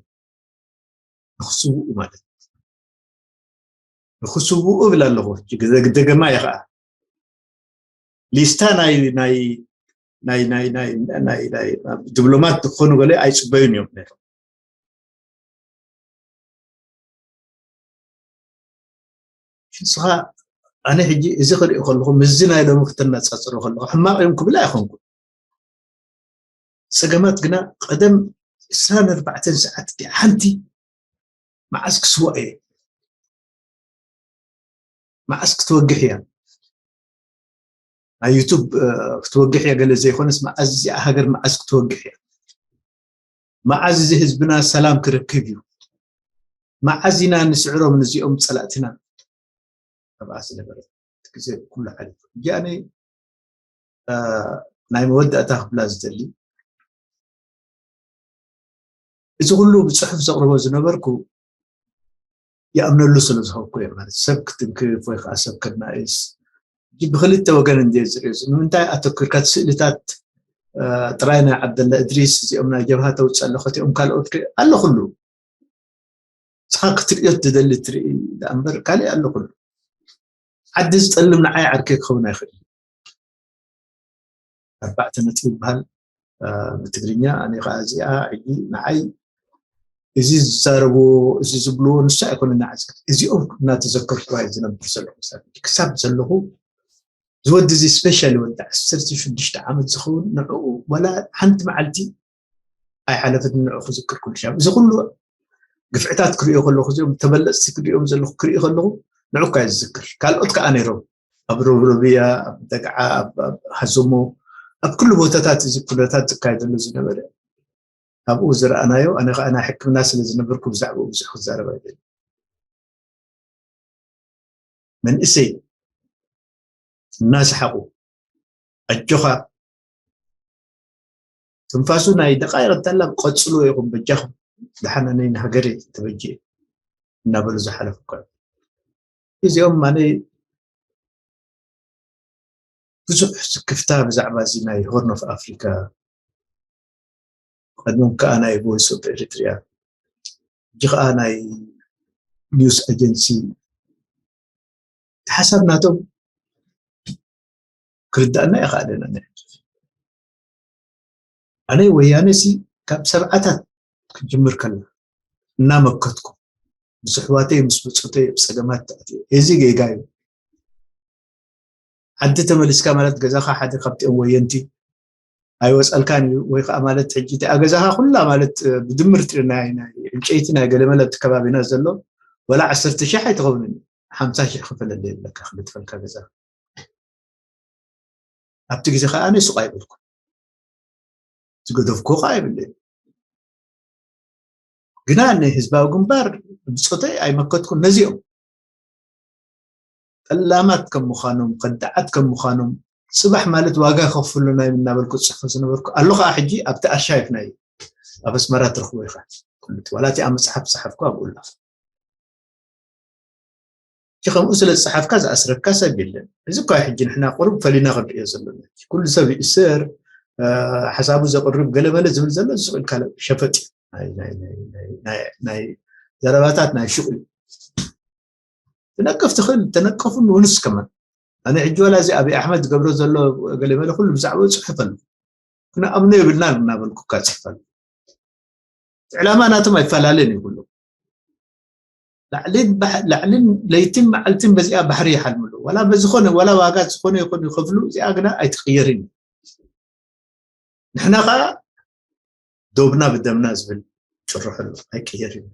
ንክስውኡ ማለት ንክስውኡ እብል ኣለኹ ደገማ እየ ከዓ ሊስታ ናይ ናይ ናይ ናይ ናይ ናይ ናይ ዲፕሎማት ክኾኑ ገለ ኣይፅበዩን እዮም ነይሮም ንስኻ ኣነ ሕጂ እዚ ክሪኦ ከለኹ ምስዚ ናይ ሎሚ ክተነፃፅሮ ከለኹ ሕማቕ እዮም ክብል ኣይኮንኩን ፀገማት ግና ቀደም ዕስራን ኣርባዕተን ሰዓት ሓንቲ መዓስ ክስዋእ እየ መዓስ ክትወግሕ እያ? ኣብ ዩቱብ ክትወግሕ እያ ገለ ዘይኮነስ፣ መዓዝ እዚኣ ሃገር መዓዝ ክትወግሕ እያ? መዓዝ እዚ ህዝብና ሰላም ክረክብ እዩ? መዓዝ ኢና ንስዕሮም ንዚኦም ጸላእትና? ኣብኣ ዝነበረ ግዜ ኩሉ ሓሊፉ። ሕጂ ኣነ ናይ መወዳእታ ክብላ ዝደሊ፣ እዚ ኩሉ ብጽሑፍ ዘቕርቦ ዝነበርኩ ይኣምነሉ ስለ ዝኸብኩ እየ። ማለት ሰብ ክትንክፍ ወይ ከዓ ሰብ ከናእስ፣ ሕጂ ብክልተ ወገን እንደ ዝርእዮ፣ ንምንታይ ኣተኩርካ እቲ ስእልታት ጥራይ ናይ ዓብደላ እድሪስ እዚኦም ናይ ጀብሃ ተውፅእ ኣለኹ እቲኦም ካልኦት ከ-፣ ኣሎ ኩሉ ንስኻ ክትርእዮ ትደሊ ትርኢ ደኣ እምበር ካልእ ኣሎ ኩሉ። ዓዲ ዝጠልም ንዓይ ዓርከይ ክኸውን ኣይኽእል። ኣርባዕተ ነጥቢ ይበሃል ብትግርኛ። ኣነ ከዓ እዚኣ ሕጂ ንዓይ እዚ ዝዛረብዎ እዚ ዝብልዎ ንሱ ኣይኮነ ንዓይ ዝብል፣ እዚኦም እናተዘከርኩ እየ ዝነብር ዘለኹ። ክሳብ ዘለኹ ዝወዲ እዚ ስፔሻሊ ወዲ ዓሰርተ ሽዱሽተ ዓመት ዝኸውን ንዕኡ ወላ ሓንቲ መዓልቲ ኣይሓለፈትን ንዕኡ ክዝክር ኩሉ ሻብ። እዚ ኩሉ ግፍዕታት ክርእዮ ከለኹ፣ እዚኦም ተበለፅቲ ክርእዮም ዘለኹ ክርኢ ከለኹ ንዑ እኳ እየ ዝዝክር። ካልኦት ከዓ ነይሮም ኣብ ሮብሮብያ፣ ኣብ ደግዓ፣ ኣብ ሃዞሞ፣ ኣብ ኩሉ ቦታታት እዚ ኩነታት ዝካየደሉ ዝነበረ ኣብኡ ዝረኣናዮ። ኣነ ከዓ ናይ ሕክምና ስለ ዝነበርኩ ብዛዕባኡ ብዙሕ ክዛረብ ኣይደልን። መንእሰይ እናሰሓቑ ኣጆኻ ትንፋሱ ናይ ደቃይቕ እንተላ ቀፅሎ ኢኹም በጃኹም ደሓን ኣነይ ንሃገረይ ተበጅ እናበሉ ዝሓለፉ እኳ እዚኦም ኣነ ብዙሕ ስክፍታ ብዛዕባ እዚ ናይ ሆርን ኦፍ ኣፍሪካ፣ ቀድሞም ከዓ ናይ ቮይስ ኦፍ ኤሪትሪያ፣ ሕጂ ከዓ ናይ ኒውስ ኣጀንሲ ሓሳብ ናቶም ክርዳእና ይኽኣለና። ኣነ ወያነ ሲ ካብ ሰብዓታት ክጅምር ከላ እናመከትኩ ምስ ኣሕዋተይ ምስ ብፆተይ ኣብ ፀገማት ተኣትየ። እዚ ጌጋ እዩ። ዓዲ ተመሊስካ ማለት ገዛኻ ሓደ ካብቲኦም ወየንቲ ኣይወፀልካን እዩ። ወይ ከዓ ማለት ሕጂ እቲኣ ገዛኻ ኩላ ማለት ብድምርቲ ናይ ናይ ዕንጨይቲ ናይ ገለመለ ኣብቲ ከባቢና ዘሎ ወላ ዓሰርተ ሺሕ ኣይትኸውንን፣ ሓምሳ ሺሕ ክፈለለ የብለካ ክልትፈልካ ገዛ። ኣብቲ ግዜ ከዓ ኣነ ሱቕ ኣይበልኩ ዝገደፍኩ ከዓ ኣይብለይ። ግና ንህዝባዊ ግንባር ብፆተይ ኣይመከትኩን። ነዚኦም ጠላማት ከም ምዃኖም ከዳዓት ከም ምዃኖም ፅባሕ ማለት ዋጋ ከፍሉና እዮም እናበልኩ ፅሕፎ ዝነበርኩ ኣሎ ከዓ ሕጂ ኣብቲ ኣርሻይፍ ናይ ኣብ ኣስመራ ትረኽቦ ኢኻ። ኩሉ እቲ ዋላ እቲ ኣብ መፅሓፍ ዝፀሓፍኩ ኣብኡ ኣሎ። ከምኡ ስለ ዝፀሓፍካ ዝኣስረካ ሰብ የለን። እዚ እኳ ሕጂ ንሕና ቁሩብ ፈሊና ክንርእዮ ዘለና ኩሉ ሰብ ይእሰር ሓሳቡ ዘቕርብ ገለመለ ዝብል ዘሎ ዝስቕ ኢልካ ሸፈጥ ናይ ዘረባታት ናይ ሹቕ እዩ። ትነቅፍ ትኽእል ተነቀፉ ንውንስ ከመን ኣነ ሕጂ ወላ እዚ ኣብይ ኣሕመድ ዝገብሮ ዘሎ ገለመለ ኩሉ ብዛዕባኡ ፅሑፍ ኣሎ። ክንኣምኖ የብልናን እናበልኩ እካ ፅሕፍ ኣሎ። ዕላማ ናቶም ኣይፈላለን እዩ ኩሉ። ላዕልን ለይትን መዓልትን በዚኣ ባሕሪ ይሓልምሉ። ዋላ በዝኾነ ዋላ ዋጋ ዝኾነ ይኹን ይኸፍሉ እዚኣ ግና ኣይትቕየርን እዩ። ንሕና ከዓ ዶብና ብደምና ዝብል ጭርሑ ኣሎ ኣይቅየር እዩ።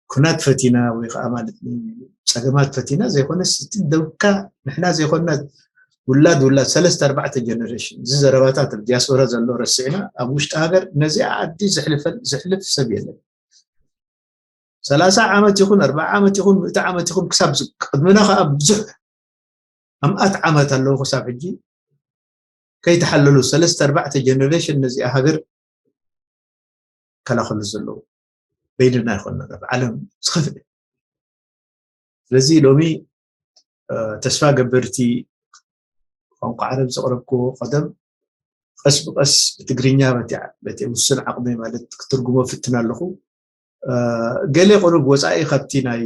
ኩናት ፈቲና ወይ ከዓ ማለት ፀገማት ፈቲና ዘይኮነስ እቲ ደብካ ንሕና ዘይኮና ውላድ ውላድ ሰለስተ ኣርባዕተ ጀነሬሽን እዚ ዘረባታት ኣብ ዲያስፖራ ዘሎ ረስዕና ኣብ ውሽጢ ሃገር ነዚ ዓዲ ዝሕልፍ ሰብ የለን። ሰላሳ ዓመት ይኹን ኣርባዓ ዓመት ይኹን ምእቲ ዓመት ይኹን ክሳብ ቅድምና ከዓ ብዙሕ ኣምኣት ዓመት ኣለዉ ክሳብ ሕጂ ከይተሓለሉ ሰለስተ ኣርባዕተ ጀነሬሽን ነዚኣ ሃገር ከላኸሉ ዘለዉ በይንና ይኮንና ኣብ ዓለም ዝኸፍእ። ስለዚ ሎሚ ተስፋ ገብርቲ ቋንቋ ዓረብ ዘቕረብክዎ ቀደም ቀስ ብቀስ ብትግርኛ በቲ ውሱን ዓቕሚ ማለት ክትርጉሞ ፍትን ኣለኹ። ገለ ቁሩብ ወፃኢ ካብቲ ናይ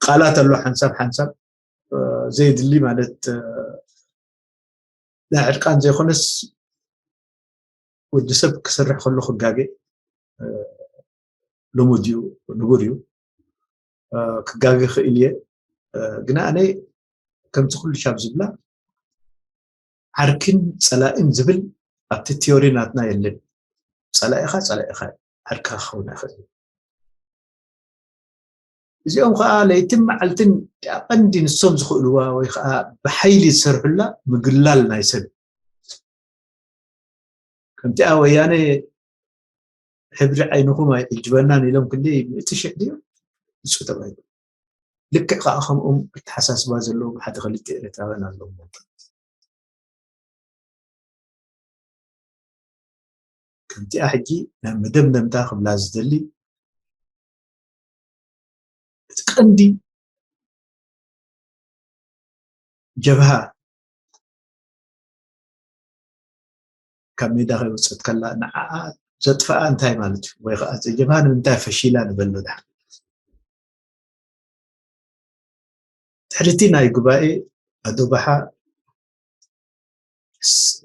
ቃላት ኣሎ ሓንሳብ ሓንሳብ ዘየድሊ ማለት ናይ ዕርቃን ዘይኮነስ ወዲ ሰብ ክሰርሕ ከሎ ክጋገ ልሙድ እዩ፣ ንቡር እዩ። ክጋገ ክእል እየ። ግና ኣነ ከምቲ ኩሉ ሻብ ዝብላ ዓርክን ፀላእን ዝብል ኣብቲ ቲዮሪ ናትና የለን። ፀላኢኻ ፀላኢኻ ዓርክኻ ክኸውን ኣይኽእል። እዚኦም ከዓ ለይትን መዓልትን ቀንዲ ንሶም ዝኽእልዋ ወይ ከዓ ብሓይሊ ዝሰርሑላ ምግላል ናይ ሰብ። ከምቲኣ ወያነ ሕብሪ ዓይንኹም ኣይዕጅበናን ኢሎም ክንደይ ምእቲ ሽሕ ድዮም ንሱ ተባሂሉ። ልክዕ ከዓ ከምኦም ኣተሓሳስባ ዘለዎም ሓደ ክልተ ኤርትራውያን ኣለዎም። ከምቲኣ ሕጂ ናብ መደምደምታ ክብላ ዝደሊ እቲ ቀንዲ ጀብሃ ካብ ሜዳ ከይወፀት ከላ ንዓኣ ዘጥፍኣ እንታይ ማለት እዩ? ወይ ከዓ ጀብሃ ንምንታይ ፈሺላ ንበሎ ድሓ? ትሕርቲ ናይ ጉባኤ ኣዶባሓ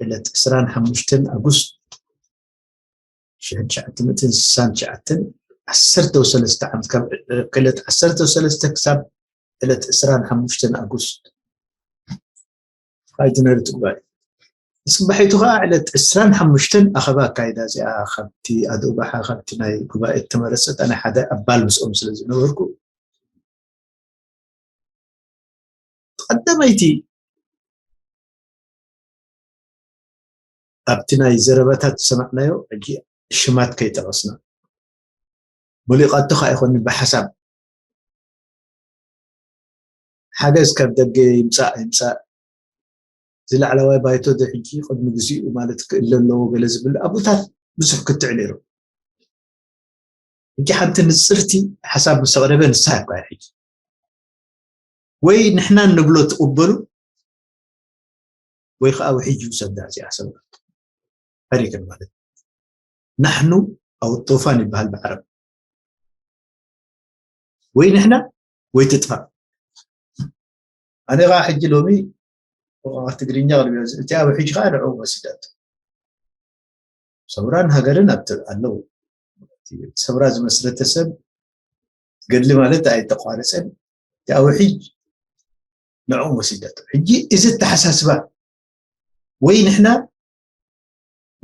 ዕለት ዕስራን ሓሙሽተን ኣጉስት ሽሕን ትሽዓተ ሚእትን ስሳን ትሽዓተን ዓሰርተ ሰለስተ ዓመት ካብ ዕለት ዓሰርተ ሰለስተ ክሳብ ዕለት ዕስራን ሓሙሽተን ኣጉስት ኣይትነሪ ትግባእ። ጽባሒቱ ከዓ ዕለት ዕስራን ሓሙሽተን ኣኸባ ኣካይዳ እዚኣ ካብቲ ኣደባሓ ካብቲ ናይ ጉባኤ ተመረጸት ኣነ ሓደ ኣባል ምስኦም ስለ ዝነበርኩ ቀዳመይቲ ኣብቲ ናይ ዘረባታት ዝሰማዕናዮ ሕጂ ሽማት ከይጠቐስና ሙሊቃቱ ከዓ ይኾን ብሓሳብ ሓገዝ ካብ ደገ ይምፃእ ይምፃእ ዝላዕለዋይ ባይቶ ዶ ሕጂ ቅድሚ ግዚኡ ማለት ክእለ ኣለዎ ገለ ዝብል ኣቦታት ብዙሕ ክትዕ ነይሩ ሕጂ ሓንቲ ንፅርቲ ሓሳብ ምስ ኣቕረበ ንሳ ይኳ ሕጂ ወይ ንሕና ንብሎ ትቕበሉ ወይ ከዓ ውሕጅ ይውሰዳ እዚኣ ሰብኣት ፈሪቅን ማለት ናሕኑ ኣው ጦፋን ይበሃል ብዓረብ ወይ ንሕና ወይ ትጥፋእ ኣነ ከዓ ሕጂ ሎሚ ትግርኛ ቅድሚ እቲ ኣብ ሕጂ ከዓ ንዕኡ ወሲዳት ሰውራን ሃገርን ኣብቲ ኣለዉ ሰውራ ዝመስረተ ሰብ ገድሊ ማለት ኣይተቋረፀን እቲ ኣብ ሕጂ ንዕኡ ወሲዳት ሕጂ እዚ ተሓሳስባ ወይ ንሕና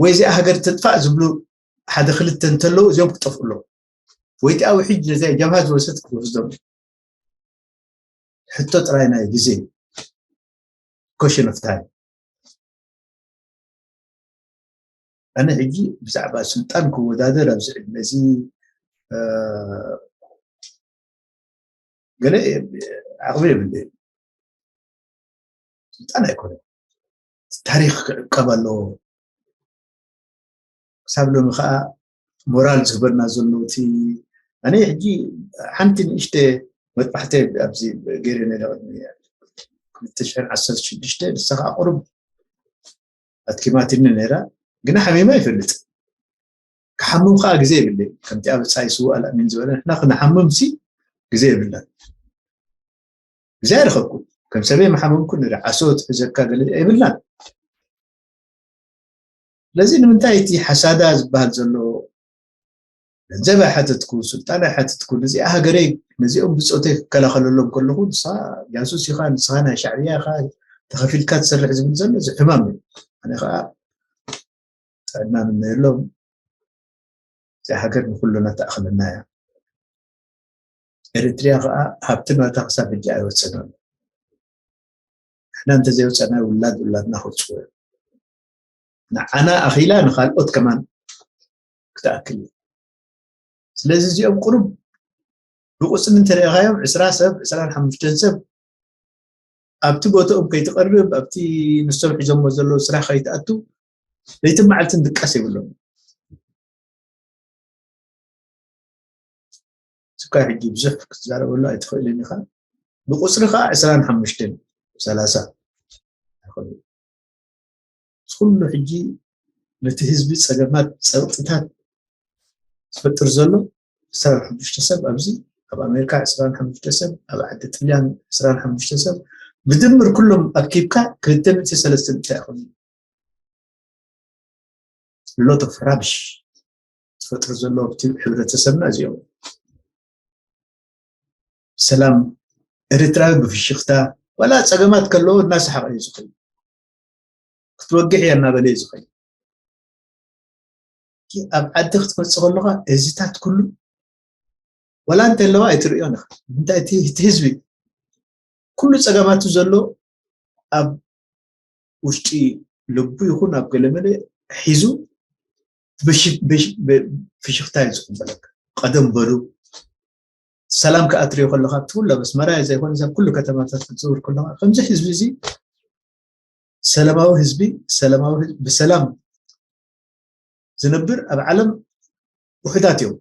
ወይ እዚኣ ሃገር ትጥፋእ ዝብሉ ሓደ ክልተ እንተለዉ እዚኦም ክጠፍኡ ኣለዉ ወይ እቲ ኣብ ሕጂ ነዚኣ ጀብሃ ዝወሰድ ክወስዶም ሕቶ ጥራይ ናይ ግዜ question of time ኣነ ሕጂ ብዛዕባ ስልጣን ክወዳደር ኣብዚ ዕድመ እዚ ገለ ዓቕሚ የብለይ ስልጣን ኣይኮነ ታሪክ ክዕቀብ ኣለዎ ክሳብ ሎሚ ከዓ ሞራል ዝህበና ዘሎ እቲ ኣነ ሕጂ ሓንቲ ንእሽተ መጥባሕተ ኣብዚ ገይረ ነረ ቅድሚ ክልተ ሽሕን ዓሰርተ ሽዱሽተ ንሳ ከዓ ቁሩብ ኣትኪማትኒ ነራ ግና ሓሚማ ይፈልጥ ክሓምም ከዓ ግዜ የብለይ ከምቲ ኣብ ፃይ ስዋ ኣልኣሚን ዝበለ ንሕና ክንሓምም ሲ ግዜ የብልና ግዜ ኣይረኸብኩ ከም ሰበይ መሓመምኩ ንርኢ ዓሶ ትሕዘካ ገለ የብልናን ስለዚ ንምንታይ እቲ ሓሳዳ ዝበሃል ዘሎ ገንዘብ ኣይሓተትኩ ስልጣን ኣይሓተትኩ ነዚኣ ሃገረይ ነዚኦም ብፆተይ ክከላኸለሎም ከለኹ ንስኻ ጃሱስ ኢኻ ንስኻ ናይ ሻዕብያ ኢኻ ተኸፊልካ ትሰርሕ ዝብል ዘሎ እዚ ሕማም እዩ ኣነ ከዓ ጥዕና ምነየሎም እዚኣ ሃገር ንኩሉና ትኣኽለና እያ ኤርትርያ ከዓ ሃብቲ ናታ ክሳብ ሕጂ ኣይወፀናን ንሕና እንተዘይወፀና ውላድ ውላድና ክወፅዎ ንዓና ኣኺላ ንካልኦት ከማን ክትኣክል እዩ ስለዚ እዚኦም ቁሩብ ብቁፅሪ እንተሪኢኻዮም ዕስራ ሰብ ዕስራን ሓሙሽተን ሰብ ኣብቲ ቦታኦም ከይትቐርብ ኣብቲ ንሶም ሒዞሞ ዘለዉ ስራሕ ከይትኣቱ ለይትን መዓልትን ድቃስ የብሎም ስካ ሕጂ ብዙሕ ክትዛረበሉ ኣይትኽእልን ኢኻ ብቁፅሪ ከዓ ዕስራን ሓሙሽተን ሰላሳ ኩሉ ሕጂ ነቲ ህዝቢ ፀገማት ፀቕጥታት ዝፈጥር ዘሎ ዕስራን ሓሙሽተ ሰብ ኣብዚ ኣብ ኣሜሪካ ዕስራን ሓሙሽተ ሰብ ኣብ ዓዲ ጥልያን ዕስራን ሓሙሽተ ሰብ ብድምር ኩሎም ኣኪብካ ክልተ ሚእቲ ሰለስተ ሚእቲ ኣይኮኑ lot of rubbish ዝፈጥሩ ዘሎ ኣብቲ ሕብረተሰብና እዚኦም ሰላም ኤርትራዊ ብፍሽኽታ ዋላ ፀገማት ከለዎ እናሰሓቐ እዩ ዝኸይድ ክትወግሕ እያ እናበለ እዩ ዝኸይድ ኣብ ዓዲ ክትመፅእ ከለካ እዚታት ኩሉ ዋላ እንተለዋ ኣይትርእዮን ኢኻ። እንታይ እቲ እቲ ህዝቢ ኩሉ ጸገማቱ ዘሎ ኣብ ውሽጢ ልቡ ይኹን ኣብ ገለመለ ሒዙ ብሽ- ብሽ- ብ- ፍሽኽታ እዩ ዝቕበለካ። ቀደም በሉ ሰላም ከኣ ትሪኦ ከለኻ እቲ ኩሉ ኣብ ኣስመራ ዘይኮነ ኣብ ኩሉ ከተማታት ክትዘውር ከለኻ ከምዚ ህዝቢ እዚ ሰላማዊ ህዝቢ ሰላማዊ ህዝቢ ብሰላም ዝነብር ኣብ ዓለም ውሑዳት እዮም።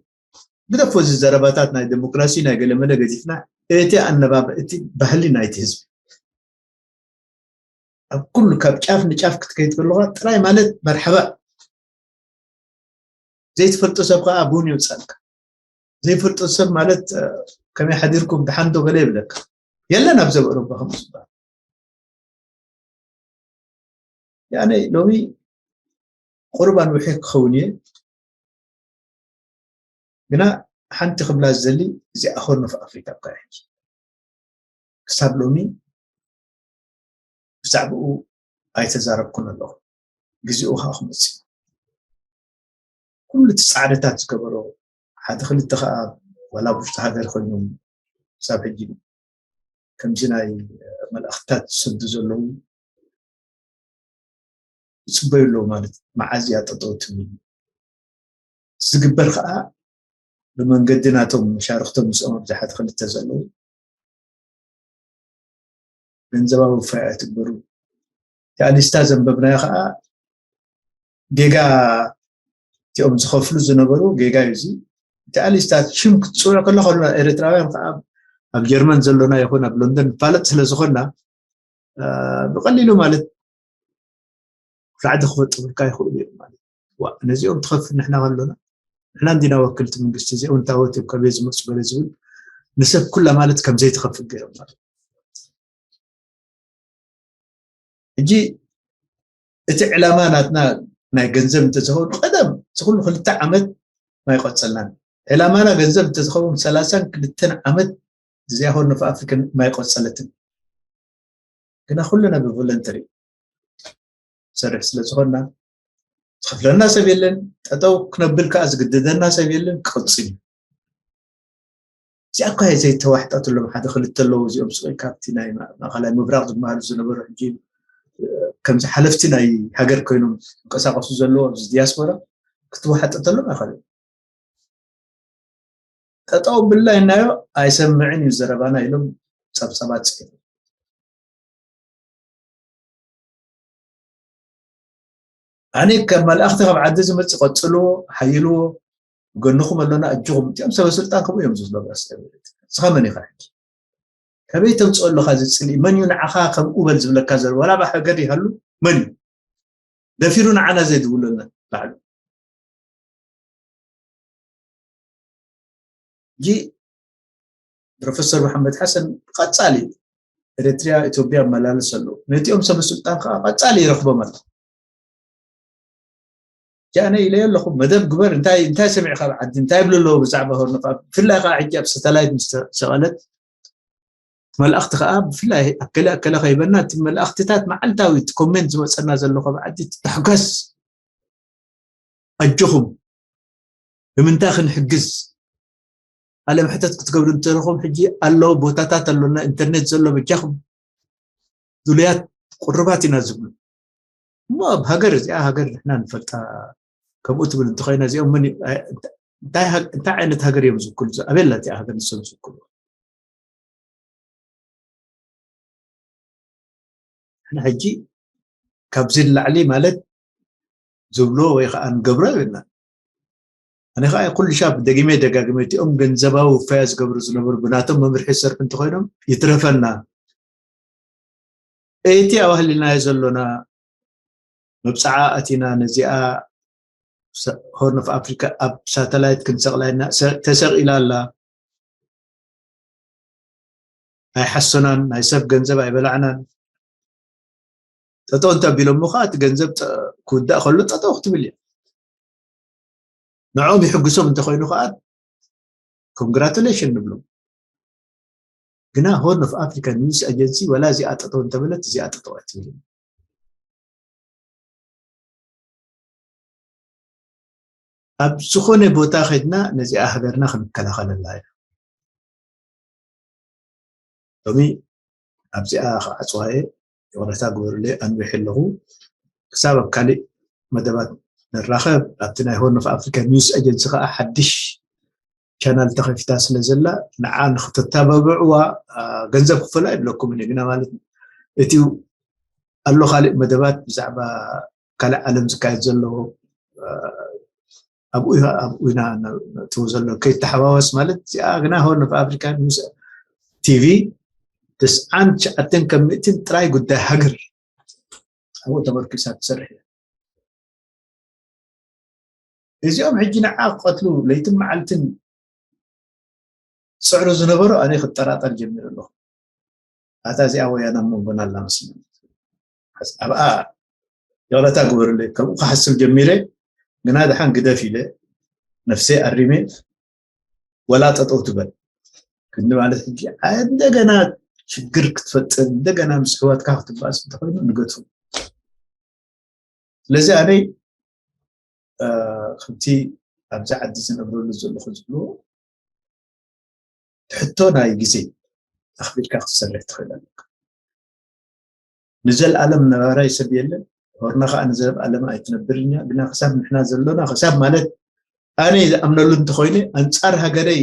ግደፎ እዚ ዘረባታት ናይ ዴሞክራሲ ናይ ገለመለ ገዚፍና እቲ ኣነባብ እቲ ባህሊ ናይቲ ህዝቢ ኣብ ኩሉ ካብ ጫፍ ንጫፍ ክትከይድ ከለኻ ጥራይ ማለት መርሓባ ዘይትፈልጦ ሰብ ከዓ ቡን ይውፃልካ ዘይፈልጦ ሰብ ማለት ከመይ ሓዲርኩም ድሓንዶ ገለ ይብለካ የለን ኣብ ዘበ ሮባ ከም ዝበሃል ያነ ሎሚ ቁርባን ውሒ ክኸውን እየ ግና ሓንቲ ክብላ ዝደሊ እዚኣ ሆርን ኦፍ ኣፍሪካ እኳ ሕጂ ክሳብ ሎሚ ብዛዕባኡ ኣይተዛረብኩን ኣለኹ ግዜኡ ከዓ ክመፅእ ኩሉ እቲ ፃዕርታት ዝገበሮ ሓደ ክልተ ከዓ ዋላ ውሽጢ ሃገር ኮይኖም ክሳብ ሕጂ ከምዚ ናይ መልእክትታት ዝሰዱ ዘለዉ ይፅበዩ ኣለዉ ማለት መዓዝ እያ ጠጠው ትብል ዝግበር ከዓ ብመንገዲ ናቶም መሻርክቶም ምስኦም ኣብዚ ሓደ ክልተ ዘለዉ ገንዘባዊ ውፋይ ኣይትግበሩ እቲኣ ሊስታ ዘንበብናዮ ከዓ ጌጋ እቲኦም ዝኸፍሉ ዝነበሩ ጌጋ እዩ እዚ እቲኣ ሊስታ ሽም ክትፅውዕ ከሎ ከሎ ኤርትራውያን ከዓ ኣብ ጀርመን ዘሎና ይኹን ኣብ ሎንደን ንፋለጥ ስለ ዝኾንና ብቐሊሉ ማለት ራዕዲ ክፈጥሩልካ ይኽእሉ እዮም ማለት ነዚኦም ትኸፍል ንሕና ከሎና ንሕና እንዲና ወክልቲ መንግስቲ እዚኦም እንታወት እዮም ከበይ ዝመፁ ገለ ዝብል ንሰብ ኩላ ማለት ከምዘይትኸፍል ገይሮም ማለት ሕጂ እቲ ዕላማ ናትና ናይ ገንዘብ እንተዝኸውን ቀደም ዝኩሉ ክልተ ዓመት ማይ ቆፀልናን ዕላማና ገንዘብ እንተዝኸውን ሰላሳን ክልተን ዓመት እዚኣ ሆርን ኦፍ ኣፍሪካ ማይ ቆፀለትን ግና ኩልና ብቮለንተሪ ሰርሕ ስለ ዝኾንና ዝኸፍለና ሰብ የለን ጠጠው ክነብል ከዓ ዝግድደና ሰብ የለን ክቕፅል እዩ እዚኣ እኳ ዘይተዋሕጠትሎም ሓደ ክልተ ኣለዉ እዚኦም ስቕ ኢልካ ኣብቲ ናይ ማእኸላይ ምብራቕ ዝበሃሉ ዝነበሩ ሕጂ ከምዚ ሓለፍቲ ናይ ሃገር ኮይኖም ዝንቀሳቀሱ ዘለዉ ኣብዚ ዲያስፖራ ክትወሓጠተሎም ኣይኸልን ጠጠው ብላ ኢልናዮ ኣይሰምዕን እዩ ዘረባና ኢሎም ፀብፀባት ፅሒፎም ኣነ ከም መላእኽቲ ካብ ዓዲ ዝመፅእ ቀፅልዎ ሓይልዎ ጎንኹም ኣሎና እጅኹም እቲኦም ሰበ ስልጣን ከምኡ እዮም ዝብሎም እስኻ መን ኢኻ ሕጂ ከበይ ተምፅኦ ኣለኻ እዚ ፅልኢ መን እዩ ንዓኻ ከምኡ በል ዝብለካ ዘሎ ዋላ ኣብ ሃገር ይሃሉ መን እዩ ደፊሩ ንዓና ዘይድውለና ባዕሉ ሕጂ ፕሮፌሰር መሓመድ ሓሰን ቀፃሊ ኤርትርያ ኢትዮጵያ ኣመላልስ ኣለዉ ነቲኦም ሰበ ስልጣን ከዓ ቀፃሊ ይረኽቦም ኣሎ ጃነ ኢለ ኣለኹ መደብ ግበር እንታይ እንታይ ሰሚዕካ ኣብ ዓዲ እንታይ ይብሉ ኣለዉ ብዛዕባ ሆርኖፍ ብፍላይ ከዓ ሕጂ ኣብ ሳተላይት ምስ ተሰቐለት መልእኽቲ ከዓ ብፍላይ ኣከለ ኣከለ ከይበና እቲ መልእኽትታት መዓልታዊ እቲ ኮሜንት ዝመፀና ዘሎ ካብ ዓዲ ትታሕገስ ኣጆኹም ብምንታይ ክንሕግዝ ኣለም ሕተት ክትገብሩ እንተለኹም ሕጂ ኣለዉ ቦታታት ኣሎና ኢንተርኔት ዘሎ በጃኹም ድሉያት ቁርባት ኢና ዝብሉ እሞ ኣብ ሃገር እዚኣ ሃገር ንሕና ንፈልጣ ከምኡ ትብል እንተኮይና እዚኦም ምን እንታይ ዓይነት ሃገር እዮም ዝውክሉ ኣበየላ እዚኣ ሃገር ንሶም ዝውክሉ ንሕና ሕጂ ካብዚ ንላዕሊ ማለት ዝብሎ ወይ ከዓ ንገብሮ የብልና ኣነ ከዓ ኩሉ ሻብ ደጊመ ደጋግመ እቲኦም ገንዘባዊ ውፈያ ዝገብሩ ዝነበሩ ብናቶም መምርሒ ዝሰርሑ እንተኮይኖም ይትረፈና እቲ ኣባህሊናዮ ዘሎና መብፅዓ ኣቲና ነዚኣ ሆርን ኦፍ ኣፍሪካ ኣብ ሳተላይት ክንሰቕላ ኢና ተሰቒላ ኣላ ኣይሓሰናን ናይ ሰብ ገንዘብ ኣይበላዕናን ጠጠው እንተ ኣቢሎሞ ከዓ እቲ ገንዘብ ክውዳእ ከሎ ጠጠው ክትብል እያ ንዕኦም ይሕግሶም እንተኮይኑ ከዓ ኮንግራቱሌሽን ንብሎም ግና ሆርን ኦፍ ኣፍሪካ ኒውስ ኣጀንሲ ወላ እዚኣ ጠጠው እንተበለት እዚኣ ጠጠው ኣይትብል ኣብ ዝኾነ ቦታ ከድና ነዚኣ ሃገርና ክንከላኸለላ ኢና ሎሚ ኣብዚኣ ክዓፅዋ እየ። ይቕረታ ግበሩለይ፣ ኣንዊሐ ኣለኹ። ክሳብ ኣብ ካሊእ መደባት ንራኸብ። ኣብቲ ናይ ሆርን ኦፍ ኣፍሪካ ኒውስ ኤጀንሲ ከዓ ሓድሽ ቻናል ተኸፊታ ስለ ዘላ፣ ንዓ ንክተተባብዕዋ፣ አ፣ ገንዘብ ክፈላ ይብለኩም እየ። ግና ማለት እቲ ኣሎ ካሊእ መደባት ብዛዕባ ካልእ ዓለም ዝካየድ ዘሎ፣ አ፣ ኣብኡ ኢና፣ ኣብኡ ኢና ነ-፣ ነእትዎ ዘሎ ከይተሓዋወስ ማለት እዚኣ ግና ሆርን ኦፍ ኣፍሪካ ኒውስ ቲቪ ተስዓን ትሽዓተን ከም ምእትን ጥራይ ጉዳይ ሃገር ኣብኡ ተመርኪሳ ትሰርሕ እያ። እዚኦም ሕጂ ንዓ ክቐትሉ ለይትን መዓልትን ዝፅዕሩ ዝነበሩ ኣነ ክጠራጠር ጀሚረ ኣለኹ። ኣታ እዚኣ ወያና ኣብ መንጎና ኣላ መስለኒ። ኣብኣ ይቕረታ ግበሩለይ፣ ከምኡ ክሓስብ ጀሚረ። ግና ደሓን ግደፍ ኢለ ነፍሰይ ኣሪመ፣ ወላ ጠጠው ትበል ክንዲ ማለት ሕጂ እንደገና ሽግር ክትፈጥር፣ እንደገና ምስ ኣሕዋትካ ክትባእስ እንተኾይኑ ንገድፎ። ስለዚ ኣነ፣ እ፣ ከምቲ ኣብዚ ዓዲ ዝነብረሉ ዘለኹ ዝብልዎ፣ ትሕቶ ናይ ግዜ ኣኽቢርካ ክትሰርሕ ትኽእል ኣለካ። ንዘለኣለም ነባራይ ሰብ የለን። ሆርና ከዓ ንዘለኣለም ኣይትነብርን እያ። ግና ክሳብ ንሕና ዘሎና፣ ክሳብ ማለት ኣነ ዝኣምነሉ እንተኾይነ፣ ኣንጻር ሃገረይ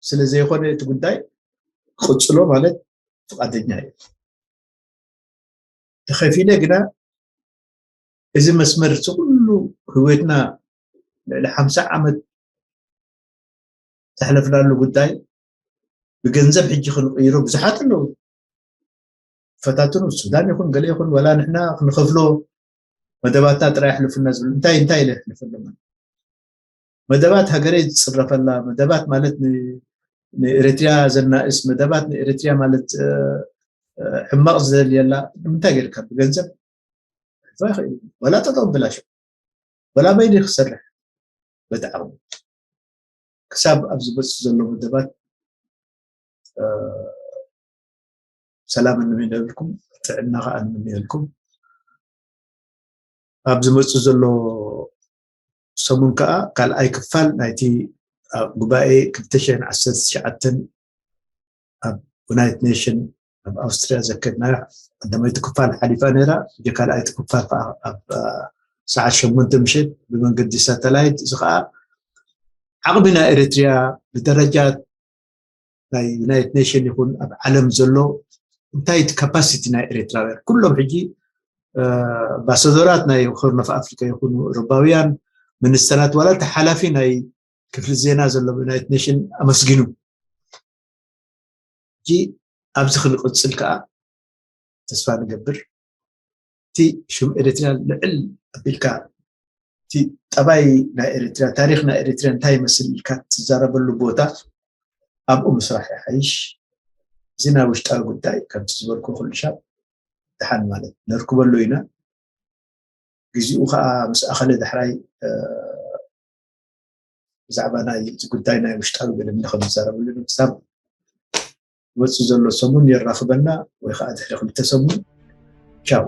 ስለ ዘይኾነ እቲ ጉዳይ ክቕጽሎ ማለት ፍቓደኛ እየ። ተኸፊለ ግና እዚ መስመር፣ እዚ ኩሉ ህይወትና ልዕሊ ሓምሳ ዓመት ዘሕለፍናሉ ጉዳይ ብገንዘብ ሕጂ ክንቕይሮ ብዙሓት ኣለዉ። ፈታትኑ ሱዳን ይኹን ገለ ይኹን፣ ዋላ ንሕና ክንኸፍሎ መደባትና ጥራይ ኣሕልፉና ዝብሉ፣ እንታይ፣ እንታይ ኢለ የሕልፈሎም? መደባት ሃገረይ ዝጽረፈላ፣ መደባት ማለት ን-፣ ንኤሪትሪያ ዘናእስ፣ መደባት ንኤሪትሪያ ማለት፣ እ፣ እ፣ ሕማቕ ዝደልየላ፣ ንምንታይ ጌርካ? ብገንዘብ? ዋላ ጠጠው ብላሽ። ዋላ በይኒ ክሰርሕ በቲ ዓቕሚ። ክሳብ ኣብ ዝመጽእ ዘሎ መደባት፣ እ፣ ሰላም እንምነየልኩም፣ ጥዕና ከዓ እንምነየልኩም። ኣብ ዝመጽእ ዘሎ ሰሙን ከዓ ካልኣይ ክፋል ናይቲ ኣብ ጉባኤ ክልተ ሽሕን ዓሰርተ ትሽዓተን ኣብ ዩናይትድ ኔሽን ኣብ ኣውስትርያ ዘከድናዮ ቀዳመይቲ ክፋል ሓሊፋ ነይራ። እጀ ካልኣይቲ ክፋል ከዓ ኣብ፣ አ፣ ሰዓት ሸሞንተ ምሸት ብመንገዲ ሳተላይት፣ እዚ ከዓ ዓቕሚ ናይ ኤሪትሪያ ብደረጃ ናይ ዩናይትድ ኔሽን ይኹን ኣብ ዓለም ዘሎ እንታይ እቲ ካፓሲቲ ናይ ኤሪትራውያን፣ ኩሎም ሕጂ፣ እ፣ ኣምባሳደራት ናይ ሆርን ኦፍ ኣፍሪካ ይኹኑ፣ ኤውሮፓውያን ሚኒስተራት፣ ዋላ እቲ ሓላፊ ናይ ክፍሊ ዜና ዘሎ ዩናይትድ ኔሽን ኣመስጊኑ። ሕጂ ኣብዚ ክንቕጽል ከዓ ተስፋ ንገብር። እቲ ሽም ኤሪትሪያ ልዕል ኣቢልካ፣ እቲ ጠባይ ናይ ኤሪትሪያ፣ ታሪኽ ናይ ኤሪትሪያ እንታይ ይመስል ኢልካ ትዛረበሉ ቦታ ኣብኡ ምስራሕ ይሓይሽ። እዚ ናይ ውሽጣዊ ጉዳይ ከምቲ ዝበልኩ ኩሉ ሻብ ደሓን ማለት ነርክበሉ ኢና። ግዜኡ ከዓ ምስ ኣኸለ ዳሕራይ፣ እ፣ ብዛዕባ ናይ እቲ ጉዳይ ናይ ውሽጣዊ ገለ ምንዲ ከም ንዛረበሉ ክሳብ ዝመጽእ ዘሎ ሰሙን የራኽበና፣ ወይ ከዓ ድሕሪ ክልተ ሰሙን። ቻው።